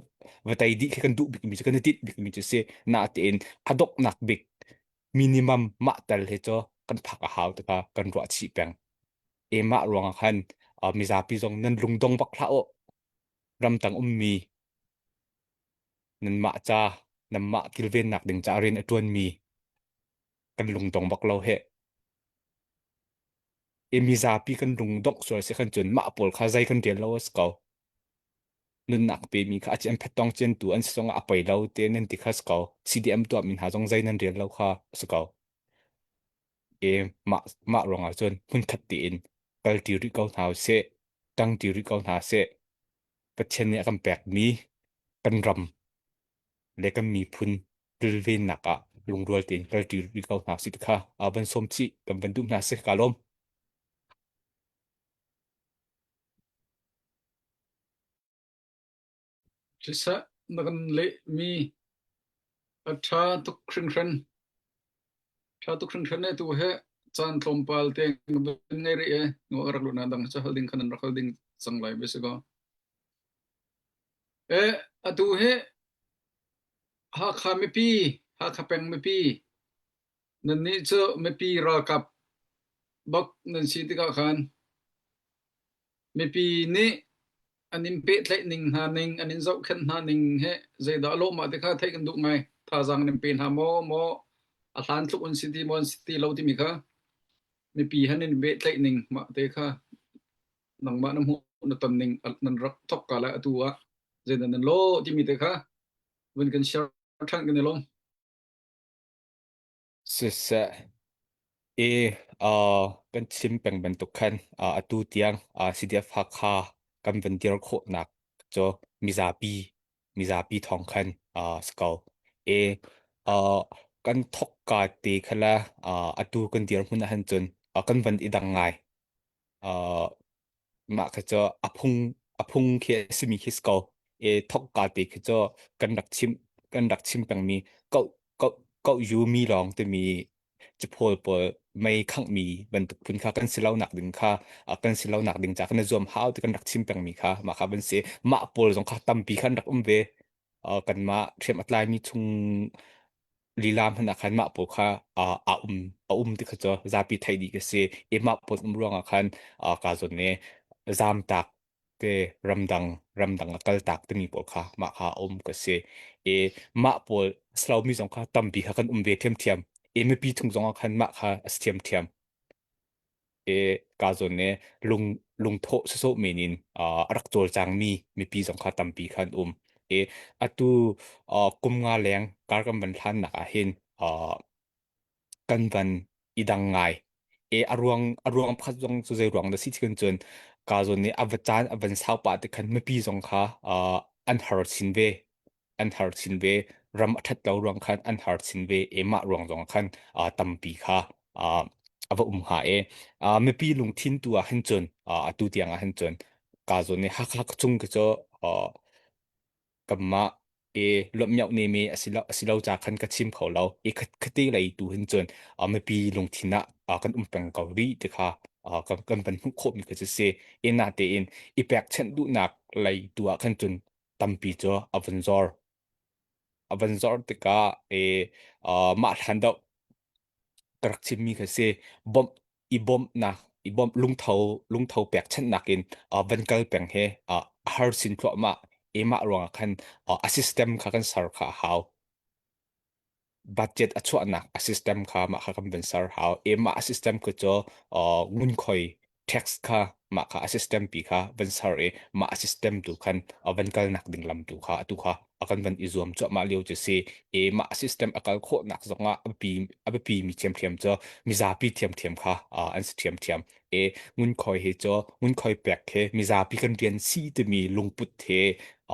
va tei dih khi kan duh bikmi cu, kan i dit bikmi cu si. Natein a donghnak bik minimum mah tal he cu kan phak a hau tikah kan ruah chih peng. E, mah ruangah khan, aa, mizapi zong nan lungdong bak hlah u. Ramtang ummi, nanmah ca, nanmah kilvennak ding ca rian a ṭuanmi kan lungdong bak lo he. E, mizapi kan lungdong sual si khan cun mah pawl kha zei kan rian lo a si ko. Nunnak pemi kha a cian phet tawng ciantu an si zongah a poi lo te nan ti kha si ko. C D M tuahmi hna zong zei nan rian lo kha a si ko. E, mah, mah ruangah cun hmunkhat tein kalṭi rih ko hna u sih, ṭangṭi rih ko hna sih. Pathian nih a kan pekmi kan ram le kan miphun kilvennak ah lungrual tein kalṭi rih ko hna u sih ti kha, aa, van sawm chih kan van duh hna sih ka lawm. Sisa na kan leh mi a ṭha tuk hringhran. Ṭha tuk hringhran e, tu he caan tlawmpal te ngai rih e, nu a rak luhna dang cu hal ding khan an rak hal ding cang lai ve si ko. E, atu he Hakha mipi, Hakha peng mipi, nannih cu mipi ralkap bak nan si tikah khan mipi nih an in pehtlaih ning hna ning, an in zohkhenh hna ning he zeidah a lawhmah te kha theih kan duh ngai. Thazaang an in pe hna maw, maw a hlan tluk an si ti maw, an si ti lo timi kha mipi han in pehtlaih ning mah te kha nangmah na hmuh na ton ning, nan rak thawk ka lai atu ah zeidah nan lawh timi te kha vun kan siar ṭhan kan i lawm. Siseh, e, aa, kan chim peng bantuk khan, aa, atu tiang, aa, C D F Hakha kan van dir khawhnak cu mizapi, mizapi thawng khan, aa, si ko. E, aa, kan thawk ka te khala, aa, atu kan dirhmun ah hin cun, aa, kan van i dang ngai. Aa, mah kha cu a phung, a phung khi a simi khi si ko. E, thawk ka te khi cu kan rak chim, kan rak chim pengmi kauh, kauh, kauh yu mi lawng timi ciphawl pawl mei khangh mi bantuk phun kha kan si lonak ding kha, aa, kan si lonak ding ca kan i zuam hau ti kan rak chim pengmi kha mah kha van si. Mah pawl zong kha tampi khan rak um ve. Aa, kanmah hriam a tlaimi chung lila hmanh ah khan mah pawl kha, aa, a um, a um ti kha cu zapi theih dih ka si. E, mah pawl um ruangah khan, aa, ka zawn e zamtak te ramdang, ramdang a kaltak timi pawl kha mah kha a um ka si. E, mah pawl a si lomi zong kha tampi kha kan um ve ṭhiamṭhiam. E, mipi chung zongah khan mah kha a si ṭhiamṭhiam. E, ka zawn e lung, lungthawh sawsawh men in, aa, a rak cawlcangmi mipi zong kha tampi khan um. E, atu, aa, kum nga leng kar kan van hlannak ah hin, aa, kan van i dang ngai. E, a ruang, a ruang pakhat zong cu zei ruang dah si ti khan cun ka zawn e a va caan a van sau pah ti khan mipi zong kha, aa, an har chin ve. An har chin ve, ram a ṭhat lo ruang khan an har chin ve, e, mah ruang zong khan, aa, tampi kha, aa, a va um hnga e. Aa, mipi lungthin tu ah hin cun, aa, atu tiang ah hin cun ka zawn e Hakha chung khi cu, aa, kanmah e luatmiauh neme a si lo, a si lo ca khan ka chim kho lo. E, kha, khate lei tu hin cun, aa, mipi lungthin ah, aa, kan um peng ko rih ti kha, aa, kan, kan van hmuh khawhmi kha cu si. E, natein i pekchanh duhnak lei tu ah khan cun tampi cu a van zor. A van zor tikah, e, aa, mah hlan deuh ka rak chimmi kha si. Bawmh, i bawmhnak, i bawmh lungtho, lungtho pekchanhnak in, aa, van kal peng he, aa, a har sin thluahmah, e, mah ruangah khan, aa, a system kha kan ser kha a hau. Budget a chuahnak a system kha mah kha kan van ser hau. E, mah a system kha cu, aa, ngunkhawi tax kha mah kha a system pi kha van ser i mah a system tu khan a van kalnak ding lam tu kha atu kha a kan van i zuam cuahmah lio cu si. E, mah a system a kal khawhnak zongah a biapi, a biapimi ṭhiamṭhiam cu mizapi ṭhiamṭhiam kha, aa, an si ṭhiamṭhiam. E, ngunkhawi hi cu, ngunkhawi pek hi mizapi kan rian si timi lungput hi,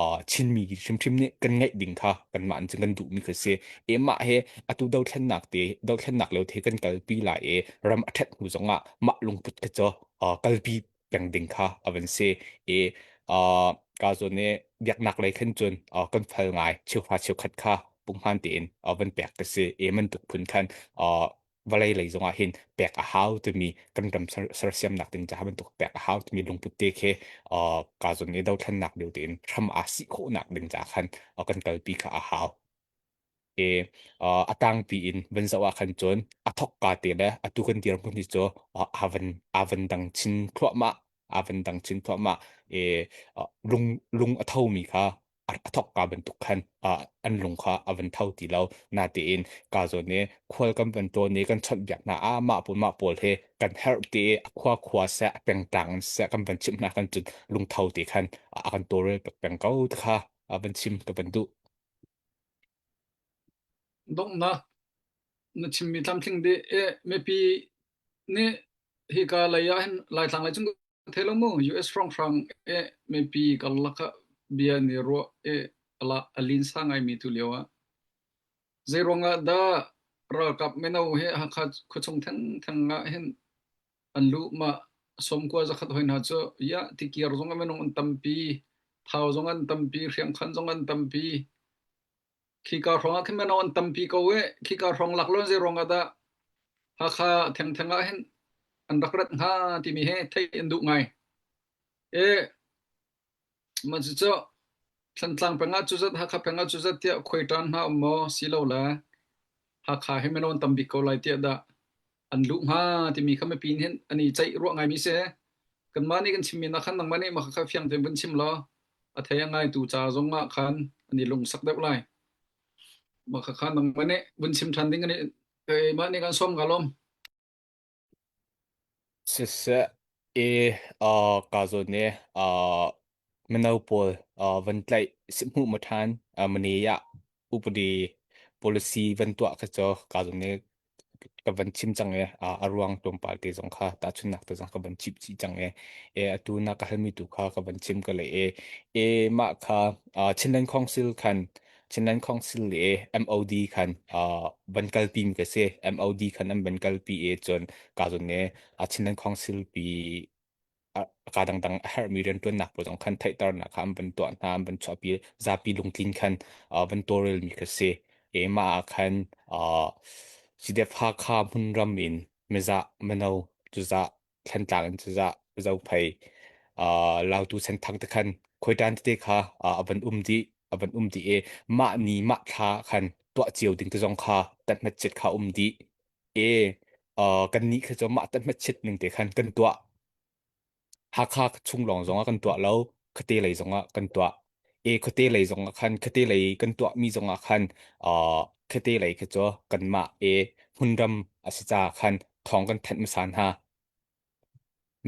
aa, Chinmi hrimhrim nih kan ngaih ding kha kanmah nih cun kan duhmi kha si. E, mah he atu dothlennak te, dothlennak lio te kan kalpi lai e, ram a ṭhat hnu zongah mah lungput kha cu, aa, kalpi peng ding kha a van si. E, aa, ka zawn e biaknak lei khan cun, aa, kan fal ngai, cheuhra cheukhat kha punghman tein, aa, van pek ka si. E, man tuk phun khan, aa, vawlei lei zongah hin pek a hau timi kan ram ser, sersiamnak ding caah bantuk pek a hau timi lungput te khi, aa, ka zawn i dothlennak lio tein hram aa sih khawhnak ding caah khan, aa, kan kalpi kha a hau. E, aa, a tangpi in van zoh ah khan cun a thawk ka te le atu kan dirhmun hi cu, aa, a van, a van dang chin thluahmah, a van dang chin thluahmah. E, aa, lung, lung a thomi kha a, a thawk ka bantuk khan, aa, an lung kha a van tho ti lo. Natein ka zawn e khual kan van tlawn i kan chawnh biak hna ah mah pawl mah pawl he kan herh te a khua khua seh, a pengtlang seh kan van chimh hna khan cun lungtho te khan, aa, a kan tawlrel pek peng ko ti kha a van chim ka van duh. Donghnak na chimmi tlamtling dih e, mipi nih hika lei ah hin Laitlang lei cung thei lo mu, U S hrawnghrang e, mipi karlak ah bia ni ruah e, a la, a linsa ngaimi tu lio ah. Zeiruangah dah ralkap mino he Hakha khuachung thengtheng ah hin an luh mah sawmkua zakhat hoi hna cu, ya, tikir zong a minung an tampi, thau zong an tampi, hriangkhan zong an tampi. Khika hrawng ah khin mino an tampi ko e, khika hrawng lak lo an zei ruangah dah Hakha thengtheng ah hin an rak rat hnga timi he theih an duh ngai. E, man cu cu Thantlang peng ah cuzat, Hakha peng ah cuzat tiah khuaitan hna um maw si lo le, Hakha he mino an tam bik ko lai tiah dah an luh hnga timi kha mipi nih hin an i ceih ruah ngaimi si. Kanmah nih kan chimmi nak khan nangmah nih makha kha fiang tein vun chim law, a thei a ngaitu ca zongah khan an i lungsak deuh lai. Makha kha nangmah nih vun chim ṭhan ding an i, keimah nih kan sawm ngal om. Siseh, e, aa, ka zawn e, aa, mino pawl, aa, van tlaih sihmuh maw ṭhan, aa, mane ah upadi policy van tuah kha cu ka zawn e ka van chim cang e, aa, a ruang tlawmpal te zong kha tahchunhnak te zong ka van chim chih cang e, e, atu na ka halmi tu kha ka van chim ka lei e, e, mah kha, aa, Chinland Council khan Chinland Council le M O D khan, aa, van kalpi mi ka si. M O D khan an van kalpi e cun ka zawn e, aa, Chinland Council pi, aa, ka dangdang a herhmi rianṭuannak pawl zong khan theihternak kha an van tuah hna, an van chuahpi, zapi lungtlin khan, aa, van tawlrel mi ka si. E mah ah khan, aa, C D F Hakha hmunram in mizah, mino, cuzah, Thantlang in cuzah, Zophei, aa, Lautu, Senthang te khan khuaitan tete kha, aa, a van um dih, a van um dih e, mah ni mah thla khan tuah cio ding te zong kha tat hmet chet kha um dih e, aa, kannih kha cu mah tat hmet chet ning te khan kan tuah. Hakha chung lawng zongah kan tuah lo, khate lei zongah kan tuah. E, khate lei zongah khan, khate lei kan tuahmi zongah khan, aa, khate lei kha cu kanmah e hmunram a si caah khan thawng kan thanh hmasa hna.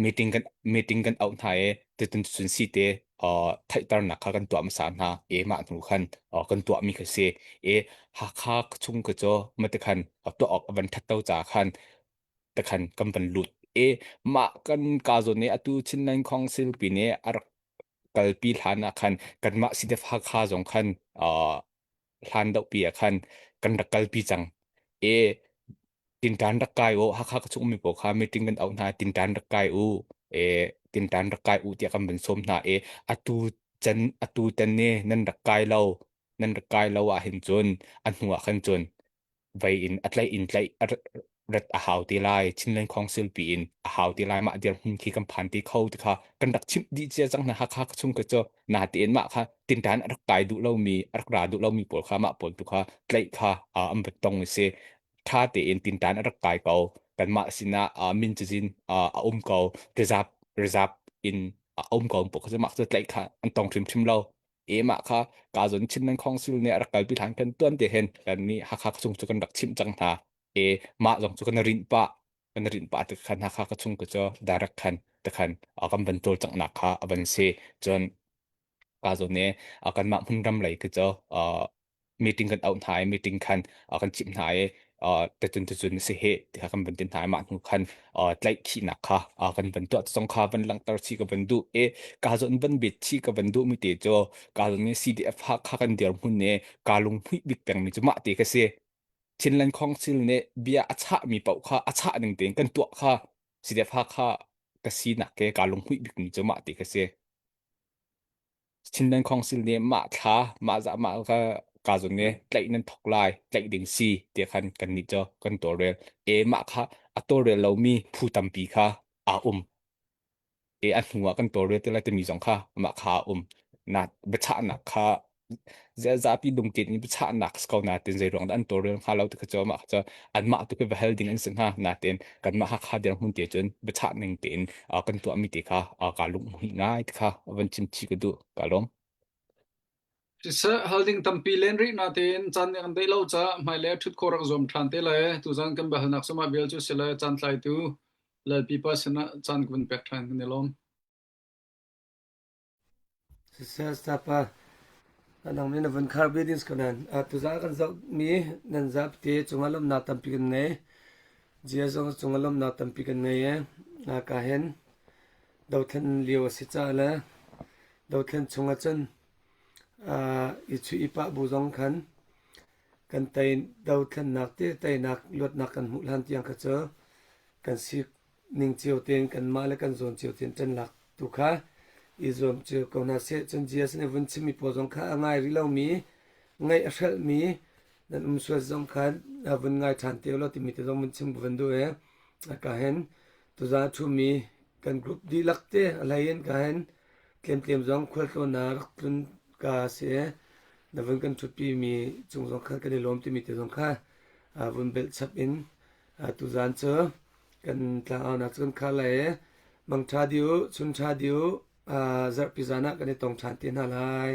Meeting kan, meeting kan auh hna e, tutun tutun si te, aa, theihternak kha kan tuah hmasa hna e, mah hnu khan, aa, kan tuahmi kha si e, Hakha chung kha cu mah te khan, aa, tuah awk a van ṭhat to caah khan, te khan kan van lut e, mah kan ka zawn e, atu Chinland Council pi nih a rak kalpi hlan ah khan kanmah C D F Hakha zong khan, aa, hlan deuhpi ah khan kan rak kalpi cang e, tintan rak kai u, Hakha ka chung mi pawl kha meeting kan auh hna, tintan rak kai u e, tintan rak kai u tiah kan van sawm hna e, atu can, atu tan e nan rak kai lo, nan rak kai lo ah hin cun a hnu ah khan cun vei in a tlaih in tlaih a rat, rat a hau te lai, Chinland Council pi in a hau te lai, mah dirhmun khi kan phan te kho te kha kan rak chimh dih cia cang hna, Hakha ka chung ka cu. Natein mah kha tintan a rak kai duh lomi, a rak ra duh lomi pawl kha, mah pawl tu kha tlaih kha, aa, an va tong a si. Ṭha tein tintan a rak kai ko, kanmah sinah, aa, min cazin, aa, a um ko, reserve, reserve in a um ko pawl kha cu, mah kha cu tlaih kha an tong hrimhrim lo. E mah kha, ka zawn Chinland Council nih a rak kalpi hlan kan tuan te hin, kannih Hakha ka chung cu kan rak chimh cang hna. E mah zong cu kan rinh pah, kan rinh pah te khan Hakha ka chung ka cu direct khan te khan, aa, kan van tawl cangnak kha a van si. Cun ka zawn e, aa, kanmah hmunram lei ka cu, aa, meeting kan auh hna i, meeting khan, aa, kan chimh hna i, aa, tacun tacun a si he, ti kha kan van ti hna i, mah hnu khan, aa, tlaih khihnak kha, aa, kan van tuah. Cu zong kha van langhter chih ka van duh e, ka zawn van bet chih ka van duh mi te cu, ka zawn e C D F Hakha kan dirhmun e, ka lunghmuih bik pengmi cu mah te ka si. Chinland Council nih bia a chahmi paoh kha a chah ning tein kan tuah kha, C D F Hakha ka sinak he ka lunghmuih bikmi cu mah te ka si. Chinland Council nih mah thla, mah zah mah ka, ka zawn e tlaih nan thok lai, tlaih ding si, tiah khan kannih cu kan tawlrel. E mah kha a tawlrel lomi phu tampi kha aa um. E a hnu ah kan tawlrel te lai timi zong kha amah kha a um. Na, biachahnak kha, zia zapi lungtlin in biachahnak si ko natein, zei ruang dah an tawlrel hnga lo ti kha cu, amah kha cu anmah tu khi va hal ding an si hnga natein, kanmah Hakha dirhmun te cun biachah ning tein, aa, kan tuahmi te kha, aa, ka lunghmuih ngai ti kha a van chim chih ka duh, ka lawm. Siseh, hal ding tampi len rih natein caan nih an daih lo caah hmailei a ṭhut khawh rak zuam ṭhan te lai. Tuzan kan biahalnak sungah vial cu si lai, caan tlaitu Lalpi pa sinah caan ka van pek ṭhan kan i lawm. Siseh, Sapa, a nangmi na vun khar bia ding si ko nan. A, tuzan kan zohmi nan zat te cungah lawmhnak tampi kan ngei. Zia zong cungah lawmhnak tampi kan ngei e. A, ka hin dothlen lio a si caah le dothlen chungah cun, aa, i chuih i pah bu zong khan kan tei, dothlennak te teinak luatnak kan hmuh hlan tiang kha cu kan sik ning cio tein kanmah le kan zawn cio tein ṭanlak tu kha i zuam cio ko hna seh. Cun G S na vun chimmi pawl zong kha a ngai rih lomi, ngaih a hrelhmi nan um sual zong khan a vun ngai ṭhan te u law timi te zong vun chim ko van duh e. A ka hen tuzan a ṭhumi kan group dihlak te a hlei in ka hen tlemtlem zong khualtlawnnak rak tlun ka si e. Na vun kan ṭhutpimi cung zong khan kan i lawm timi te zong kha a vun belh chap in a tuzan cu kan tlang aunak cu kan khah lai e. Mang ṭha dih u, chun ṭha dih u, aa, zarhpi zan ah kan i tong ṭhan te hna lai.